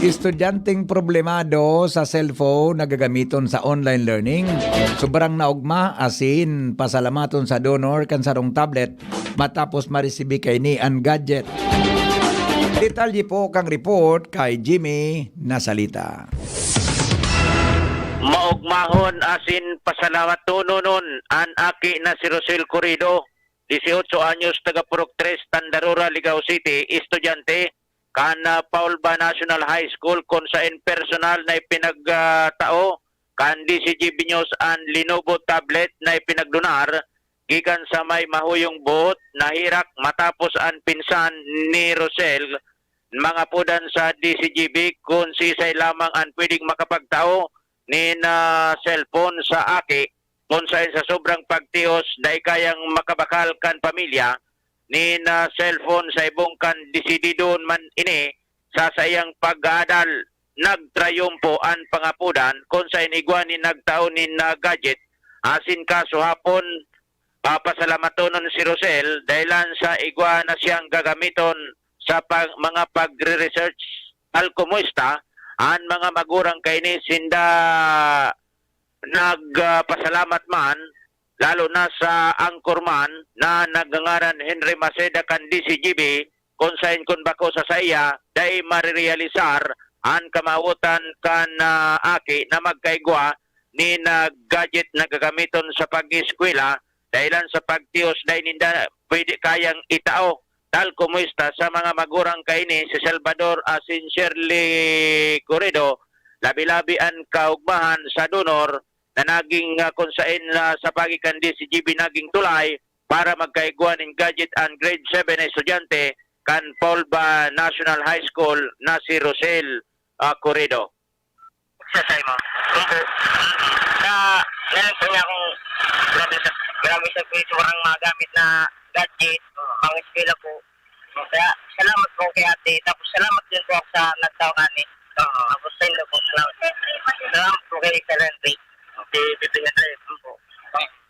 Estudyanteng problemado sa cellphone na gagamiton sa online learning, sobrang naogma asin pasalamaton sa donor kan sarong tablet matapos maresibi kaini an gadget. Detalye po kang report kay Jimmy Nasalita. Maogmahon asin pasalamatonon an aki na si Rosel Corrido, dieciocho anyos, taga Purok Tres, Tandarora, Ligao City, estudyante kan, ah, Paulba National High School, kun saen personal na ipinag, ah, tao kan D C G B News an Lenovo tablet na ipinagdonar gikan sa may mahuyong buot, nahirak matapos an pinsan ni Rosel mangapodan sa D C G B kun sisay lamang an pwedeng makapagtao nin, ah, cellphone sa aki, kun saen sa sobrang pagtios, dai kayang makabakal kan pamilya nin, ah, cellphone sa ibong kan desididon man ini sa saiyang pag-aadal. Nagtrayumpo an pangapodan kun saen igwa nin nagtao nin, ah, gadget, asin kasuhapon, papasalamatonon si Rosel dahilan sa igwa na siyang gagamiton sa pag-, mga pagre-research. Tal kumusta an mga magurang kaini, sinda nagpasalamat man, lalo na sa anchorman na nagngangaran Henry Maceda kan D C G B, kun saen kun bako sa saiya, dai marerealisar an kamawotan kan, ah, aki na magkaigwa nin, ah, gadget na gagamiton sa pag-eskwela, dahilan sa pagtios dai ninda pwede kayang itao. Tal kumusta sa mga magurang kaini, si Salvador asin Shirley Corrido, labi-labi an kaogmahan sa donor na naging, ah, kun saen na sa pagi kan D C G B naging tulay para magkaigwa nin gadget an grade seven na estudyante kan Paulba National High School na si Rosel, ah, Corrido. Sa saimo. Opo. Sa, meron po niya akong grabe sa, grabe sa po yung sobrang mga gamit na gadget, pang eskwela po. Kaya salamat po kay ate. Tapos salamat din po ako sa nagtao kani. Oo, Agustin na po. Salamat. Salamat po kay Kalanti. Si Bibi na tayo po.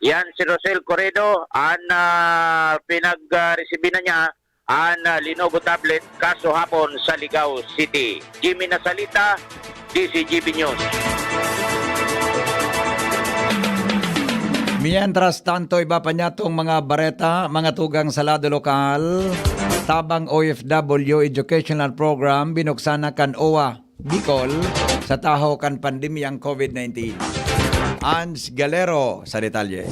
Yan si Rosel Corredo, an, ah, pinag-resibi na niya an, ah, Lenovo tablet kaso hapon sa Ligao City. Jimmy Nasalita, D C G B News. Mientras tanto, iba pa niya tong mga bareta, mga tugang sa lado lokal. Tabang O F W Educational Program binuksan na kan O W A Bicol sa tahaw kan pandemyang COVID nineteen. Ans Galero sa detalye.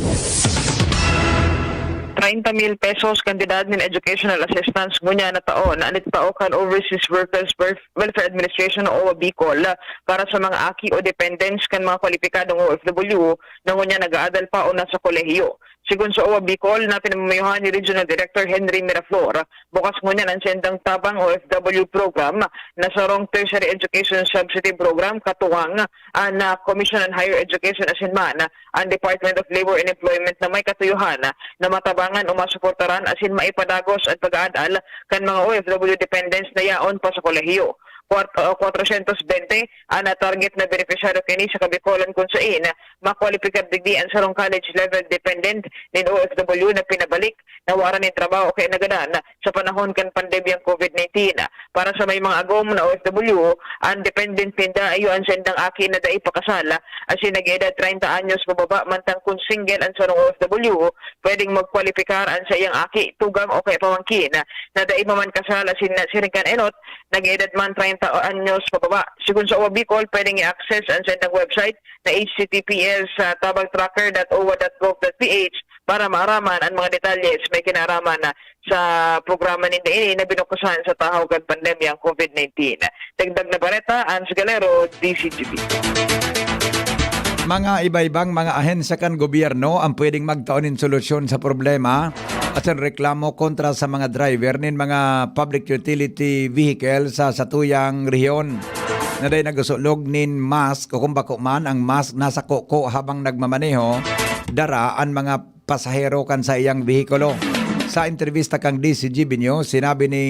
Treinta mil pesos kantidad nin educational assistance ngunyan na taon na nagtao kan Overseas Workers Welf-, Welfare Administration o O W A Bicol para sa mga aki o dependents kan mga kwalipikadong O F W na ngunyan nag-aadal pa o nasa kolehiyo. Sigon sa O W A Bicol na pinamamayohan ni Regional Director Henry Miraflor, bukas ngunyan an saindang Tabang O F W program na sarong tertiary education subsidy program katuwang an, ah, Commission on Higher Education asin man an Department of Labor and Employment na may katuyohan na matabangan o masuportaran asin maipadagos an pag-aadal kan mga O F W dependents na yaon pa sa kolehiyo. Kwat-, ah, kwatrosyentos bente an, ah, target na benepisyaryo kaini sa Kabicolan kun sain makwalipikar digdi an sarong college level dependent nin O F W na pinabalik, nawaran nin trabaho o kaya nagadan sa panahon kan pandemyang COVID nineteen. Para sa may mga agom na O F W, an dependent ninda iyo an saindang aki na dai pa kasal, asin nag-edad treinta anyos pababa, mantang kun single an sarong O F W, pwedeng magkwalipikar an saiyang aki, tugang o kaya pamangkin na dai pa man kasal asin na siring kan enot, nag-edad man treinta anyos pababa. Sigon sa O W A Bicol, pwedeng i-access an saindang website na H T T P S, ah, tabang tracker dot O W A dot gov dot P H para maaraman an mga detalye sa may kinaaraman na sa programa ninda ini na binukusan sa tahaw kan pandemyang COVID nineteen. Dagdag na bareta, Ans Galero, D C G B. Mga iba-ibang mga ahensya kan gobyerno ang pwedeng magtao nin solusyon sa problema asin reklamo kontra sa mga driver nin mga public utility vehicle sa satuyang rehiyon na dai nagsusulog nin mask o kung bako man ang mask nasa kuko habang nagmamaneho, dara an mga pasahero kan saiyang behikulo. Sa entrebista kan D C G B News, sinabi ni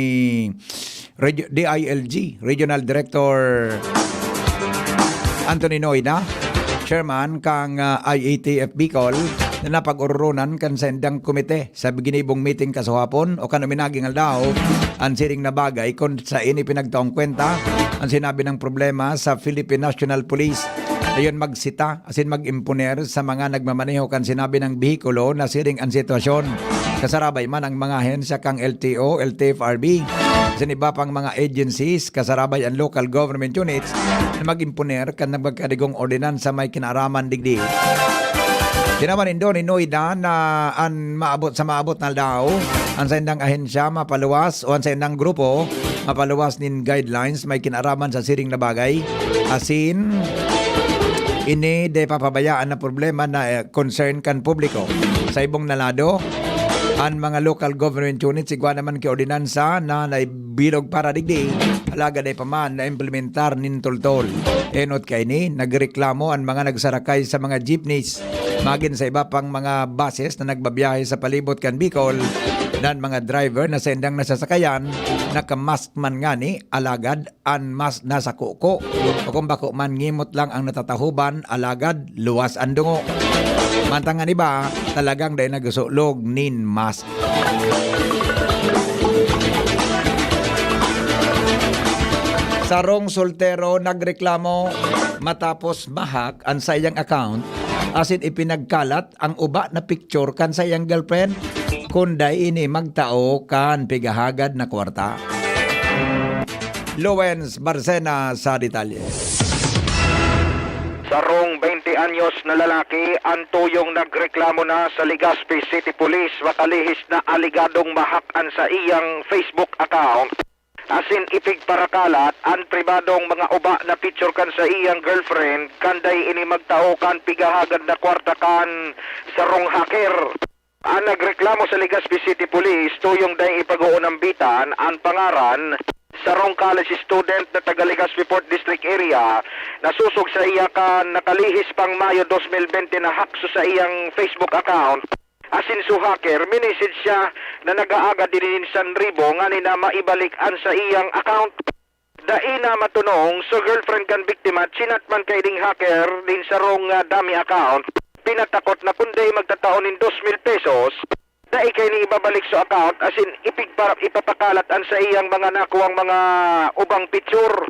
Reg-, D I L G Regional Director Anthony Noida, chairman kan, ah, I A T F Bicol, na napag-ororonan kan saindang komite sa ginibong meeting kasuhapon o kan uminaging aldaw, an siring na bagay kun saen ipinagtaong kwenta an sinabi ng problema sa Philippine National Police. Dayon magsita asin mag-imponer sa mga nagmamaneho kan sinabi ng behikulo na siring an sitwasyon. Kasarabay man ang mga ahensya kan L T O, L T F R B, asin iba pang mga agencies, kasarabay ang local government units na mag-imponer kan magkadigong ordinansa may kinaaraman digdi. Tinawan nindo ni Noida na an maabot sa maabot na aldaw, ang saindang ahensya mapaluwas o ang saindang grupo mapaluwas nin guidelines may kinaaraman sa siring na bagay. Asin, ini dai papabayaan na problema na, eh, concern kan publiko. Sa ibong na lado, an mga local government units igwa naman ki ordinansa na naibilog para digdi, alagad dai pa man naimplementar nin toltol. Enot kaini, nagreklamo an mga nagsarakay sa mga jeepneys magin sa iba pang mga buses na nagbabiyahe sa palibot kan Bicol, na an mga driver na saindang nasasakayan nakamask man ngani, alagad an mask nasa kuko, o kung bako man ngimot lang ang natatahoban, alagad luwas an dungo. Mantang an iba, talagang dai nagsusulog nin mask. Sarong soltero nagreklamo matapos ma-hack an saiyang account asin ipinagkalat ang uba na picture kan saiyang girlfriend, kun dai ini magtao kan pigahagad na kwarta. Lowens Barcena sa detalye. Sarong baynte anyos na lalaki an tuyong nagreklamo na sa Legazpi City Police makalihis na alegadong ma-hack an saiyang Facebook account asin ipigparakalat an pribadong mga uba na picture kan saiyang girlfriend kan dai ini magtao kan pigahagad na kwarta kan sarong hacker. An nagreklamo sa Legazpi City Police, tuyong dai ipag-oonambitan an pangaran, sarong college student na taga Legazpi Fourth District Area, na sosog saiya kan nakalihis pang Mayo dos mil bente na hack sa saiyang Facebook account. Asin su hacker, minessage siya na nag-aagad nin san ribo nganing maibalik an saiyang account. Dai na matunong, so girlfriend kan biktima, chinat man kaining hacker nin sarong, ah, dummy account. Pinatakot na kun dai magtatao nin dos mil pesos, dai kaining ibabalik sa account, asin ipigpa-, ipapakalat an saiyang mga nakuwang mga ubang picture.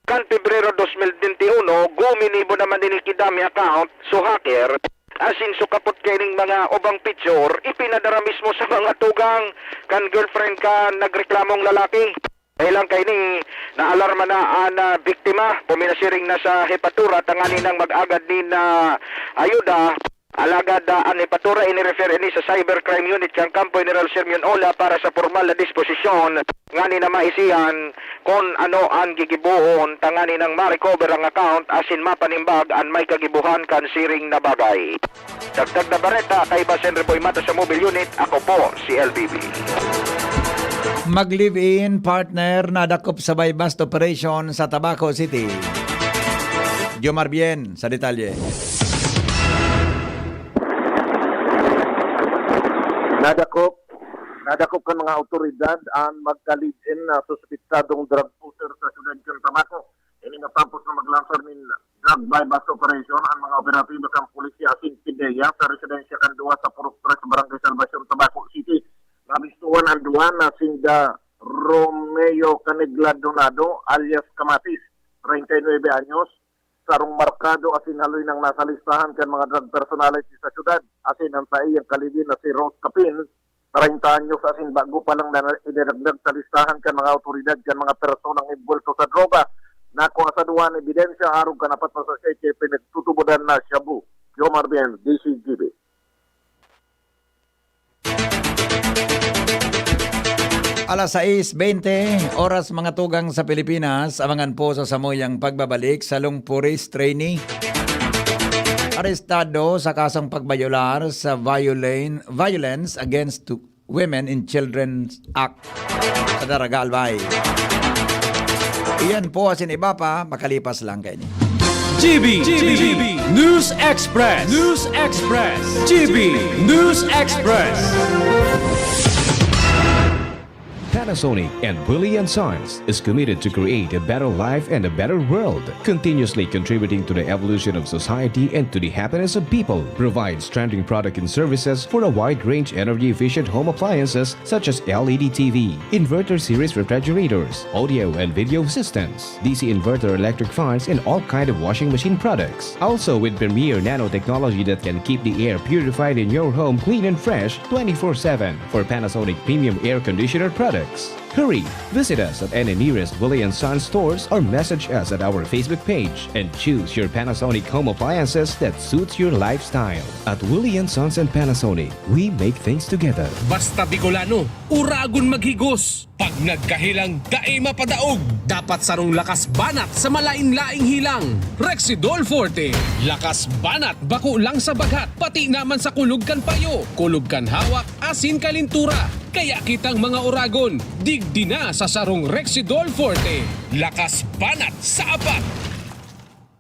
Kan Pebrero dos mil bente uno, guminibo naman ini ki dummy account, so hacker, asin so kapot kaining mga ubang picture, ipinadara mismo sa mga tugang kan girlfriend kan nagreklamong lalaki. Dahil lang kaini, naalarma na an, ah, biktima, puminasiring na sa hepatura tanganing mag-agad nin, ah, ayuda. Alagad, ah, an hepatura ini-refer ini sa Cybercrime Unit kan Kampo General Sirmion Ola para sa pormal na disposisyon, nganing maisihan kun ano an gigibohon tanganing ma-recover an account asin mapanimbag an may kagibohan kan siring na bagay. Dagdag na bareta, kaiba si Henry Boy Mata sa Mobile Unit, ako po si L B B. Mag-live-in partner nadakop sa buy-bust operation sa Tabaco City. Jomar Bien sa detalye. Nadakop, nadakop kan mga awtoridad an magka-live-in na suspetsadong drug pusher sa siyudad kan Tabaco. Ini matapos na maglansar nin drug buy-bust operation an mga operatiba kan pulisya asin PDEA sa residensya kan duwa sa Purok Tres, Barangay Salvacion, Tabaco City. Nabistuhan an duwa na sinda Romeo Canigla Donado alias Kamatis, treinta y nueve anyos, sarong markado asin haloy nang nasa listahan kan mga drug personality sa syudad, asin an saiyang ka-live-in na si Rose Capin, treinta anyos, asin bago pa lang na idinagdag sa listahan kan mga awtoridad kan mga personang embwelto sa droga. Nakua sa duwa an ebidensya arog kan apat na sachet kaya pinagtutubodan na shabu. Jomar Bien, D C G B. Alas sais bente, oras mga tugang sa Pilipinas, abangan po sa samuyang pagbabalik sa Lungpuris trainee. Arestado sa kasong pagbayolar sa violen-, Violence Against Women and Children Act sa Daraga, Albay. Iyan po asin iba pa, makalipas lang kaini. G B, G B, News Express, News Express, G B, News Express. Panasonic and Willie and Sons is committed to create a better life and a better world, continuously contributing to the evolution of society and to the happiness of people. Provides trending product and services for a wide range energy-efficient home appliances such as L E D T V, inverter series refrigerators, audio and video systems, D C inverter electric fans, and all kind of washing machine products. Also with premier nanotechnology that can keep the air purified in your home clean and fresh twenty-four seven for Panasonic premium air conditioner products. Hurry! Visit us at any nearest Willie and Sons stores or message us at our Facebook page and choose your Panasonic home appliances that suits your lifestyle. At Willie and Sons and Panasonic, we make things together. Basta Bicolano, uragon maghigos. Pag nagkahilang, dai mapadaog. Dapat sarong lakas banat sa malain-laing hilang. Rexidol Forte. Lakas banat bako lang sa baghat, pati naman sa kulog kan payo, kulog kan hawak, asin kalintura. Kaya kitang mga uragon, digdi na sa sarong Rexidol Forte. Lakas banat sa apat.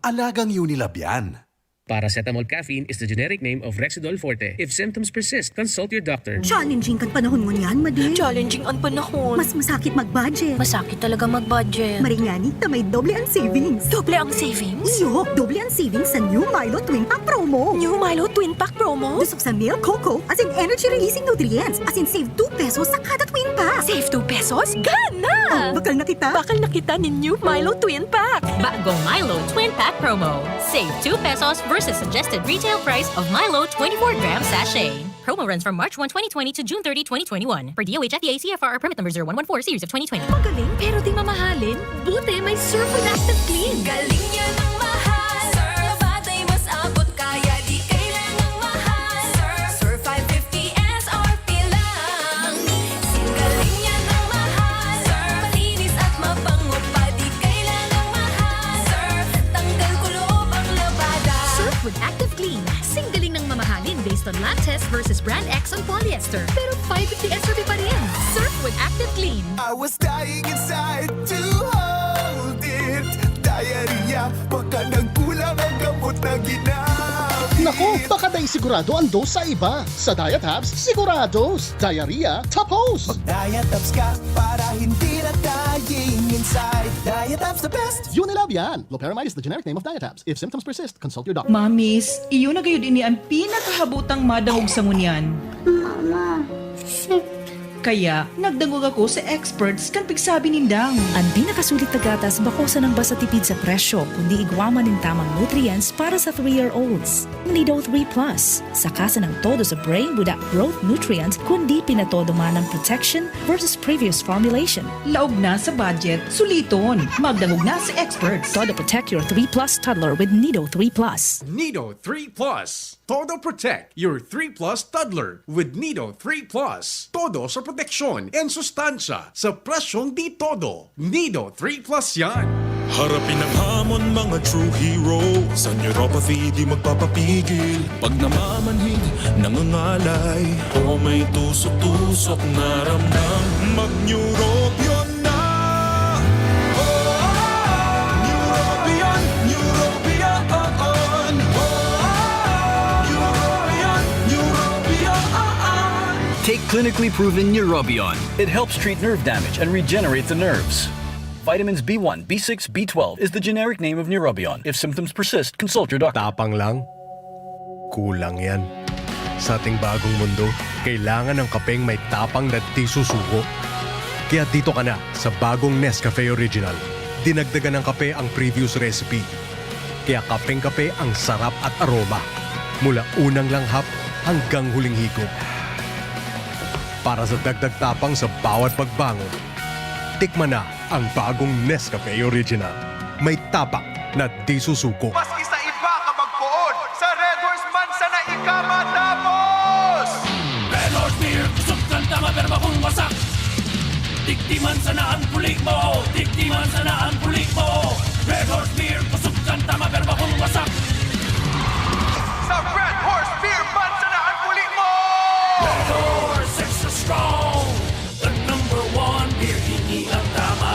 Alagang Unilab yan. Paracetamol caffeine is the generic name of Rexidol Forte. If symptoms persist, consult your doctor. Challenging kan panahon ngunyan, Madi. Challenging an panahon. Mas masakit mag-budget. Masakit talaga mag-budget. Maray ngani ta may doble ang savings. Doble ang savings? Iyo, doble ang savings sa new Milo Twin Pack Promo. New Milo Twin Pack Promo? Dusok sa milk, cocoa, asin energy-releasing nutrients, asin save two pesos sa kada Twin Pack. Save two pesos? Gana! Oh, bakal na kita. Bakal na kita nin new Milo Twin Pack. Bagong Milo Twin Pack Promo. Save two pesos versus suggested retail price of Milo twenty-four gram sachet. Promo runs from March one, twenty twenty to June thirty, twenty twenty-one. Per D O H F D A C F R or permit number zero one one four series of twenty twenty. Magaling pero di mamahalin? Buti may Surf with Active Clean. Galing yan ang mahal. Surf. Batay mas abot kaya di kailangang mahal. Surf. Surf five fifty S R P lang. Singgaling yan ang mahal. Surf. Malinis at mabango pa, di kailangang mahal. Surf. Tanggal kulob ang labada. Surf with Active Clean. Singgaling ng mamahalin based on lab test versus brand X on polyester. Pero five fifty S R P pa rin. Surf with Active Clean. I was dying inside to hold it. Diarrhea, baka nagkulang ang gamot na ginamit. Naku, baka dai sigurado ang dose sa iba. Sa Diatabs, sigurados. Diarrhea, tapos. Mag-Diatabs ka para hindi na dying inside. Diatabs the best. Unilab yan. Loperamide is the generic name of Diatabs. If symptoms persist, consult your doctor. Mamis, iyo na gayud ini ang pinakahabotang madangog sa ngunyan. Mama, sick. Kaya, nagdangog ako sa experts kan pigsabi nindang. An pinakasulit na gatas bako sanang basta tipid sa presyo, kundi igwa man nin tamang nutrients para sa three-year-olds. Nido three Plus, saka sanang todo sa brain buda growth nutrients, kundi pinatodo man ang protection versus previous formulation. Laog na sa budget, suliton. Magdangog na sa experts. Todo protect your three plus toddler with Nido three Plus. Nido three Plus. Todo protect your three plus toddler with Nido three Plus. Todo sa proteksyon and sustansya sa presyong di todo. Nido three Plus yan. Harapin ang hamon, mga true hero. Sa neuropathy, di magpapapigil. Pag namamanhid, nangangalay, o may tusok-tusok na ramdam, mag-Neurobion na. Neurobion, Neurobion. Neurobion, Neurobion. Take clinically proven Neurobion. It helps treat nerve damage and regenerate the nerves. Vitamins B one, B six, B twelve is the generic name of Neurobion. If symptoms persist, consult your doctor. Tapang lang? Kulang yan. Sa ating bagong mundo, kailangan ng kapeng may tapang na di susuko. Kaya dito ka na sa bagong Nescafe Original. Dinagdagan ng kape ang previous recipe. Kaya kapeng-kape ang sarap at aroma. Mula unang langhap hanggang huling higop. Para sa dagdag tapang sa bawat pagbangon, tikman na ang bagong Nescafe Original. May tapang na di susuko. Maski sa iba ka magpoon, sa Red Horse man sana ika matapos! Red Horse Beer, kusog kan tama pero bakong wasak. Digdi man sana ang puli mo, digdi man sana ang puli mo. Red Horse Beer, kusog kan tama pero bakong wasak. Sa Red Horse Beer man sana ang puli mo! Red Horse, extra strong. The number one beer, ini ang tama.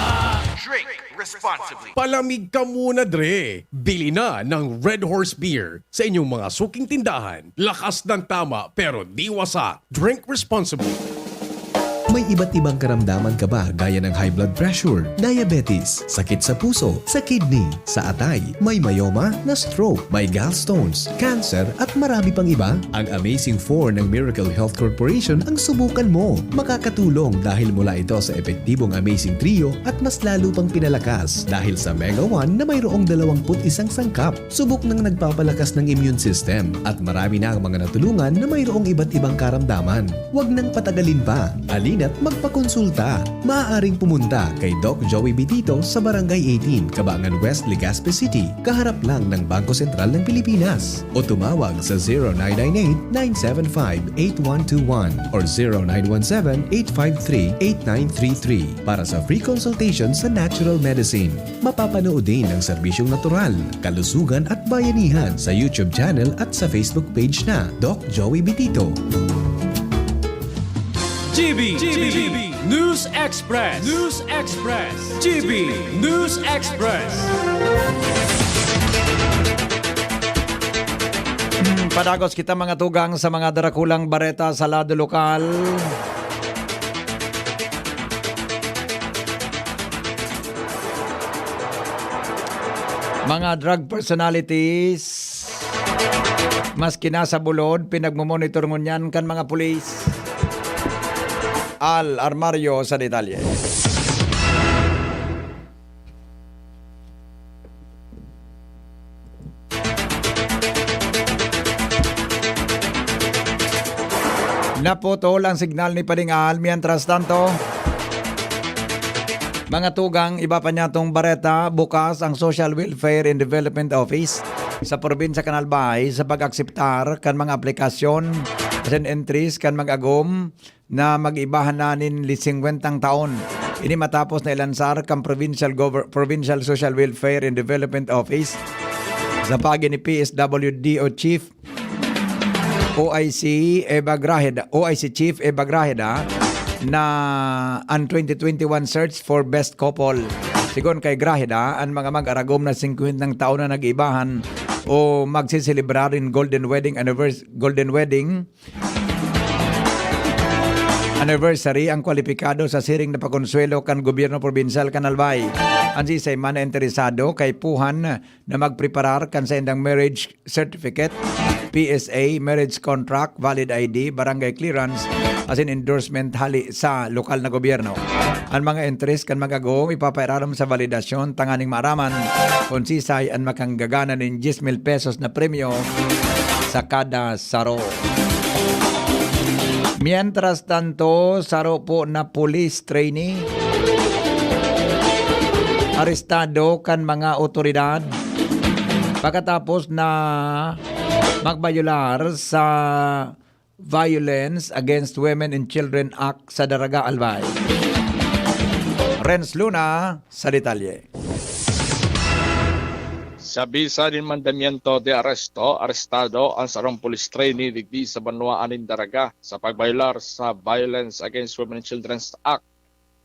Drink responsibly. Palamig ka muna, dre. Bili na ng Red Horse Beer sa inyong mga suking tindahan. Lakas ng tama, pero di wasak. Drink responsibly. May iba't ibang karamdaman ka ba, gaya ng high blood pressure, diabetes, sakit sa puso, sa kidney, sa atay, may myoma, na stroke, may gallstones, cancer, at marami pang iba? Ang Amazing four ng Miracle Health Corporation ang subukan mo. Makakatulong dahil mula ito sa epektibong Amazing Trio at mas lalo pang pinalakas dahil sa Mega one na mayroong dalawang put isang sangkap. Subok nang nagpapalakas ng immune system at marami na ang mga natulungan na mayroong iba't ibang karamdaman. Huwag nang patagalin pa. Halina't magpakonsulta. Maaaring pumunta kay Doc Joey Bitito sa Barangay eighteen, Cabangan West, Legazpi City, kaharap lang ng Bangko Sentral ng Pilipinas. O tumawag sa zero nine nine eight, nine seven five, eight one two one or zero nine one seven, eight five three, eight nine three three para sa free consultation sa natural medicine. Mapapanood din ang serbisyong natural, kalusugan at bayanihan sa YouTube channel at sa Facebook page na Doc Joey Bitito. G B, G B, News Express, News Express, G B News Express. Hmm, padagos kita, mga tugang, sa mga darakulang bareta sa lado lokal. Mga drug personalities, maski nasa bulod, pinagmomonitor ngunyan kan mga pulis. Al Armario sa detalye. Naputol ang signal ni Pading Al. Mientras tanto, mga tugang, iba pa niyatong bareta, bukas ang Social Welfare and Development Office sa probinsya kan Albay sa pag-akseptar kan mga aplikasyon asin entries kan mag-agom na mag-ibahan na nin li-, singkwentang taon. Ini matapos na ilansar kan Provincial Gover-, Provincial Social Welfare and Development Office sa paagi ni P S W D O Chief O I C Eva Grajeda, O I C Chief Eva Grajeda, na an twenty twenty-one search for best couple. Sigon kay Graheda, an mga mag-aragom na singkwentang taon na nag-iibahan o magseselebrar nin Golden Wedding Annivers-, Golden Wedding Anniversary ang kwalipikado sa siring na pakonsuwelo kan gobyerno probinsyal kan Albay. An sisay man na interesado kaipuhan na magpreparar kan saindang marriage certificate, P S A, marriage contract, valid I D, barangay clearance, asin endorsement hali sa lokal na gobyerno. An mga entries kan mag-agom ipapairarom sa validasyon tanganing maaraman kun sisay an makanggagana nin diyes mil pesos na premyo sa kada saro. Mientras tanto, saro po na police trainee arestado kan mga otoridad pagkatapos na magbayular sa Violence Against Women and Children Act sa Daraga, Albay. Renz Luna sa detalye. Sa bisa nin mandamiento de arresto, arestado ang sarong police trainee digdi sa banwaan nin Daraga sa pagbayular sa Violence Against Women and Children's Act.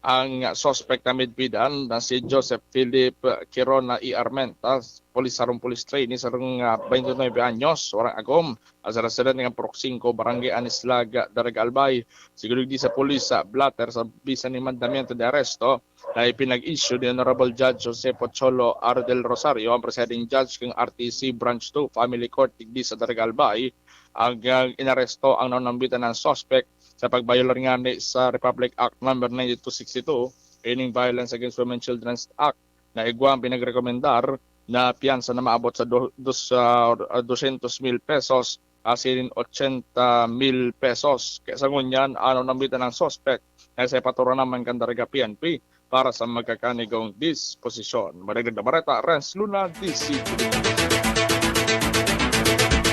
Ang suspect na midbidan na si Joseph Philip Quirona y Armenta, polis, sarong police trainee, sarong, ah, twenty-nine anyos, warang agom, sa residente ng Purok singko, Barangay Anislag, Daraga, Albay. Sigon digdi sa polis sa blotter, sa bisa nin mandamiento de arresto na ipinag-issue ni Honorable Judge Jose Pocholo R. Del Rosario, ang presiding judge kan R T C Branch two Family Court digdi sa Daraga, Albay, ang, ah, inaresto ang naunambitan na suspect sa pagbayular ngani sa Republic Act Number ninety-two sixty-two, ining Violence Against Women Children's Act, na igwa ang pinagrekomendar na piyansa na maabot sa do-, dos, ah, dosyentos mil pesos asin ochenta mil pesos. Kaya sa ngunyan, ano nambitan ang suspect na sa ipaturan naman kan Daraga P N P para sa magkakanigong disposisyon. Madagdag na bareta, Renz Luna, D C T V.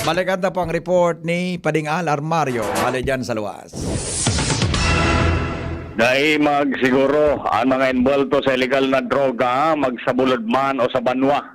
Balikan ta po ang report ni Pading Al Armario, hali dyan sa luwas. Dai magsiguro ang mga envuelto sa illegal na droga, magsabulod man o sa banwa.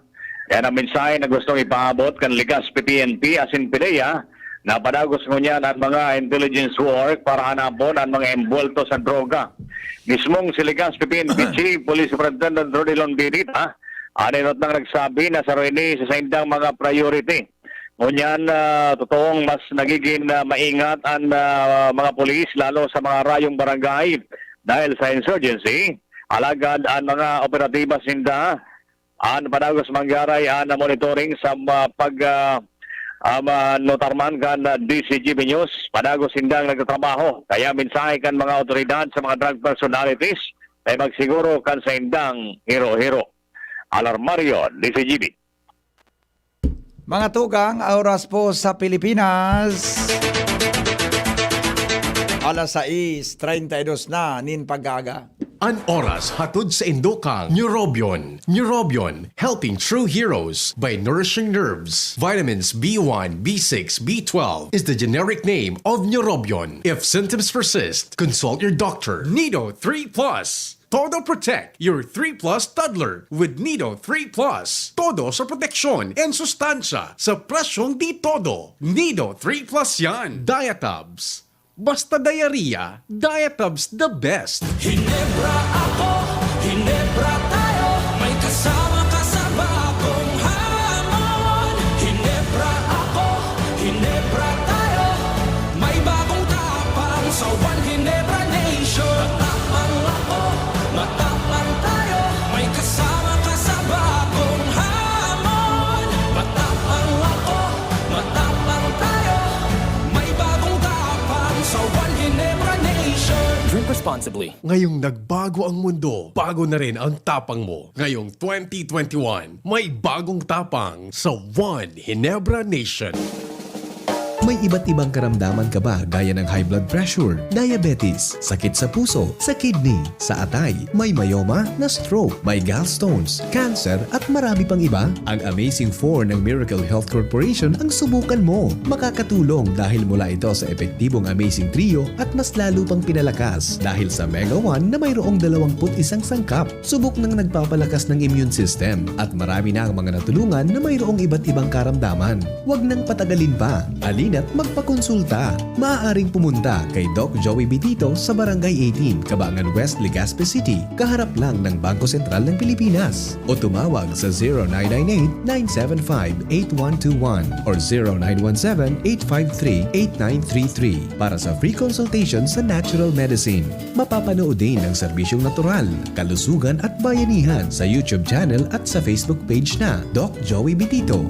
Yan ang mensahe na gustong ipaabot kan Legazpi P N P asin PDEA na padagos ngunyan an mga intelligence work para hanapon an mga envuelto sa droga. Mismong si Legazpi P N P Chief Police Superintendent Rudy Londinita, an enot nang nagsabi na saro ini sa saindang mga priority. Ngunyan, ah, totoong mas nagigin, ah, maingat an, ah, mga pulis, lalo sa mga rayong barangay dahil sa insurgency. Alagad an mga operatiba sinda, an padagos manggaray an monitoring sa ma-, pag, ah, ah, ma-, notar man kan, ah, D C G B News. Padagos sindang nagtatrabaho. Kaya mensahe kan mga awtoridad sa mga drug personalities na magsiguro kan saindang hiro-hiro. Alarmario, D C G B. Mga tugang, oras po sa Pilipinas, alas sais treinta y dos na nin pag-aaga. An oras hatod sa indo kan Neurobion. Neurobion, helping true heroes by nourishing nerves. Vitamins B one, B six, B twelve is the generic name of Neurobion. If symptoms persist, consult your doctor. Nido three Plus. Todo Protect, your three Plus toddler with Nido three Plus. Todo sa proteksyon and sustansya sa presyong di todo. Nido three Plus yan. Diatabs. Basta diarrhea, Diatabs the best. Hinebra ako, Hinebra tayo, may kasama ka sa bagong hamon. Hinebra ako, Hinebra tayo, may bagong tapang sa One Hinebra Nation. Matapang ako, matapang tayo, may kasama ka sa bagong hamon. Matapang ako, matapang tayo, may bagong tapang sa One Hinebra Nation. Drink responsibly. Ngayong nagbago ang mundo, bago na rin ang tapang mo. Ngayong twenty twenty-one, may bagong tapang sa One Hinebra Nation. May iba't ibang karamdaman ka ba, gaya ng high blood pressure, diabetes, sakit sa puso, sa kidney, sa atay, may myoma, na-stroke, may gallstones, cancer, at marami pang iba? Ang Amazing Four ng Miracle Health Corporation ang subukan mo. Makakatulong dahil mula ito sa epektibong Amazing Trio at mas lalo pang pinalakas dahil sa Mega One na mayroong dalawampu't isang sangkap. Subok nang nagpapalakas ng immune system at marami na ang mga natulungan na mayroong iba't ibang karamdaman. Huwag nang patagalin pa. Halina at magpakonsulta. Maaaring pumunta kay Doc Joey Bitito sa Barangay eighteen, Cabangan West, Legazpi City, kaharap lang ng Bangko Sentral ng Pilipinas. O tumawag sa zero nine nine eight, nine seven five, eight one two one or zero nine one seven, eight five three, eight nine three three para sa free consultation sa natural medicine. Mapapanood din ang serbisyong natural, kalusugan at bayanihan sa YouTube channel at sa Facebook page na Doc Joey Bitito.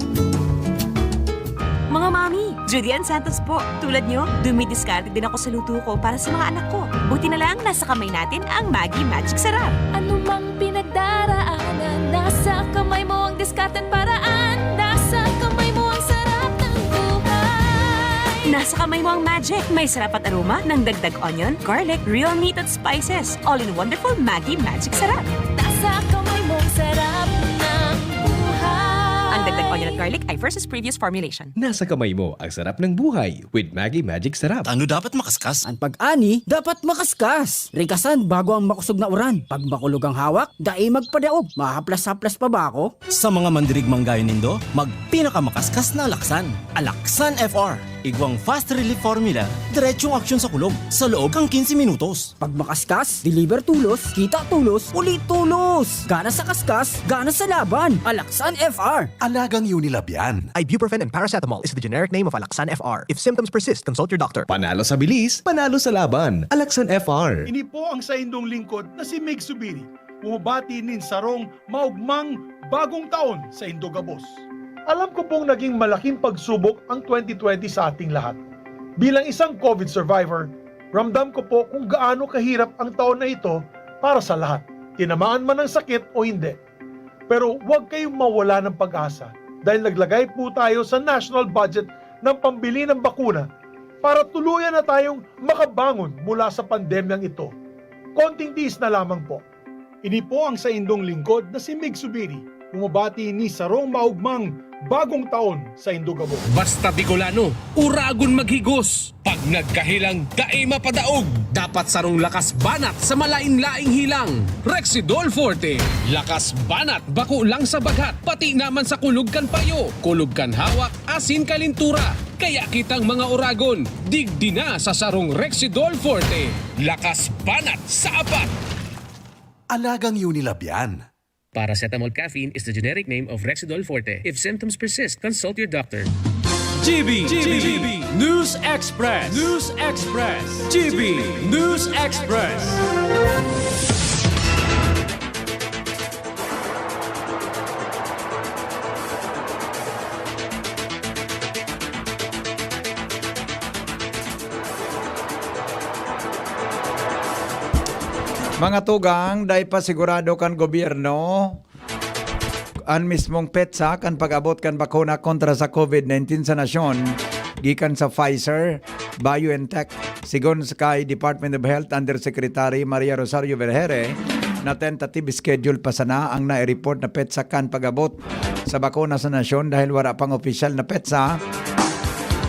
Mga mami, Judy Ann Santos po. Tulad nyo, dumidiskarte din ako sa luto ko para sa mga anak ko. Buti na lang, nasa kamay natin ang Maggi Magic Sarap. Ano mang pinagdaraanan, nasa kamay mo ang diskarte at paraan. Nasa kamay mo ang sarap ng buhay. Nasa kamay mo ang magic. May sarap at aroma ng dagdag onion, garlic, real meat at spices. All in wonderful Maggi Magic Sarap. Nasa kamay mo ang sarap ng buhay. Ang dagdag onion at garlic ay versus previous formulation. Nasa kamay mo ang sarap ng buhay with Maggi Magic Sarap. Tano dapat makaskas? An pag-ani dapat makaskas. Rigasan bago ang makosog na uran. Pag makulog ang hawak, dai magpadaog. Mahaplas-haplas pa ba ako? Sa mga mandirigmang gayo nindo, magpinakamakaskas na alaksan. Alaksan F R. Igwang fast relief formula, diretsong aksyon sa kulog, sa loob kan quince minutos. Pag makaskas, deliver tulos, kita tulos, uli tulos. Gana sa kaskas, gana sa laban. Alaksan F R. Alagang Unilab yan. Ibuprofen and paracetamol is the generic name of Alaxan F R. If symptoms persist, consult your doctor. Panalo sa bilis, panalo sa laban. Alaksan F R. Ini po ang saindong lingkod na si Mig Subiri, bumabati nin sarong maugmang bagong taon sa Indo gabos. Alam ko pong naging malaking pagsubok ang twenty twenty sa ating lahat. Bilang isang COVID survivor, ramdam ko po kung gaano kahirap ang taon na ito para sa lahat, tinamaan man ng sakit o hindi. Pero huwag kayong mawala ng pag-asa dahil naglagay po tayo sa national budget ng pambili ng bakuna para tuluyan na tayong makabangon mula sa pandemyang ito. Konting tiis na lamang po. Ini po ang saindong lingkod na si Mig Subiri, bumabati ni sarong maugmang bagong taon sa Indo gabos. Basta Bicolano, uragon maghigos. Pag nagkahilang, dai mapadaog. Dapat sarong lakas banat sa malain-laing hilang. Rexidol Forte. Lakas banat bako lang sa baghat, pati naman sa kulog kan payo, kulog kan hawak, asin kalintura. Kaya kitang mga uragon, digdi na sa sarong Rexidol Forte. Lakas banat sa apat. Alagang Unilab yan. Paracetamol caffeine is the generic name of Rexidol Forte. If symptoms persist, consult your doctor. G B, G B, News Express, News Express, G B News Express. Mga tugang, dai pa sigurado kan gobyerno an mismong petsa kan pag-abot kan bakuna kontra sa COVID nineteen sa nasyon gikan sa Pfizer, BioNTech. Sigon sa kay Department of Health Undersecretary Maria Rosario Vergeire, na tentative schedule pa sana ang nai-report na petsa kan pag-abot sa bakuna sa nasyon dahil wala pang opisyal na petsa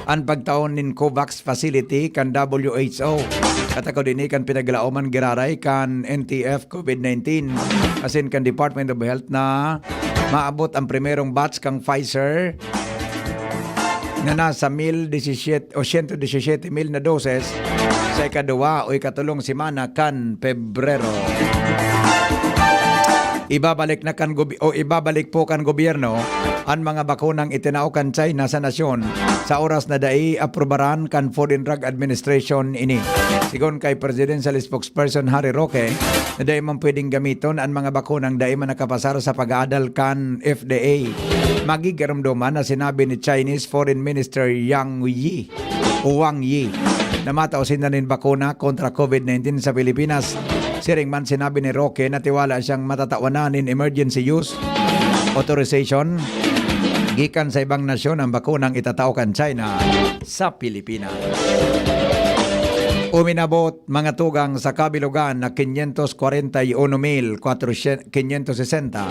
an pagtaon nin COVAX facility kan W H O. Katakod ini kan pinaglaoman giraray kan N T F COVID nineteen asin kan Department of Health na maabot ang primerong batch kan Pfizer na nasa mil disisiyete o siyento disisiyete mil na doses sa ikaduwa o ikatulong semana kan Pebrero. Ibabalik na kan gobi- o ibabalik po kan gobyerno an mga bakunang itinao kan China sa nasyon sa oras na dai aprubaran kan Food and Drug Administration ini. Sigon kay Presidential Spokesperson Harry Roque, na dai man pwedeng gamiton an mga bakunang dai man nakapasar sa pag-aadal kan F D A. Magigarumdoman na sinabi ni Chinese Foreign Minister Yang Yi o Wang Yi na matao sinda nin bakuna kontra COVID nineteen sa Pilipinas. Siring man, sinabi ni Roque na tiwala siyang matatawanan nin emergency use authorization gikan sa ibang nasyon ang bakunang itatao kan China sa Pilipinas. Uminabot, mga tugang, sa kabilugan na quinientos kwarenta y uno mil quinientos sesenta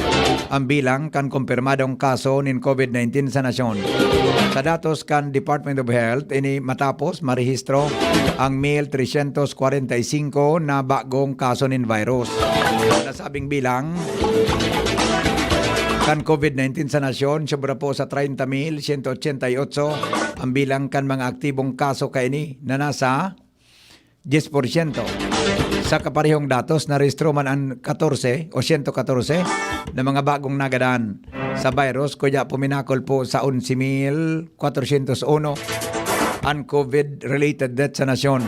ang bilang kan kumpirmadong kaso nin COVID nineteen sa nasyon. Sa datos kan Department of Health, ini matapos marehistro ang mil tresyentos kwarenta y singko na bagong kaso nin virus. Nasabing bilang kan COVID nineteen sa nasyon, sobra po sa treinta mil siyento ochenta y otso ang bilang kan mga aktibong kaso kaini na nasa diyes porsyento. Sa kaparehong datos, narehistro man an katorse o siyento katorse na mga bagong nagadan sa virus, kaya puminakol po sa onse mil kwatrosyentos uno an COVID-related death sa nasyon.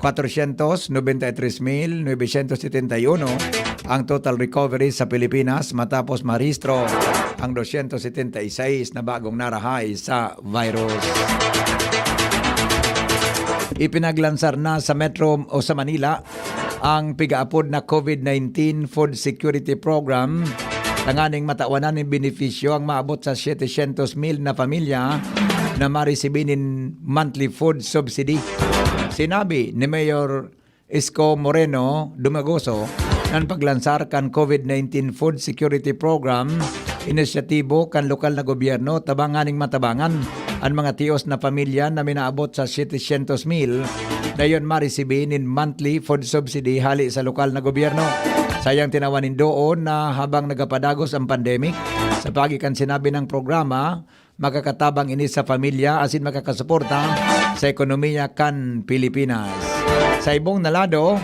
Kwatrosyentos nobenta y tres mil nobesyentos setenta y uno ang total recovery sa Pilipinas matapos marehistro ang dosyentos setenta y seis na bagong narahay sa virus. Ipinaglansar na sa Metro o sa Manila ang pigaapod na COVID nineteen Food Security Program, tanganing matawanan nin benepisyo ang maabot sa setecientos mil na pamilya na maresibi nin monthly food subsidy. Sinabi ni Mayor Isko Moreno Dumagoso na an paglansar kan COVID nineteen Food Security Program, inisyatibo kan lokal na gobyerno tabang nganing matabangan an mga tios na pamilya na minaabot sa setecientos mil na iyon maresibi nin monthly food subsidy hali sa lokal na gobyerno. Sa iyang tinawan nin doon na habang nagapadagos ang pandemic, sa paagi kan sinabi ng programa, makakatabang ini sa pamilya asin makakasuporta sa ekonomiya kan Pilipinas. Sa ibong na lado,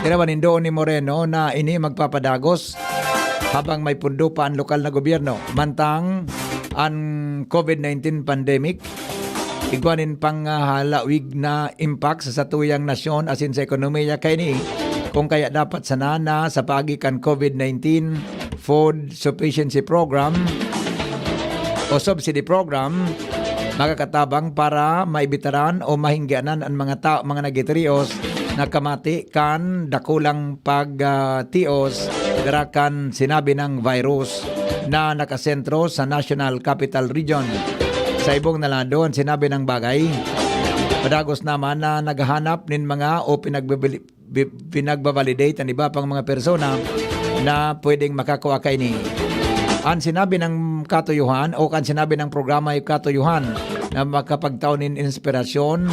tinawan nin doon ni Moreno na ini magpapadagos habang may pundo pa an lokal na gobyerno. Mantang an COVID nineteen pandemic, igwa nin panghalawig na impact sa satuyang nasyon asin sa ekonomiya kaini, kung kaya dapat sana na sa paagi kan COVID nineteen Food Sufficiency Program o Subsidy Program, makakatabang para maibitaran o mahinggianan an mga ta-, mga nagitirios na kamati kan dakulang pagtios dara kan sinabi ng virus na nakasentro sa National Capital Region. Sa ibong na lado, an sinabi ng bagay, padagos naman na naghahanap nin mga o pinagbibili-, bi-, pinagbabalidate an iba pang mga persona na pwedeng makakua kaini. An sinabi ng katuyuhan o kan sinabi ng programa ay katuyuhan na makapagtao nin inspirasyon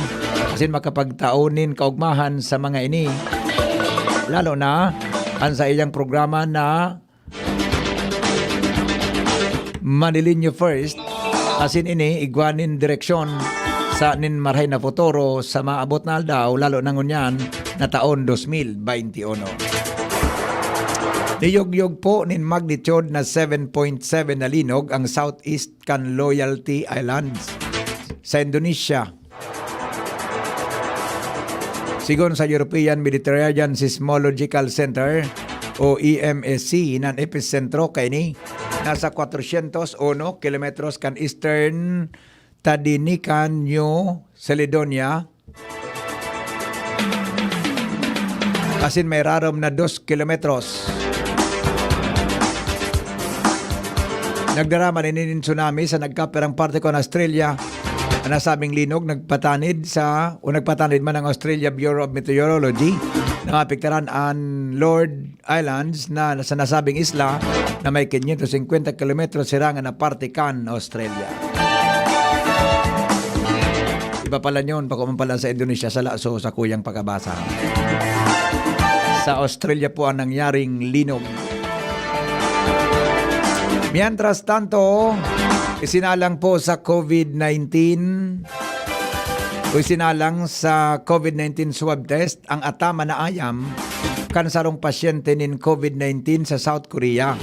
asin makapagtao nin kaugmahan sa mga ini. Lalo na an saiyang programa na Manillenyo First, asin ini igwa nin direksyon sa nin marahay na futuro sa maabot na aldaw, lalo na ngunyan na taon dos mil baynte uno. Niyugyog po nin magnitude na seven point seven na linog ang southeast kan Loyalty Islands sa Indonesia. Sigon sa European Mediterranean Seismological Center o E M S C, nan episentro kaini nasa kwatrosyentos uno kilometros kan eastern Tadinikan, New Caledonia, asin may rarom na dos kilometros. Nagdara man ini nin tsunami sa nagkapirang parte kan Australia. An nasabing linog nagpatanid sa, o nagpatanid man ang Australia Bureau of Meteorology na maapektaran an Lord Islands na sa nasabing isla na may quinientos cincuenta kilometros sirangan na parte kan Australia. Iba pala yun, bako man pala sa Indonesia, sala so sakuyang pagkabasa. Sa Australia po ang nangyaring linog. Mientras tanto, isinalang po sa COVID nineteen o isinalang sa COVID nineteen swab test ang ataman na ayam kan sarong pasyente nin COVID nineteen sa South Korea.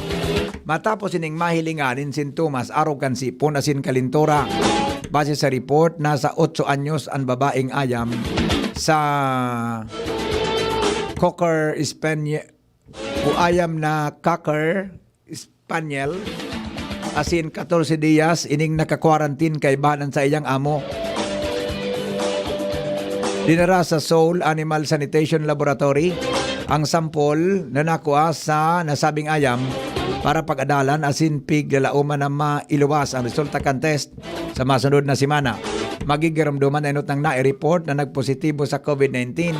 Matapos ining mahilingan nin sintomas arog kan sipon asin kalintura. Base sa report, nasa otso anyos an babaeng ayam sa Cocker Spaniel o ayam na Cocker Spaniel, asin katorse diyas ining naka-quarantine kaibahan an saiyang amo. Dinara sa Seoul Animal Sanitation Laboratory ang sampol na nakua sa nasabing ayam para pag-adalan asin piglalauman na mailuwas ang resulta kan test sa masunod na semana. Magigiramdoman na enot nang nai-report na nagpositibo sa COVID nineteen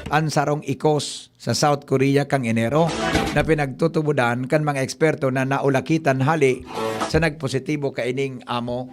an sarong ikos sa South Korea kan Enero na pinagtutubodan kan mga eksperto na naulakitan hali sa nagpositibo kaining amo.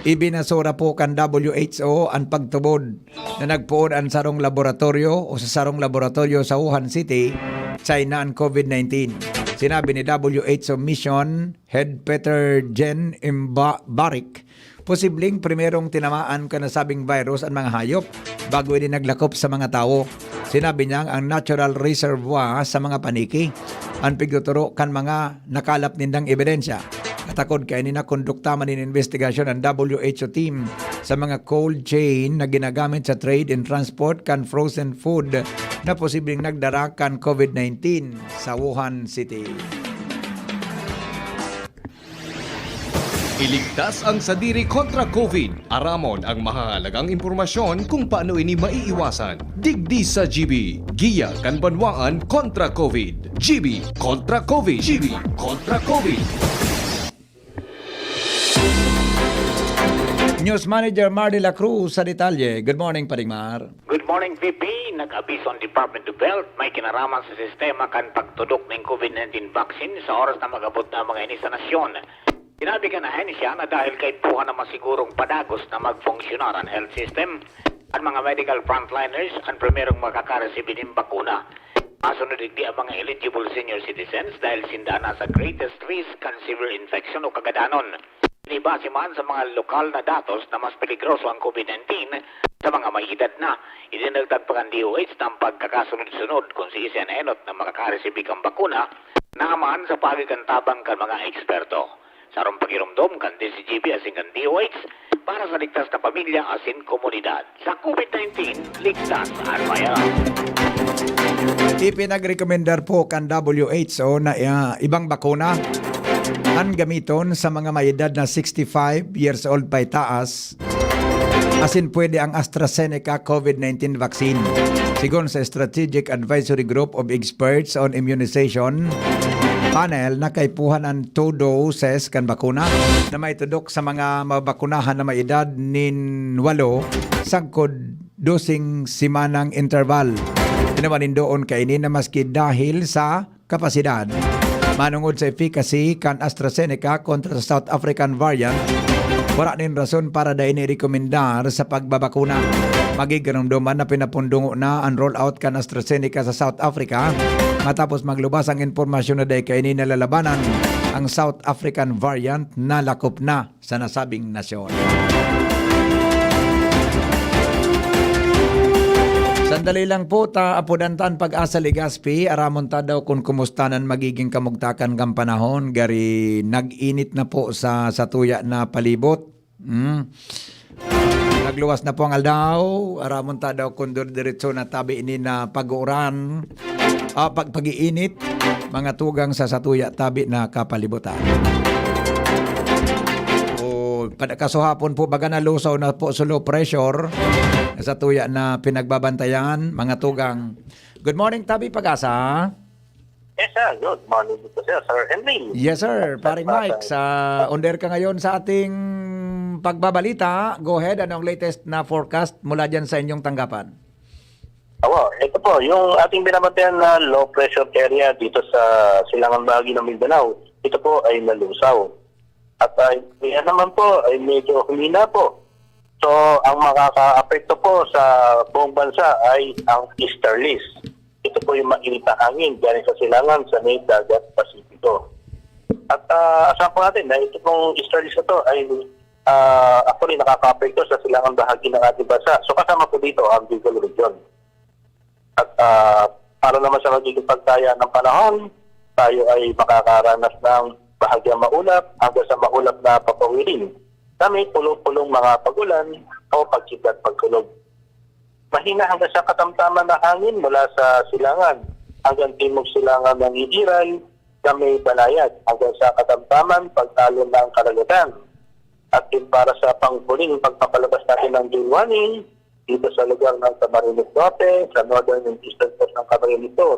Ibinasura po kan W H O an pagtubod na nagpoon an sarong laboratoryo o sa sarong laboratoryo sa Wuhan City, China, an COVID nineteen. Sinabi ni W H O Mission Head Peter Jen Imba-, Barik, posibleng primerong tinamaan kan nasabing virus an mga hayop bago ini naglakop sa mga tawo. Sinabi niyang ang natural reservoir sa mga paniki an pigtuturo kan mga nakalap nindang ebidensya. Katakod kaini, nakondukta man nin investigasyon an W H O team sa mga cold chain na ginagamit sa trade and transport kan frozen food na posibleng nagdara kan COVID nineteen sa Wuhan City. Iligtas ang sadiri kontra COVID. Aramon ang mahahalagang impormasyon kung paano ini maiiwasan. Digdi sa G B, Giya kan Banwaan kontra COVID. G B kontra COVID. G B kontra COVID. News Manager Mar de la Cruz sa detalye. Good morning, Paring Mar. Good morning, V P. Nag-abiso ang Department of Health may kinaraman sa sistema kan pagtudok nin COVID nineteen vaccine sa oras na mag-abot na mga ini sa nasyon. Sinabi kan ahensya na dahil kaipuhan na masigurong padagos na magfunksyonar an health system, an mga medical frontliners an primerong makakaresibi nin bakuna. Masunod digdi ang mga eligible senior citizens dahil sinda an nasa greatest risk kan severe infection o kagadanon. Ini base man sa mga lokal na datos na mas peligroso ang COVID nineteen sa mga may edad na. Idinagdag pa kan D O H na ang pagkakasunod-sunod kung siisay an enot na makakaresibi kan bakuna na man sa paagi kan tabang kan mga eksperto. Sa harong pagiromdom kan D C G B asin kan D O H para sa ligtas na pamilya asin komunidad. Sa COVID nineteen, ligtas an bayan. Ipinagrekomendar po kan W H O na, ah, ibang bakuna an gamiton sa mga may edad na sixty-five years old paitaas, asin pwede ang AstraZeneca COVID nineteen vaccine. Sigon sa Strategic Advisory Group of Experts on Immunization Panel, na kaipuhan an two doses kan bakuna na maitudok sa mga mabakunahan na may edad nin walo sagkod dosing semanang interval. Pinapanindoon kaini na maski dahil sa kapasidad manongod sa efficacy kan AstraZeneca kontra sa South African variant, wala nin rason para dai ini rekomendar sa pagbabakuna. Magiginomdoman na pinapundungo na an rollout kan AstraZeneca sa South Africa matapos maglubas ang impormasyon na dai kaini nalalabanan ang South African variant na lakop na sa nasabing nasyon. Sandali lang po, ta apodan ta an Pag-asa Legazpi. Aramon ta daw kun kumusta nan magiging kamugtakan kan panahon. Gari nag-init na po sa, sa tuya na palibot. Hmm. Nagluwas na po ang aldaw. Aramon ta daw kun dir-, diretso na tabi ini na pag-uuran. Ah, pag-, pag-iinit, mga tugang sa satuya tabi na kapalibutan. O, pad-, kasuhapon po, baga nalusaw na po sa low pressure sa tuya na pinagbabantayan, mga tugang. Good morning, Tabi Pag-asa. Yes, sir. Good morning po, sir. Sir Henry. Yes, sir. Paring Mike, sa under ka ngayon sa ating pagbabalita. Go ahead, ano ang latest na forecast mula dyan sa inyong tanggapan? Awa, ito po, yung ating binabantayan na low pressure area dito sa silangang bahagi ng Mindanao, ito po ay nalusaw. At, ah, yan naman po ay medyo humina po. So, ang makakaapekto po sa buong bansa ay ang easterlies. Ito po yung mainit na hangin galing sa silangan sa may dagat Pasipiko. At, ah, asahan po natin na ito pong easterlies na to ay, ah, actually nakakaapekto sa silangang bahagi ng ating bansa. So, kasama po dito ang Bicol Region. At, ah, para naman sa magiging pagdaya ng panahon, tayo ay makakaranas ng bahagyang maulap hanggang sa maulap na papawirin na may pulo-pulong mga pag-ulan o pagkidlat pagkulog. Mahina hanggang sa katamtaman na hangin mula sa silangan hanggang timog silangan ng Igiran na may banayad hanggang sa katamtaman pagtalon ng karagatan. At yung para sa panghuling pagpapalabas natin ng gale warning, dito sa lugar ng Camarines Norte, sa northern and eastern coast ng Camarines Sur,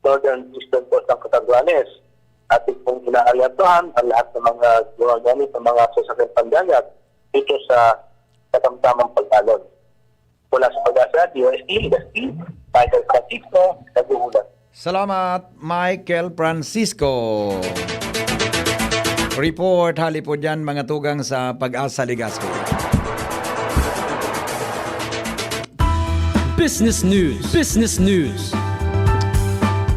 northern eastern coast ng Catanduanes. Atin pong inaalertohan ang lahat ng mga gumagamit ng mga sasakyang pandagat dito sa katamtamang pag-alon. Mula sa Pag-asa, D O S T, Dusty, Michael Francisco, nag-uulat. Salamat, Michael Francisco. Report hali po dyan, mga tugang sa Pag-asa Legazpi. Business News. Business News.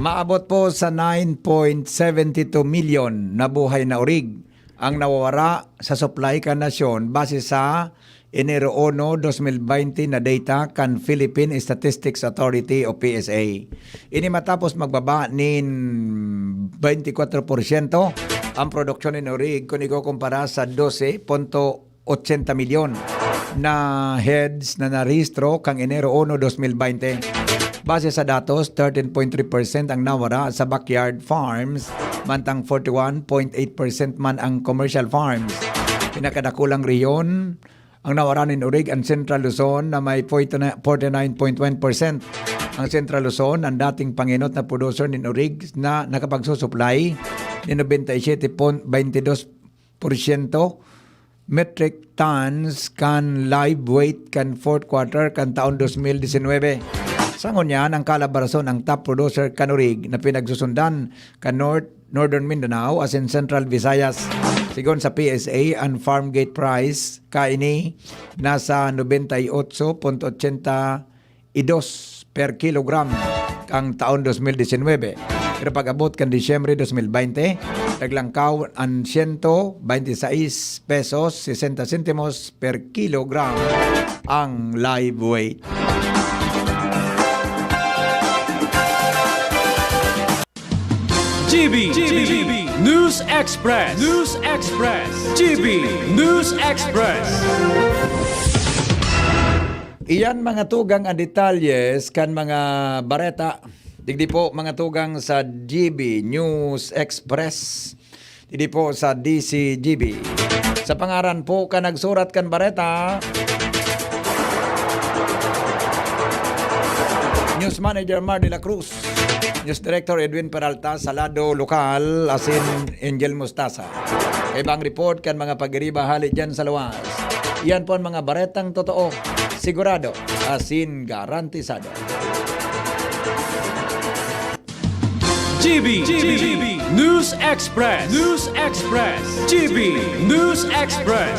Maabot po sa nine point seven two million na buhay na orig ang nawawara sa supply kan nasyon base sa Enero uno, dos mil bente na data kan Philippine Statistics Authority o P S A. Ini matapos magbaba nin twenty-four porsyento ang produksyon nin orig kun ikukumpara sa dose punto ochenta milyon na heads na narehistro kan Enero uno, dos mil bente. Base sa datos, thirteen point three percent ang nawara sa backyard farms, mantang forty-one point eight percent man ang commercial farms. Pinakadakulang rehiyon ang nawara nin orig an Central Luzon na may forty-nine point one percent. Ang Central Luzon, ang dating pangenot na producer nin orig na nakapagsusuplay nin nobenta y siyete point baynte dos porsyento metric tons kan live weight kan fourth quarter kan taon dos mil disinwebe. Sa ngunyan, ang Calabarzon ang top producer kan orig na pinagsusundan kan North, Northern Mindanao asin Central Visayas. Sigon sa P S A, an farm gate price kaini nasa nobenta y otso punto ochenta y dos per kilogram kan taon dos mil disinwebe. Pero pag-abot kan Disyembre dos mil bente, naglangkaw an siyento baynte sais pesos sesenta sentimos per kilogram ang live weight. G B, G B, News Express, News Express, G B News Express. Iyan mga tugang an detalyes kan mga bareta. Digdi po mga tugang sa G B News Express. Digdi po sa D C G B. Sa pangaran po kan nagsurat kan bareta, News Manager Mar de la Cruz, News Director Edwin Peralta sa lado lokal, asin Angel Mostaza. Kaiba ang report kan mga pag-iriba hali dyan sa luwas. Iyan po an mga baretang totoo, sigurado, asin garantisado. G B, G B, News Express, News Express, G B News Express.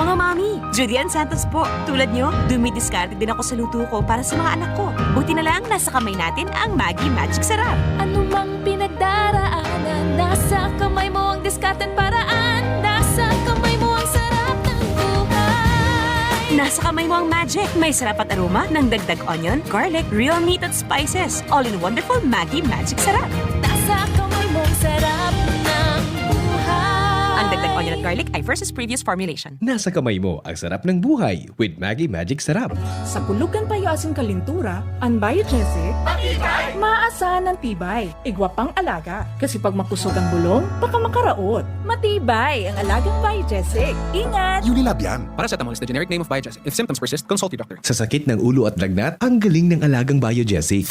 Mga mami, Judy Ann Santos po. Tulad nyo, dumidiskarte din ako sa luto ko para sa mga anak ko. Buti na lang, nasa kamay natin ang Maggi Magic Sarap. Ano mang pinagdaraanan, nasa kamay mo ang diskarteng paraan. Nasa kamay mo ang sarap ng buhay. Nasa kamay mo ang magic. May sarap at aroma ng dagdag onion, garlic, real meat at spices. All in wonderful Maggi Magic Sarap. Nasa kamay mo ang sarap ng buhay. Ang dagdag onion at garlic ay versus previous formulation. Nasa kamay mo ang sarap ng buhay with Maggi Magic Sarap. Sa kulog kan payo asin kalintura, an Biogesic, matibay, maasahan ang tibay, igwa pang alaga. Kasi pag makusog ang bulong, baka makaraot. Matibay ang alagang Biogesic. Ingat! Unilab yan. Paracetamol is the generic name of Biogesic. If symptoms persist, consult your doctor. Sa sakit ng ulo at lagnat, ang galing ng alagang Biogesic.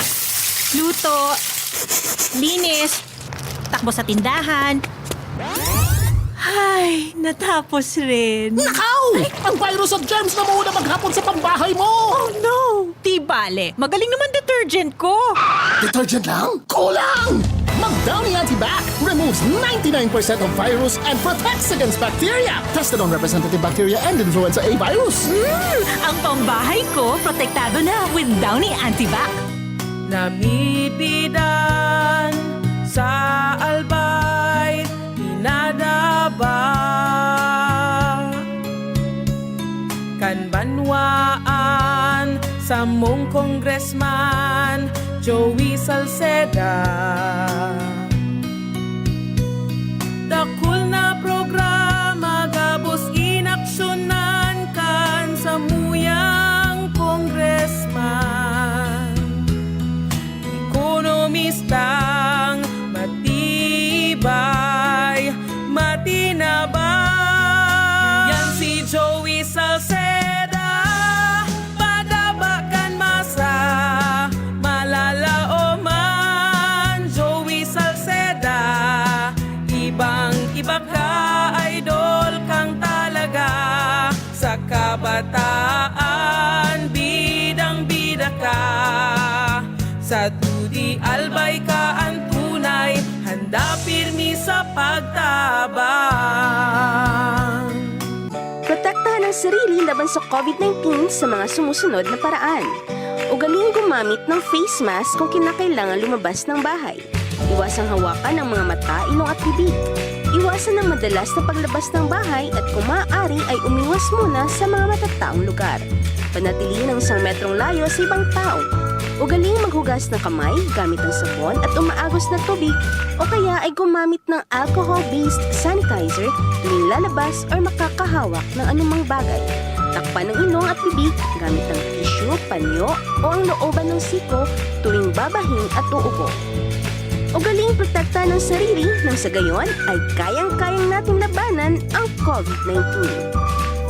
Luto, linis, takbo sa tindahan. Ay, natapos rin. Nakaw! Ang virus at germs na mauna maghapon sa pambahay mo! Oh no! Di bale, magaling naman detergent ko! Detergent lang? Kulang! Mag Downy Antibac removes ninety-nine percent of virus and protects against bacteria. Tested on representative bacteria and influenza A virus. Mm, ang pambahay ko protektado na with Downy Antibac. Namipidan sa Albay, pinadaba kan banwaan, samong Congressman Joey Salceda. Dakul na programa gabos inaksyonan kan samuyang congressman. Ekonomistang matibay, matinabang. Yan si Joey Salceda, padaba kan masa, malalaoman. Joey Salceda, ibang-iba ka, idol kang talaga. Sa kabataan, bidang-bida ka. Sa dudi, albay ka an tunay, handa pirmi sa pagtabang. Protektahan ang sarili laban sa COVID nineteen sa mga sumusunod na paraan. Ugaling gumamit ng face mask kung kinakailangan lumabas ng bahay. Iwasang hawakan ang mga mata, ilong at bibig. Iwasan ang madalas na paglabas ng bahay at kung maaari ay umiwas muna sa mga matataong lugar. Panatilihin ang isang metrong layo sa ibang tao. Ugaling maghugas ng kamay gamit ang sabon at umaagos na tubig o kaya ay gumamit ng alcohol-based sanitizer tuwing lalabas or makakahawak ng anumang bagay. Takpan ang ilong at bibig gamit ng tissue, panyo o ang looban ng siko tuwing babahing at uubo. Ugaling protektahan ang sarili nang sa gayon ay kayang-kayang nating labanan ang covid nineteen.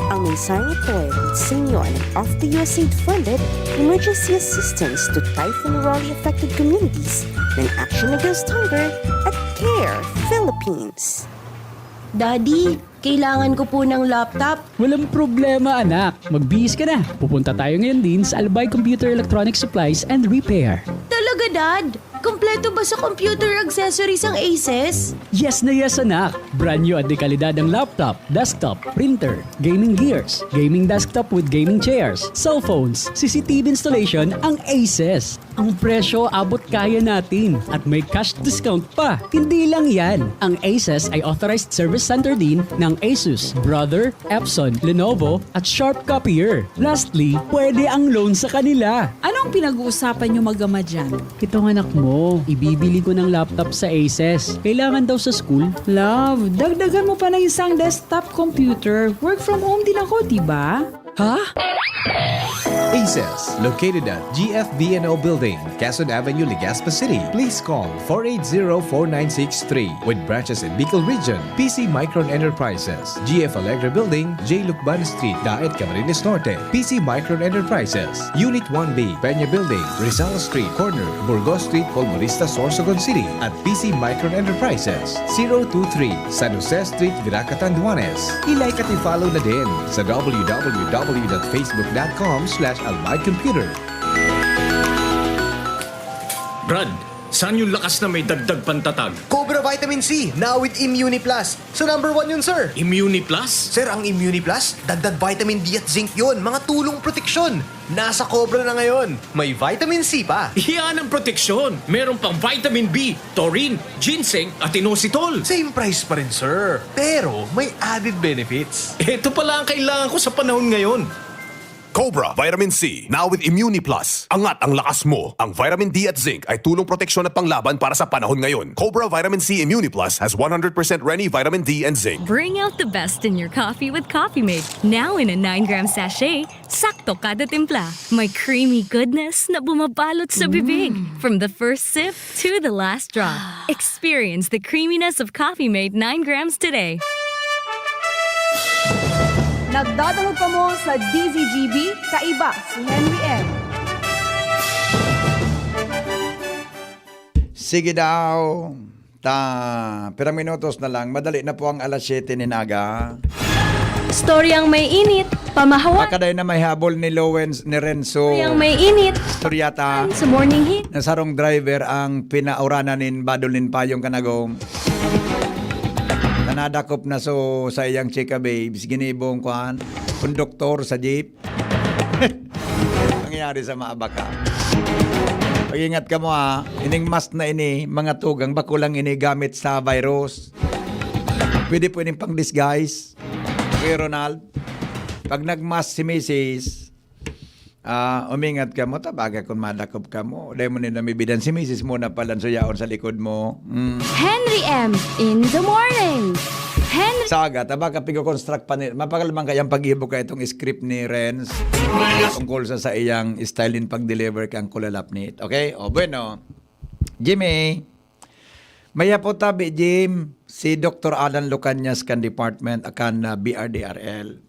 Ang mensaheng ito ay hatid sa inyo ng Off the U S A I D funded emergency assistance to typhoon Rolly affected communities ng Action Against Hunger at Care Philippines. Daddy, kailangan ko po ng laptop. Walang problema, anak. Magbihis ka na. Pupunta tayo ngayon din sa Albay Computer Electronic Supplies and Repair. Talaga, Dad? Kompleto ba sa computer accessories ang Aces? Yes na yes, anak. Brand new at dekalidad ang laptop, desktop, printer, gaming gears, gaming desktop with gaming chairs, cellphones, C C T V installation ang Aces. Ang presyo abot kaya natin at may cash discount pa. Hindi lang yan, ang Aces ay authorized service center din ng Asus, Brother, Epson, Lenovo at Sharp Copier. Lastly, pwede ang loan sa kanila. Anong pinag-uusapan niyo mag-ama dyan? Itong anak mo, ibibili ko ng laptop sa Aces. Kailangan daw sa school. Love, dagdagan mo pa ng isang desktop computer. Work from home din ako, di ba? Ha? Aces, located at G F B N O Building, Quezon Avenue, Legazpi City. Please call four eight zero, four nine six three with branches in Bicol Region. P C Micron Enterprises, G F Alegre Building, J Lucban Street, Daet, Camarines Norte. P C Micron Enterprises, Unit one B, Peña Building, Rizal Street, corner Burgos Street, Polvorista, Sorsogon City, at P C Micron Enterprises, zero two three, San Jose Street, Virac, Catanduanes. I-like at i-follow na din sa w w w dot facebook dot com slash albay computer. Brad, saan yung lakas na may dagdag pantatag? Cobra Vitamin C, now with Immuni Plus. So number one yun, sir. Immuni Plus? Sir, ang Immuni Plus, dagdag vitamin D at zinc yun, mga tulong proteksyon. Nasa Cobra na ngayon. May vitamin C pa. Iyan ang proteksyon. Meron pang vitamin B, taurine, ginseng, at inositol. Same price pa rin, sir. Pero may added benefits. Ito pala ang kailangan ko sa panahon ngayon. Cobra Vitamin C, now with Immuni Plus. Angat ang lakas mo. Ang vitamin D at zinc ay tulong proteksyon at panglaban para sa panahon ngayon. Cobra Vitamin C Immuni Plus has one hundred percent Reni vitamin D and zinc. Bring out the best in your coffee with Coffee Mate. Now in a nine gram sachet, sakto kada timpla. May creamy goodness na bumabalot sa bibig. From the first sip to the last drop. Experience the creaminess of Coffee Mate nine grams today. Nagdadangog kamo sa D Z G B, kaiba si Henry M. Sige daw. Ta, pirang minutos na lang. Madali na po ang alas siyete nin aga. Storyang may init, pamahawan. Baka dahil na may habol ni Lowens, ni Renzo. Storyang may init. Storyata. Sa morning heat. Na sarong driver ang pinauranan nin badol nin payong kanagong. Na nadakop na so sa iyang chika babes, ginibong kwan, konduktor sa jeep. Nangyari sa mga baka. Pag-ingat kamo ha, ining mask na ini, mga tugang, bako lang ini gamit sa virus. Pwede po ining pang-disguise. Kuya Ronald, pag nag-mask si misis, ah, umingat kamo, tabaga kung madakop kamo. Dahil mo nila may bidan si misis mo na palansuyaon sa likod mo. Mm. Henry M in the morning. Henry Saga, tabaka pigo-construct pa ni, mapagal man kayang pag-ibo ka itong script ni Renz tungkol sa, sa iyang style in pag-deliver kang kulalapnit. Okay? O, bueno. Jimmy, may hapot tabi, Jim, si Doktor Alan Lucanias kan department akan na B R D R L.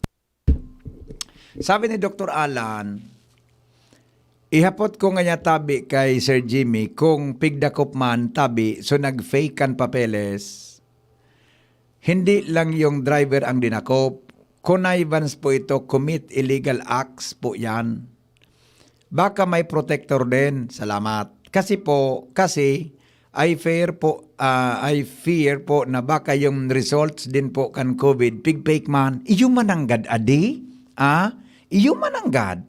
Sabi ni Doktor Alan, ihapot ko ngaya tabi kay Sir Jimmy kung pigdakop man tabi, so nag-fake kan papeles. Hindi lang yung driver ang dinakop, connivance po ito, commit illegal acts po yan. Baka may protector din. Salamat. Kasi po, kasi I fear po, ah, I fear po na baka yung results din po kan covid, pig-fake man. Iyo mananggad, adi? Ah? Iyo mananggad?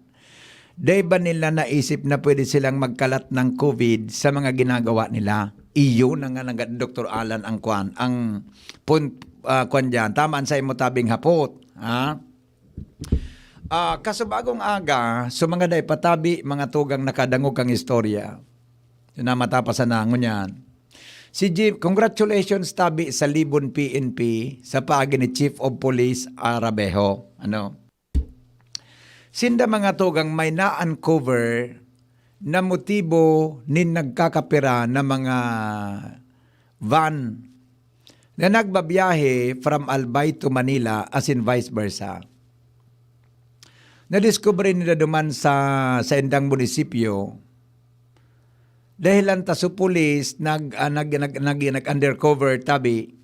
Dai ba nila naisip na pwede silang magkalat ng COVID sa mga ginagawa nila? Iyo na nga nag-, Doktor Alan, ang kwan, ang pun-, ah, kwan diyan. Tama ang sa imo tabing hapot, ha? Ah, kasubagong aga, so mga dai patabi, mga tugang nakadangog kang istorya. So, namatapasan na ngunyan. Si Jim, congratulations tabi sa Libon P N P sa paagi ni Chief of Police Arabejo. Ano? Sinda mga tugang may na-uncover na motibo nin nagkakapira na mga van na nagbabiyahe from Albay to Manila, as in vice versa. Nadiskubre nila duman sa saindang munisipyo, dahilan ta su pulis nag, ah, nag, nag, nag, nag-undercover tabi,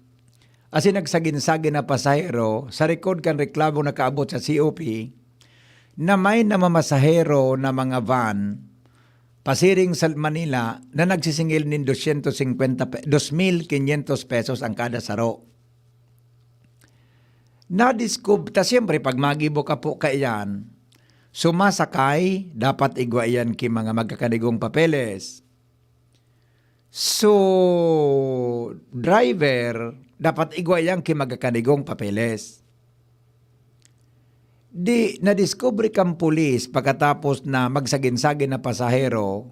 asin nagsagin-sagin na pasahero sa rikod kan reklamo nakaabot sa C O P na may namamasahero na mga van pasiring sa Manila na nagsisingil nin dosyentos singkwenta pe-, dos mil kinyentos pesos ang kada saro. Nadiskubre, ta siyempre, pag magibo ka po kaiyan, sumasakay, dapat igwa iyan ki mga magkakanigong papeles. So, driver, dapat igwa iyan ki magkakanigong papeles. Di, nadiskubre kang pulis pagkatapos na magsagin-sagin na pasahero,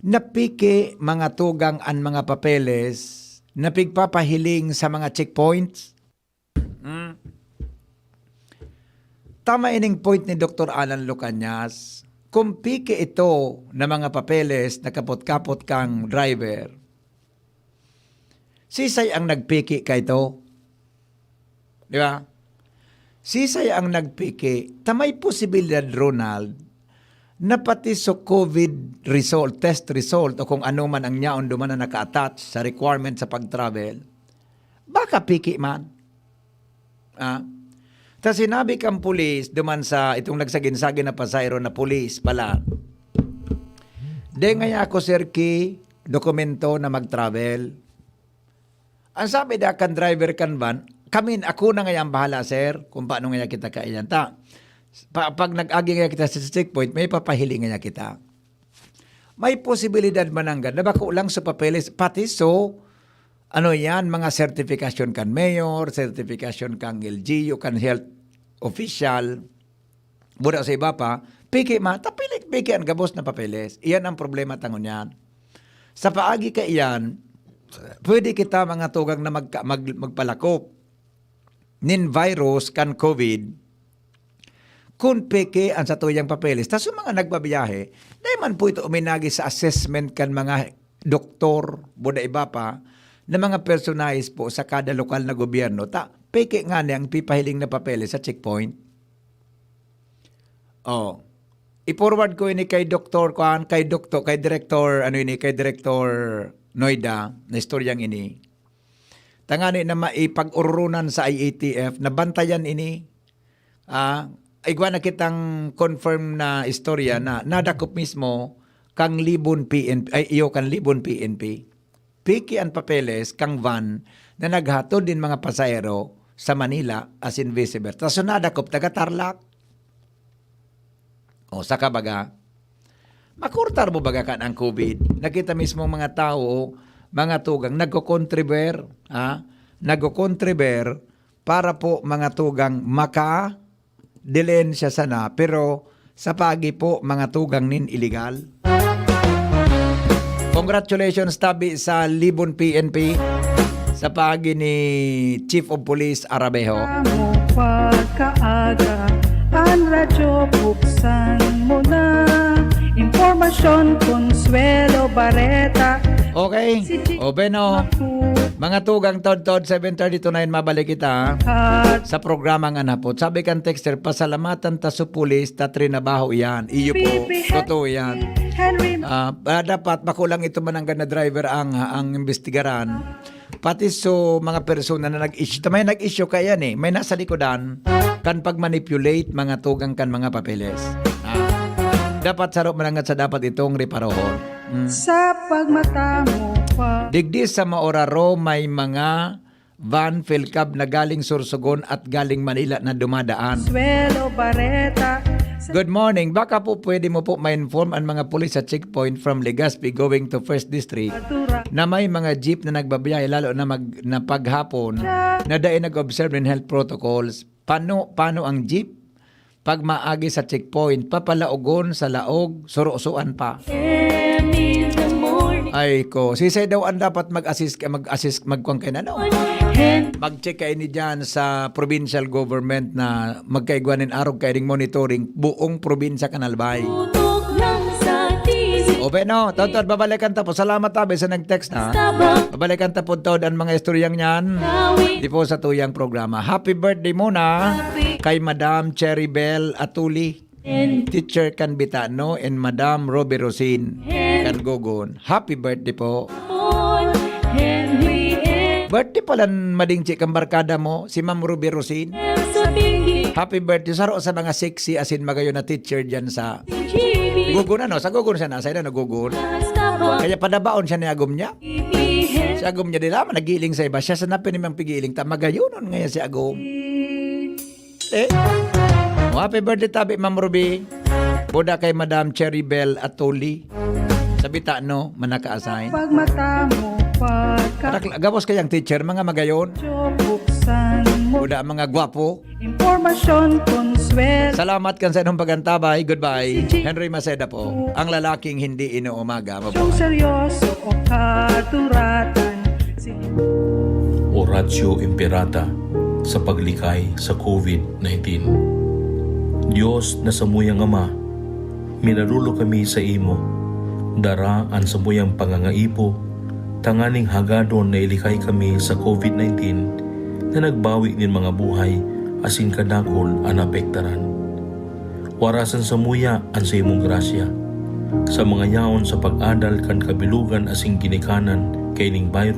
napiki mga tugang an mga papeles na pigpapahiling sa mga checkpoints. Hmm. Tama ining point ni Doktor Alan Lucanias. Kung piki ito na mga papeles na kapot-kapot kang driver, sisay ang nagpiki kaito? Di ba? Sisay ang nagpiki? Ta may posibilidad, Ronald, na pati sa COVID result, test result, o kung ano man ang yaon duman na naka-attach sa requirement sa pag-travel, baka piki man. Ah? Ta sinabi kang pulis duman sa itong nagsagin-sagin na pasahero na pulis pala, "Dai ngaya ako, sir, ki dokumento na mag-travel." Ang sabi da kan driver kan van, "Kami, ako na ngaya ang bahala, sir, kung paano ngaya kita kaiyan." Ta, pa-, pag nag-agi ngaya kita sa checkpoint, may papahiling ngaya kita. May posibilidad mananggad na bako lang sa papeles, pati so, ano yan, mga sertifikasyon kan mayor, sertifikasyon kan L G U, kan health official, buda sa iba pa, piki ma-, ta pili-, piki ang gabos na papeles. Iyan ang problema ta ngunyan. Sa paagi kaiyan, pwede kita mga tugang na magka-, mag-, magpalakop nin virus kan COVID, kun peke an satuyang papeles. Ta sa mga nagbabiyahe, dai man po ito uminagi sa assessment kan mga doktor, buda iba pa, na mga personahes po sa kada lokal na gobyerno. Ta, peke ngani ang pipahiling na papeles sa checkpoint. Oh. I-forward ko ini kay Doktor kuan, kay Doktor, kay Direktor, ano ini, kay Direktor Noida, na istoryang ini. Tangani na maipag-urunan sa I A T F, na bantayan ini. Ah, igwa na kitang confirm na istorya na nadakop mismo kang Libon P N P, ay, iyo, kan Libon P N P. Peke an papeles kang van na naghatod nin mga pasahero sa Manila, asin vice versa. So, nadakop taga Tarlac. O, saka baga, makurtar mo baga kan ang COVID? Nakita mismo mga tao, mga tugang, nagko-contriver, ha? Nagko-contriver para po, mga tugang, maka-, dilihensya sana, pero sa paagi po, mga tugang nin iligal. Congratulations tabi sa Libon P N P, sa paagi ni Chief of Police Arabejo. Mo pagkaaga, ang radyo buksan mo na. Impormasyon, konsuwelo, bareta. Okay. Si Chief O, Beno. Maku- Mga tugang, todtod, seven thirty to nine, mabalik kita, ha? Sa programang An Hapot. Sabi kan texter, "Pasalamatan ta su pulis, ta trinabaho iyan." Iyo po, totoo yan. Henry. Ah, ah, dapat bako lang ito mananggad na driver ang, ang imbestigaran. Pati so mga persona na nag-issue. Ta may nag-issue kaya ni, may nasa likodan kan pag-manipulate mga tugang kan mga papeles. Ah, dapat saro mananggad sa dapat itong reparohon. Mm. Sa pagmata mo pa. Digdi sa Maoraro, may mga van, Felcab na galing Sorsogon at galing Manila na dumadaan. Suelo, bareta, Good morning. Baka po pwede mo po ma-inform ang mga pulis sa checkpoint from Legazpi going to First District na may mga jeep na nagbabiyahe, lalo na mag, na paghapon, na dai nag-observe nin health protocols. Pano, pano ang jeep? Pag maagi sa checkpoint, papalaogon sa laog, surosoan pa. Ay ko, sisay daw ang dapat mag-assist, mag-assist, magkuan kay ano? Mag-check kaini dyan sa provincial government na magkaigwa nin arog kaining monitoring buong probinsya kan Albay. Open, no? Tawad, babalikan ta po. Salamat, tabi, sa nag-text, ha? Babalikan ta po, tawad, ang mga istoryang yan. Di po sa tuyang programa. Happy birthday muna kay Madam Cherry Bell Atuli, teacher kan Bitano, and Madam Ruby Rosin kan Gogon. Happy birthday po. Birthday pala madingchi kang barkada mo, si Ma'am Ruby Rosin. Happy birthday. Saro sa mga sexy asin magayon na teacher dyan sa Gogon, ano? Sa Gogon siya nasa, na Gogon. Kaya padabaon siya ni agom niya. Si agom niya, di lamang nagiling sa iba. Siya sa napinimang pigiling, ta magayonon ngayon si agom. Eh? Oh, happy birthday, tabi, Ma'am Ruby. Boda kay Madam Cherry Bell Atuli. Sa Bitano, manaka-assign. Pag mata mo, pagka Anak, gabos kayang teacher, mga magayon. Buksan mo. Boda, mga gwapo. Impormasyon, konswel. Salamat kan sa inong pagantabay. Goodbye. Henry Maceda po, ang lalaking hindi inuumaga. Mabuhay. Seryoso o katuratan. Oratio Imperata sa paglikay sa covid nineteen. Dios na samuyang Ama, minarolo kami sa imo. Dara an samuyang pangangaipo tanganing hagadon na ilikay kami sa covid nineteen na nagbawi nin mga buhay asin kadakul an naapektaran. Warasan samuya an saimong grasya sa mga yaon sa pag-adal kan kabilogan asin ginikanan kaining virus.